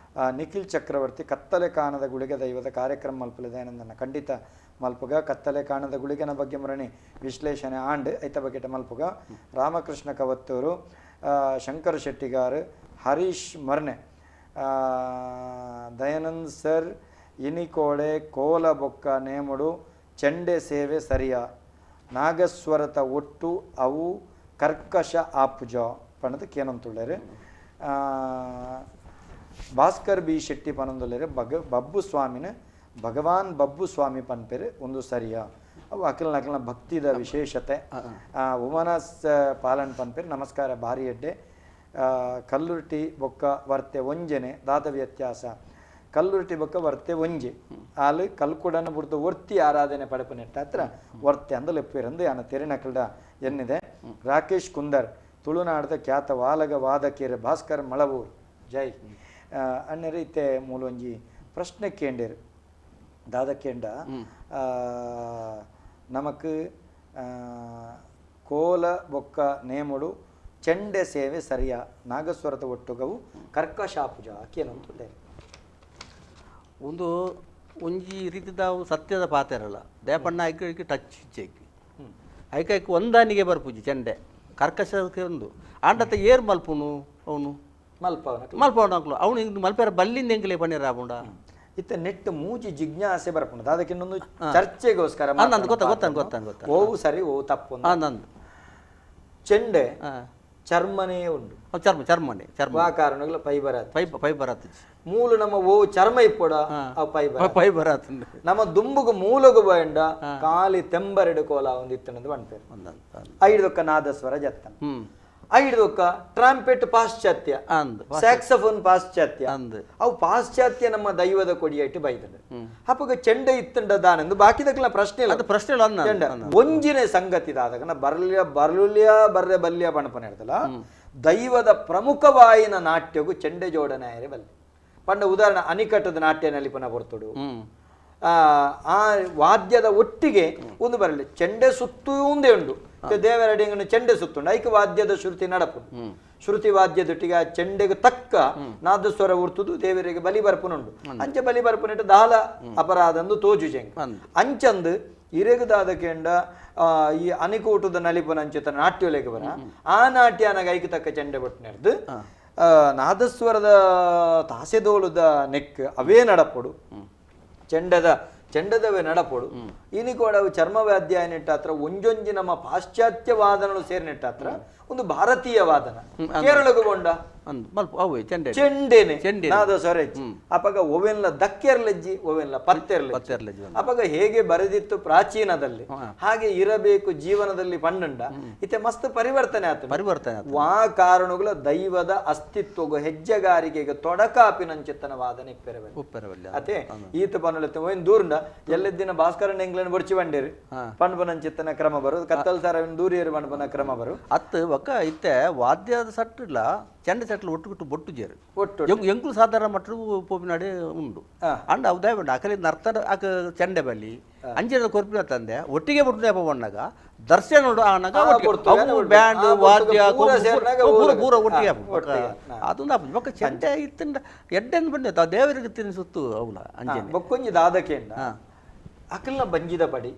ನಿಖಿಲ್ ಚಕ್ರವರ್ತಿ ಕತ್ತಲೆ ಕಾಣದ ಗುಳಿಗೆ ದೈವದ ಕಾರ್ಯಕ್ರಮ ಮಲ್ಪಲೆ ದಯಾನಂದನ ಖಂಡಿತ ಮಲ್ಪುಗ ಕತ್ತಲೆ ಕಾಣದ ಗುಳಿಗನ ಬಗ್ಗೆ ಮುರಣಿ ವಿಶ್ಲೇಷಣೆ ಆಂಡ್ ಐತ ಬಗೆಟ ಮಲ್ಪುಗ ರಾಮಕೃಷ್ಣ ಕವತ್ತೂರು ಶಂಕರ್ ಶೆಟ್ಟಿಗಾರ್ ಹರೀಶ್ ಮರ್ನೆ ದಯಾನಂದ್ ಸರ್ ಇನಿಕೋಡೆ ಕೋಲ ಬೊಕ್ಕ ನೇಮುಡು ಚೆಂಡೆ ಸೇವೆ ಸರಿಯಾ ನಾಗಸ್ವರತ ಒಟ್ಟು ಅವು ಕರ್ಕಶ ಆಪುಜ ಪಣದ ಕೇನಂತುಳ್ಳೇರು ಭಾಸ್ಕರ್ ಬಿ ಶೆಟ್ಟಿ ಪನಂದುಲ್ಲೇರು ಬಬ್ಬು ಸ್ವಾಮಿನ ಭಗವಾನ್ ಬಬ್ಬು ಸ್ವಾಮಿ ಪನ್ಪೇರು ಒಂದು ಸರಿಯಾ ಅವು ಅಖಿಲ ಅಖಿಲನ ಭಕ್ತಿದ ವಿಶೇಷತೆ ಉಮನಸ್ ಪಾಲನ್ ಪನ್ಪೇರು ನಮಸ್ಕಾರ ಭಾರಿ ಎಡ್ಡೆ ಕಲ್ಲುರ್ಟಿ ಬೊಕ್ಕ ವರ್ತೆ ಒಂಜೆನೆ ದಾದ ವ್ಯತ್ಯಾಸ ಕಲ್ಲುರ್ಟಿ ಬೊಕ್ಕ ವರ್ತೆ ಒಂಜಿ ಆಲು ಕಲ್ಕುಡನ ಬುಡ್ದು ಒರ್ತಿ ಆರಾಧನೆ ಪಡೆಪನೆಟ್ಟ ಹತ್ರ ವರ್ತೆ ಅಂದ ಲೆಪ್ಪಿರಂದು ಯಾನ ತೆರಿನಕಲ್ಡ ಎನ್ನಿದೆ ರಾಕೇಶ್ ಕುಂದರ್ ತುಳುನಾಡದ ಖ್ಯಾತ ವಾಲಗ ವಾದಕೇರ ಭಾಸ್ಕರ್ ಮಳವೂರ್ ಜೈ ಅಣ್ಣರು ಇತ್ತೆ ಮೂಲೊಂಜಿ ಪ್ರಶ್ನೆ ಕೇಂಡೇರು ದಾದ ಕೇಂಡ ನಮಕ್ ಕೋಲ ಬೊಕ್ಕ ನೇಮುಡು ಚೆಂಡೆ ಸೇವೆ ಸರಿಯಾ ನಾಗಸ್ವರದ ಒಟ್ಟುಗವು ಕರ್ಕಶಾಪುಜ ಕೇನಂತುಳ್ಳೇರು ಒಂದು ಒಂಜಿ ರೀತಿದ ಸತ್ಯದ ಪಾತೆರಲ್ಲ ದೇಪಣ್ಣ ಐಕೆ ಟಚ್ ಇಚ್ಚೈಕ್ ಐಕೈಕ್ ಒಂದಾನಿಗೆ ಬರ್ಪುಜಿ ಚೆಂಡೆ ಕರ್ಕಶಕ್ಕೆ ಒಂದು ಆಂಡತ ಏರ್ ಮಲ್ಪುನು ಅವನು ಮಲ್ಪವನ ಮಲ್ಪವನ ಅವನು ಹಿಂಗೆ ಮಲ್ಪೇರ ಬಲ್ಲಿಂದ ಎಂಕಲೆ ಪನ್ನೀರ್ ಆಪುಂಡ ಇತ್ತ ನೆಟ್ ಮೂಜಿ ಜಿಜ್ಞಾಸೆ ಬರ್ಪುಂಡು ಅದಕ್ಕೆ ಇನ್ನೊಂದು ಚರ್ಚೆಗೋಸ್ಕರ ಓವು ಸರಿ ಓವು ತಪ್ಪು. ಚೆಂಡೆ ಚರ್ಮನೇ ಉಂಡು, ಚರ್ಮ ಚರ್ಮನೆ ಚರ್ಮ ಆ ಕಾರಣಗಳ ಫೈಬರ್ ಫೈಬರ್ ಆತು. ಮೂಲ ನಮ್ಮ ಓ ಚರ್ಮ ಇಪ್ಪಡ ಫೈಬರ್ ಫೈಬರ್ ಆತು. ನಮ್ಮ ದುಂಬುಗು ಮೂಲಗು ಬಂಡ ಕಾಲಿ ತೆಂಬರೆಡು ಕೋಲ ಒಂದು ಇತ್ತನದು ಪನ್ಪೇರು. ಐದೊಕ್ಕ ನಾದಸ್ವರ ಜತ್ತನ, ಐದೊಕ್ಕ ಟ್ರಾಂಪೆಟ್ ಪಾಶ್ಚಾತ್ಯ, ಸ್ಯಾಕ್ಸಫೋನ್ ಪಾಶ್ಚಾತ್ಯ, ಅವು ಪಾಶ್ಚಾತ್ಯ ನಮ್ಮ ದೈವದ ಕೊಡಿಯಾಯಿಟ್ಟು ಬೈದಳು. ಅಪ್ಪಗ ಚೆಂಡೆ ಇತ್ತಂಡ ದಾನೆಂದು ಬಾಕಿದಕ್ಲ ಪ್ರಶ್ನೆ ಇಲ್ಲ, ಪ್ರಶ್ನೆ ಇಲ್ಲ. ಚೆಂಡ ಒಂಜಿನೇ ಸಂಗತಿ ದಾದಾಗ ಬರ್ಲಿಯ ಬರ್ಲುಲಿಯ ಬರ್ರೆ ಬಲ್ಯ ಪಣಪನ ಹೇಳ್ತಲ್ಲ, ದೈವದ ಪ್ರಮುಖವಾಯಿನ ನಾಟ್ಯಗೂ ಚೆಂಡೆ ಜೋಡಣೆ ಆಯರೆ ಬಲ್ಲೆ. ಪಂಡ ಉದಾಹರಣೆ ಅನಿಕಟ್ಟದ ನಾಟ್ಯ ನಲಿಪನ ಬರ್ತಡು, ಆ ವಾದ್ಯದ ಒಟ್ಟಿಗೆ ಒಂದು ಬರಲಿ ಚೆಂಡೆ ಸುತ್ತೂ ಒಂದೇ ಉಂಡು. ದೇವರಡಿಂಗನು ಚೆಂಡೆ ಸುತ್ತುಂಡು, ಐಕ ವಾದ್ಯದ ಶ್ರುತಿ ನಡಪು, ಶ್ರುತಿ ವಾದ್ಯದೊಟ್ಟಿಗೆ ಆ ಚೆಂಡೆಗೆ ತಕ್ಕ ನಾದಸ್ವರ ಉರ್ತುದು ದೇವರಿಗೆ ಬಲಿ ಬರ್ಪುನುಂಡು. ಅಂಚೆ ಬಲಿ ಬರ್ಪುನಿಟ್ಟು ದಾಲ ಅಪರಾಧಂದು ತೋಜು ಚೆಂಗ್ ಅಂಚಂದು ಇರೆಗುದಾದ ಕೆಂಡ ಈ ಅನಿಕೂಟದ ನಲಿಪನ ಅಂಚೆತ ನಾಟ್ಯೊಲೆಗೆ ಬರ ಆ ನಾಟ್ಯನಾಗ ಐಕ ತಕ್ಕ ಚೆಂಡೆ ಬೊಟ್ಟಿನೆರ್ದು ನಾದಸ್ವರದ ತಾಸೆದೋಳುದ ನೆಕ್ ಅವೇ ನಡಪೊಡು, ಚೆಂಡದ ಚೆಂಡದವೇ ನಡಪೊಡು. ಇನಿ ಕೂಡ ಅವು ಚರ್ಮವಾದ್ಯ ನೆಟ್ಟಾತ್ರ ಒಂಜೊಂಜಿ ನಮ್ಮ ಪಾಶ್ಚಾತ್ಯ ವಾದನಗಳು ಸೇರಿ ನೆಟ್ಟಾತ್ರ ಒಂದು ಭಾರತೀಯ ವಾದನ ಕೇರಳಗು ಕೊಂಡ ಚೆಂಡೇನೆ ನಾದಸ್ವರ ಅಪಗ ಒವೆನ್ಲ ದಕ್ಕೆರ್ಲಜ್ಜಿ ಒವೆನ್ಲ ಪತ್ತೆರ್ಲಜ್ಜಿ. ಅಪಗ ಹೇಗೆ ಬರೆದಿತ್ತು ಪ್ರಾಚೀನದಲ್ಲಿ ಹಾಗೆ ಇರಬೇಕು ಜೀವನದಲ್ಲಿ ಪಂಡಂಡ ಇತ್ತೆ ಮಸ್ತ್ ಪರಿವರ್ತನೆ ಆತ ಪರಿವರ್ತನೆ. ವಾ ಕಾರಣಗಳ ದೈವದ ಅಸ್ತಿತ್ವಗೂ ಹೆಜ್ಜೆಗಾರಿಕೆಗೆ ತೊಡಕಾಪಿನಂಚಿತ್ತನ ವಾದನೆ ಇಪ್ಪೆರವಲ್ಲ. ಅದೇ ಈತ ಪನ್ನುಲತ್ತೆ ಓನ್ ದೂರಂಡ ಎಲ್ಲೆದ್ದಿನ ಭಾಸ್ಕರನ್ ಎಂಗ್ಲನ್ ಬೊಡ್ಚಿ ಬಂಡೇರು ಪಣ್ಪನಂಚಿತ್ತನ ಕ್ರಮ ಬರು, ಕತ್ತಲ್ ಸಾರವಿನ ದೂರಿಯರು ಪಣ್ಪನ ಕ್ರಮ ಬರು. ಅತ್ತು ಒಕ್ಕ ಇತ್ತೆ ವಾದ್ಯದ ಸಟ್ಟಿಲ್ಲ ಚೆಂಡೆ ಸಟ್ಲು ಒಟ್ಟುಗುಟ್ಟು ಬೊಟ್ಟು ಜೇರು ಒಟ್ಟು ಎಂಕುಲು ಸಾಧಾರಣ ಮಟ್ಟರು ಪೋಪಿನಾಡೆ ಉಂಡು ಅಂಡ ಅವು ದಯವಂಡ ಅಕಲಿ ನರ್ತನ ಆಕ ಚೆಂಡೆ ಬಲಿ ಅಂಜನ ಕೊರ್ಪಿನ ತಂದೆ ಒಟ್ಟಿಗೆ ಬೊಟ್ಟು ಬಣ್ಣಾಗ ದರ್ಶನ ಆನಾಗ ಬ್ಯಾಂಡ್ ವಾದ್ಯ ಪೂರ ಒಟ್ಟಿಗೆ ಅದೊಂದು ಬೊಕ್ಕ ಚೆಂಡೆ ಇತ್ತಂಡ ಎಡ್ಡೆಂದು ಬಂದ ದೇವರಿಗೆ ತಿನ್ನ ಸುತ್ತು ಅವನ ಅಂಜನೆ ಬೊಕ್ಕೊಂಜಿ ದಾದಕೇಂಡ ಅಕಲ್ನ ಬಂಜಿದ ಪಡಿ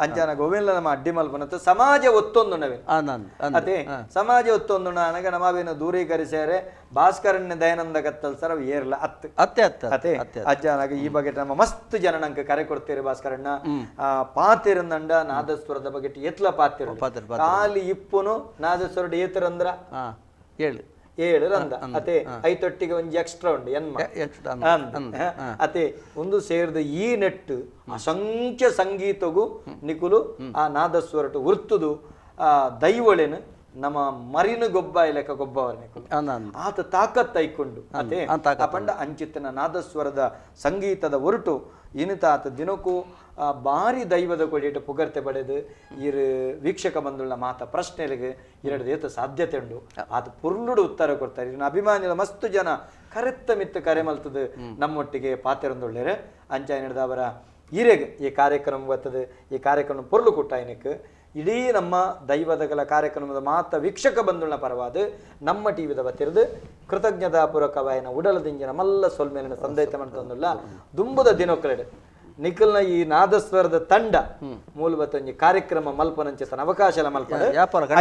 ಅಂಜನ ಗೋವಿಂದ ನಮ್ಮ ಅಡ್ಡಿ ಮಲ್ಪನತ್ತು ಸಮಾಜ ಒತ್ತೊಂದು ನವೇನು ಅದೇ ಸಮಾಜ ಒತ್ತೊಂದು ನನಗ ನಮವೇನು ದೂರೀಕರಿಸ್ಯಾರೆ ಭಾಸ್ಕರಣ್ಯ ದಯಾನಂದ ಕತ್ತಲ್ ಸರ್ ಅವು ಏರ್ಲ ಅತ್ ಅತ್ತೆ ಅತ್ತೆ ಅದೇ ಅಜ್ಜನಾಗ ಈ ಬಗ್ಗೆ ನಮ್ಮ ಮಸ್ತ್ ಜನ ನಂಗೆ ಕರೆ ಕೊಡ್ತೀರಿ ಭಾಸ್ಕರಣ್ಣ. ಪಾತಿರಂದಂಡ ನಾದಸ್ವರದ ಬಗ್ಗೆ ಎತ್ಲ ಪಾತಿರ ಖಾಲಿ ಇಪ್ಪುನು ನಾದಸ್ವರದ ಏತರಂದ್ರ ಏಳು ಏಳು ರಂದ ಅತೆ ಐತೊಟ್ಟಿಗೆ ಒಂಜಿ ಎಕ್ಸ್ಟ್ರಾ ಉಂಡು ಎನ್ಮ ಅತೆ ಒಂದು ಸೇರಿದ ಈ ನೆಟ್ಟು ಅಸಂಖ್ಯ ಸಂಗೀತಗೂ ನಿಕುಲು ಆ ನಾದಸ್ವರಟು ಉರ್ತುದು ಆ ದೈವಳೆನು ನಮ್ಮ ಮರಿನ ಗೊಬ್ಬ ಇಲೆಕ್ಕ ಗೊಬ್ಬವರ ನಿಕುಲು ಆತ ತಾಕತ್ ಐಕೊಂಡು ಅತೆ ಪಂಡ ಅಂಚಿತ್ತನ ನಾದಸ್ವರದ ಸಂಗೀತದ ಒರಟು ಇನಿತ ಆತ ದಿನಕ್ಕೂ ಭಾರಿ ದೈವದ ಕೊಡಿಯಿಟ್ಟು ಪುಗರ್ತೆ ಪಡೆದು ಇರು ವೀಕ್ಷಕ ಬಂದುಳ್ಳ ಮಾತ ಪ್ರಶ್ನೆಗಳಿಗೆ ಎರಡು ಏತ ಸಾಧ್ಯತೆ ಉಂಡು ಆತ ಪುರ್ಲುಡು ಉತ್ತರ ಕೊಡ್ತಾರೆ. ಇನ್ನು ಅಭಿಮಾನಿಗಳ ಮಸ್ತು ಜನ ಕರೆತ್ತ ಮಿತ್ತ ಕರೆ ಮಲ್ತದು ನಮ್ಮೊಟ್ಟಿಗೆ ಪಾತೆರೊಂದುಳ್ಳೇರು. ಅಂಚ ಹಿಡಿದ ಅವರ ಈರೆಗ್ ಈ ಕಾರ್ಯಕ್ರಮ ಬರ್ತದೆ, ಈ ಕಾರ್ಯಕ್ರಮ ಪೊರ್ಲು ಕೊಟ್ಟ ಇಡೀ ನಮ್ಮ ದೈವದಗಳ ಕಾರ್ಯಕ್ರಮದ ಮಾತ ವೀಕ್ಷಕ ಬಂಧುಗಳ ಪರವಾದ ನಮ್ಮ ಟಿವಿದ ಬತ್ತಿರದು ಕೃತಜ್ಞತಾಪೂರ್ವಕವಾಯನ ಉಡಲದಿಂಜಿನ ಮಲ್ಲ ಸೊಲ್ಮೇಲಿನ ಸಂದೈತ ಮಾಡ್ತಂದುಲ್ಲ ದುಂಬುದ ದಿನೊಕ್ಕಲೆಡೆ ನಿಖಲ್ನ ಈ ನಾದಸ್ವರದ ತಂಡ ಮೂಲಬತ್ತ ಒಂಜಿ ಕಾರ್ಯಕ್ರಮ ಮಲ್ಪನಂಚಿತನ ಅವಕಾಶ ಮಲ್ಪಡ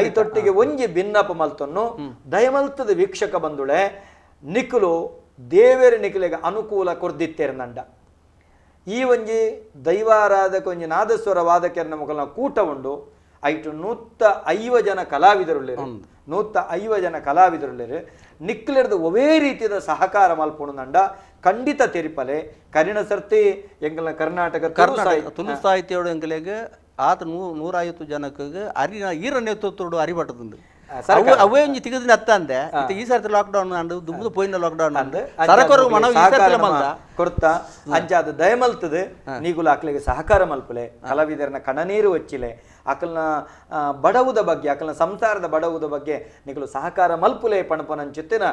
ಐತೊಟ್ಟಿಗೆ ಒಂಜಿ ಭಿನ್ನಪ ಮಲ್ತನ್ನು ದಯಮಲ್ತದ ವೀಕ್ಷಕ ಬಂಧುಳೆ ನಿಖಲು ದೇವೇರ ನಿಖಲಿಗೆ ಅನುಕೂಲ ಕೊರ್ದಿತ್ತೇರ ನಂಡ ಈ ಒಂಜಿ ದೈವಾರಾಧಕ ಒಂಜಿ ನಾದಸ್ವರ ವಾದಕರ ಮುಖಲ ಕೂಟ ಉಂಡು ಐಟು 150 ಜನ ಕಲಾವಿದರುಳ್ಳೇರು 150 ಜನ ಕಲಾವಿದರುಳ್ಳೇರು ನಿಕ್ಲೆರ್ದು ಒವೇ ರೀತಿಯ ಸಹಕಾರ ಮಲ್ಪುಣು ನಂಡ ಖಂಡಿತ ತೆರಿಪಲೆ ಕರಿಣ ಸರ್ತಿ ಎಂಗಲ್ನ ಕರ್ನಾಟಕ ತುಳು ಸಾಹಿತ್ಯೋಡು ಎಂಗಲಿಗೆ ಆತ 150 ಜನಕ್ಕೆ ಅರಿನ ಈರ ನೇತೃತ್ವಡು ಅರಿಬಟ್ಟದಂದು ಅವೇ ಒಂಜಿ ತಿಗದಿನ ಅತ್ತಂದೆ ಈ ಸರ್ತಿ ಲಾಕ್ಡೌನ್ ಅಂಡು ದುಂಬುದು ಪೋಯಿನ ಲಾಕ್ಡೌನ್ ಅಂದು ಸರಕಾರ ಮನವಿ ಈ ಸರ್ತಿ ಮಲ್ದ ಕೊರ್ತ ಅಂಚಾದ ದಯಮಲ್ತದೆ ನೀಗುಲ ಅಕ್ಲೆಗೆ ಸಹಕಾರ ಮಲ್ಪಲೆ ಕಲಾವಿದರನ ಕಣನೀರು ವಚ್ಚಿಲೆ ಅಕಲ್ನ ಬಡವುದ ಬಗ್ಗೆ ಅಕಲ್ನ ಸಂಸಾರದ ಬಡವುದ ಬಗ್ಗೆ ನಿಗುಲು ಸಹಕಾರ ಮಲ್ಪುಲೆ ಪಣಪನಂಚಿತ್ತಿನ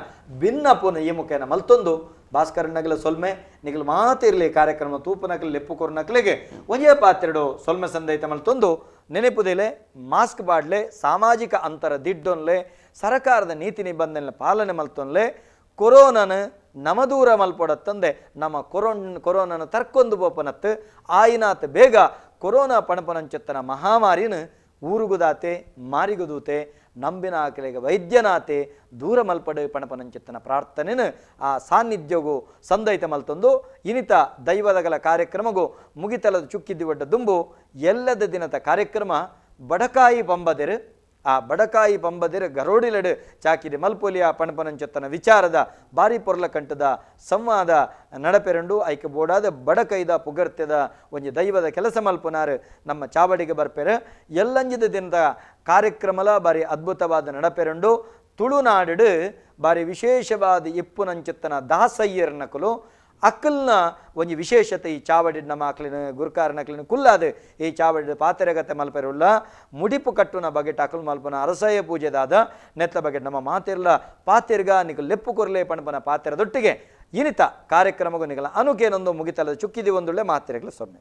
ಭಿನ್ನಪುನ ಈ ಮುಖೇನ ಮಲ್ತೊಂದು ಭಾಸ್ಕರಣ್ಣಗಲ ಸೊಲ್ಮೆ ನಿಗಲು ಮಾತಿರಲಿ ಕಾರ್ಯಕ್ರಮ ತೂಪನಕಲಿ ಲೆಪ್ಪುಕೊರ್ನಕ್ಲೆಗೆ ಒಂಜೇ ಪಾತ್ರೆಡು ಸೊಲ್ಮೆ ಸಂದೈತ ಮಲ್ತೊಂದು ನೆನಪುದೇಲೆ ಮಾಸ್ಕ್ ಬಾಡ್ಲೆ ಸಾಮಾಜಿಕ ಅಂತರ ದಿಡ್ಡೊನ್ಲೆ ಸರ್ಕಾರದ ನೀತಿ ನಿಬಂಧನೆ ಪಾಲನೆ ಮಲ್ತೊನ್ಲೆ ಕೊರೋನಾನ ನಮದೂರ ಮಲ್ಪೊಡತ್ತಂದೆ ನಮ್ಮ ಕೊರೋನಾನ ತರ್ಕೊಂದು ಬೋಪನತ್ತು ಆಯಿನಾತ್ ಬೇಗ ಕೊರೋನಾ ಪಣಪನಂಚೆತ್ತನ ಮಹಾಮಾರಿನ ಊರುಗುದಾತೆ ಮಾರಿಗುದೂತೆ ನಂಬಿನ ಆಕಲೆಗೆ ವೈದ್ಯನಾತೆ ದೂರ ಮಲ್ಪಡು ಪಣಪನಂಚಿತ್ತನ ಪ್ರಾರ್ಥನೆನು ಆ ಸಾನ್ನಿಧ್ಯಗೂ ಸಂದೈತ ಮಲ್ತೊಂದು ಇನಿತ ದೈವದಗಲ ಕಾರ್ಯಕ್ರಮಗೂ ಮುಗಿತಲದ ಚುಕ್ಕಿದ್ದಿ ಒಡ್ಡ ದುಂಬು ಎಲ್ಲದ ದಿನದ ಕಾರ್ಯಕ್ರಮ ಬಡಕಾಯಿ ಪಂಬದೆರು ಆ ಬಡಕಾಯಿ ಪಂಬದೆರು ಗರೋಡಿಲಡು ಚಾಕಿರಿ ಮಲ್ಪೊಲಿಯ ಪಣಪನಂಚೊತ್ತನ ವಿಚಾರದ ಬಾರಿ ಪೊರ್ಲ ಕಂಠದ ಸಂವಾದ ನಡಪೆರಂಡು ಐಕೆ ಬೋಡಾದ ಬಡಕೈದ ಪುಗರ್ತೆದ ಒಂಜಿ ದೈವದ ಕೆಲಸ ಮಲ್ಪುನಾರು ನಮ್ಮ ಚಾವಡಿಗೆ ಬರ್ಪೆರು. ಎಲ್ಲಂಜಿದ ದಿನದ ಕಾರ್ಯಕ್ರಮಲ ಬಾರಿ ಅದ್ಭುತವಾದ ನಡಪೆರಂಡು. ತುಳುನಾಡು ಬಾರಿ ವಿಶೇಷವಾದ ಇಪ್ಪುನಂಚೊತ್ತನ ದಾಸಯ್ಯರ್ ನಕಲು ಅಕ್ಕಲ್ನ ಒಂಜಿ ವಿಶೇಷತೆ ಈ ಚಾವಡಿ ನಮ್ಮ ಅಕ್ಲಿನ ಗುರುಕಾರನಕ್ಲಿನ ಕುಲ್ಲಾದ ಈ ಚಾವಡಿ ಪಾತೆರಗತೆ ಮಲ್ಪೆರುಳ್ಳ ಮುಡಿಪು ಕಟ್ಟುನ ಬಗೆಟ್ ಅಕಲ್ ಮಲ್ಪನ ಅರಸಾಯ ಪೂಜೆದಾದ ನೆತ್ತ ಬಗೆಟ್ ನಮ್ಮ ಮಾತಿರ್ಲ ಪಾತೆರ್ಗ ನಿಕಲ್ ಲೆಪ್ಪು ಕೊರ್ಲೆ ಪಣಪನ ಪಾತೆರದೊಟ್ಟಿಗೆ ಇನಿತ ಕಾರ್ಯಕ್ರಮಗೂ ನಿಗಲ ಅನುಕೇನೊಂದು ಮುಗಿತಲದ ಚುಕ್ಕಿದಿ ಒಂದುಳ್ಳೆ ಮಾತಿರಗ್ಲ ಸೊನ್ನೆ.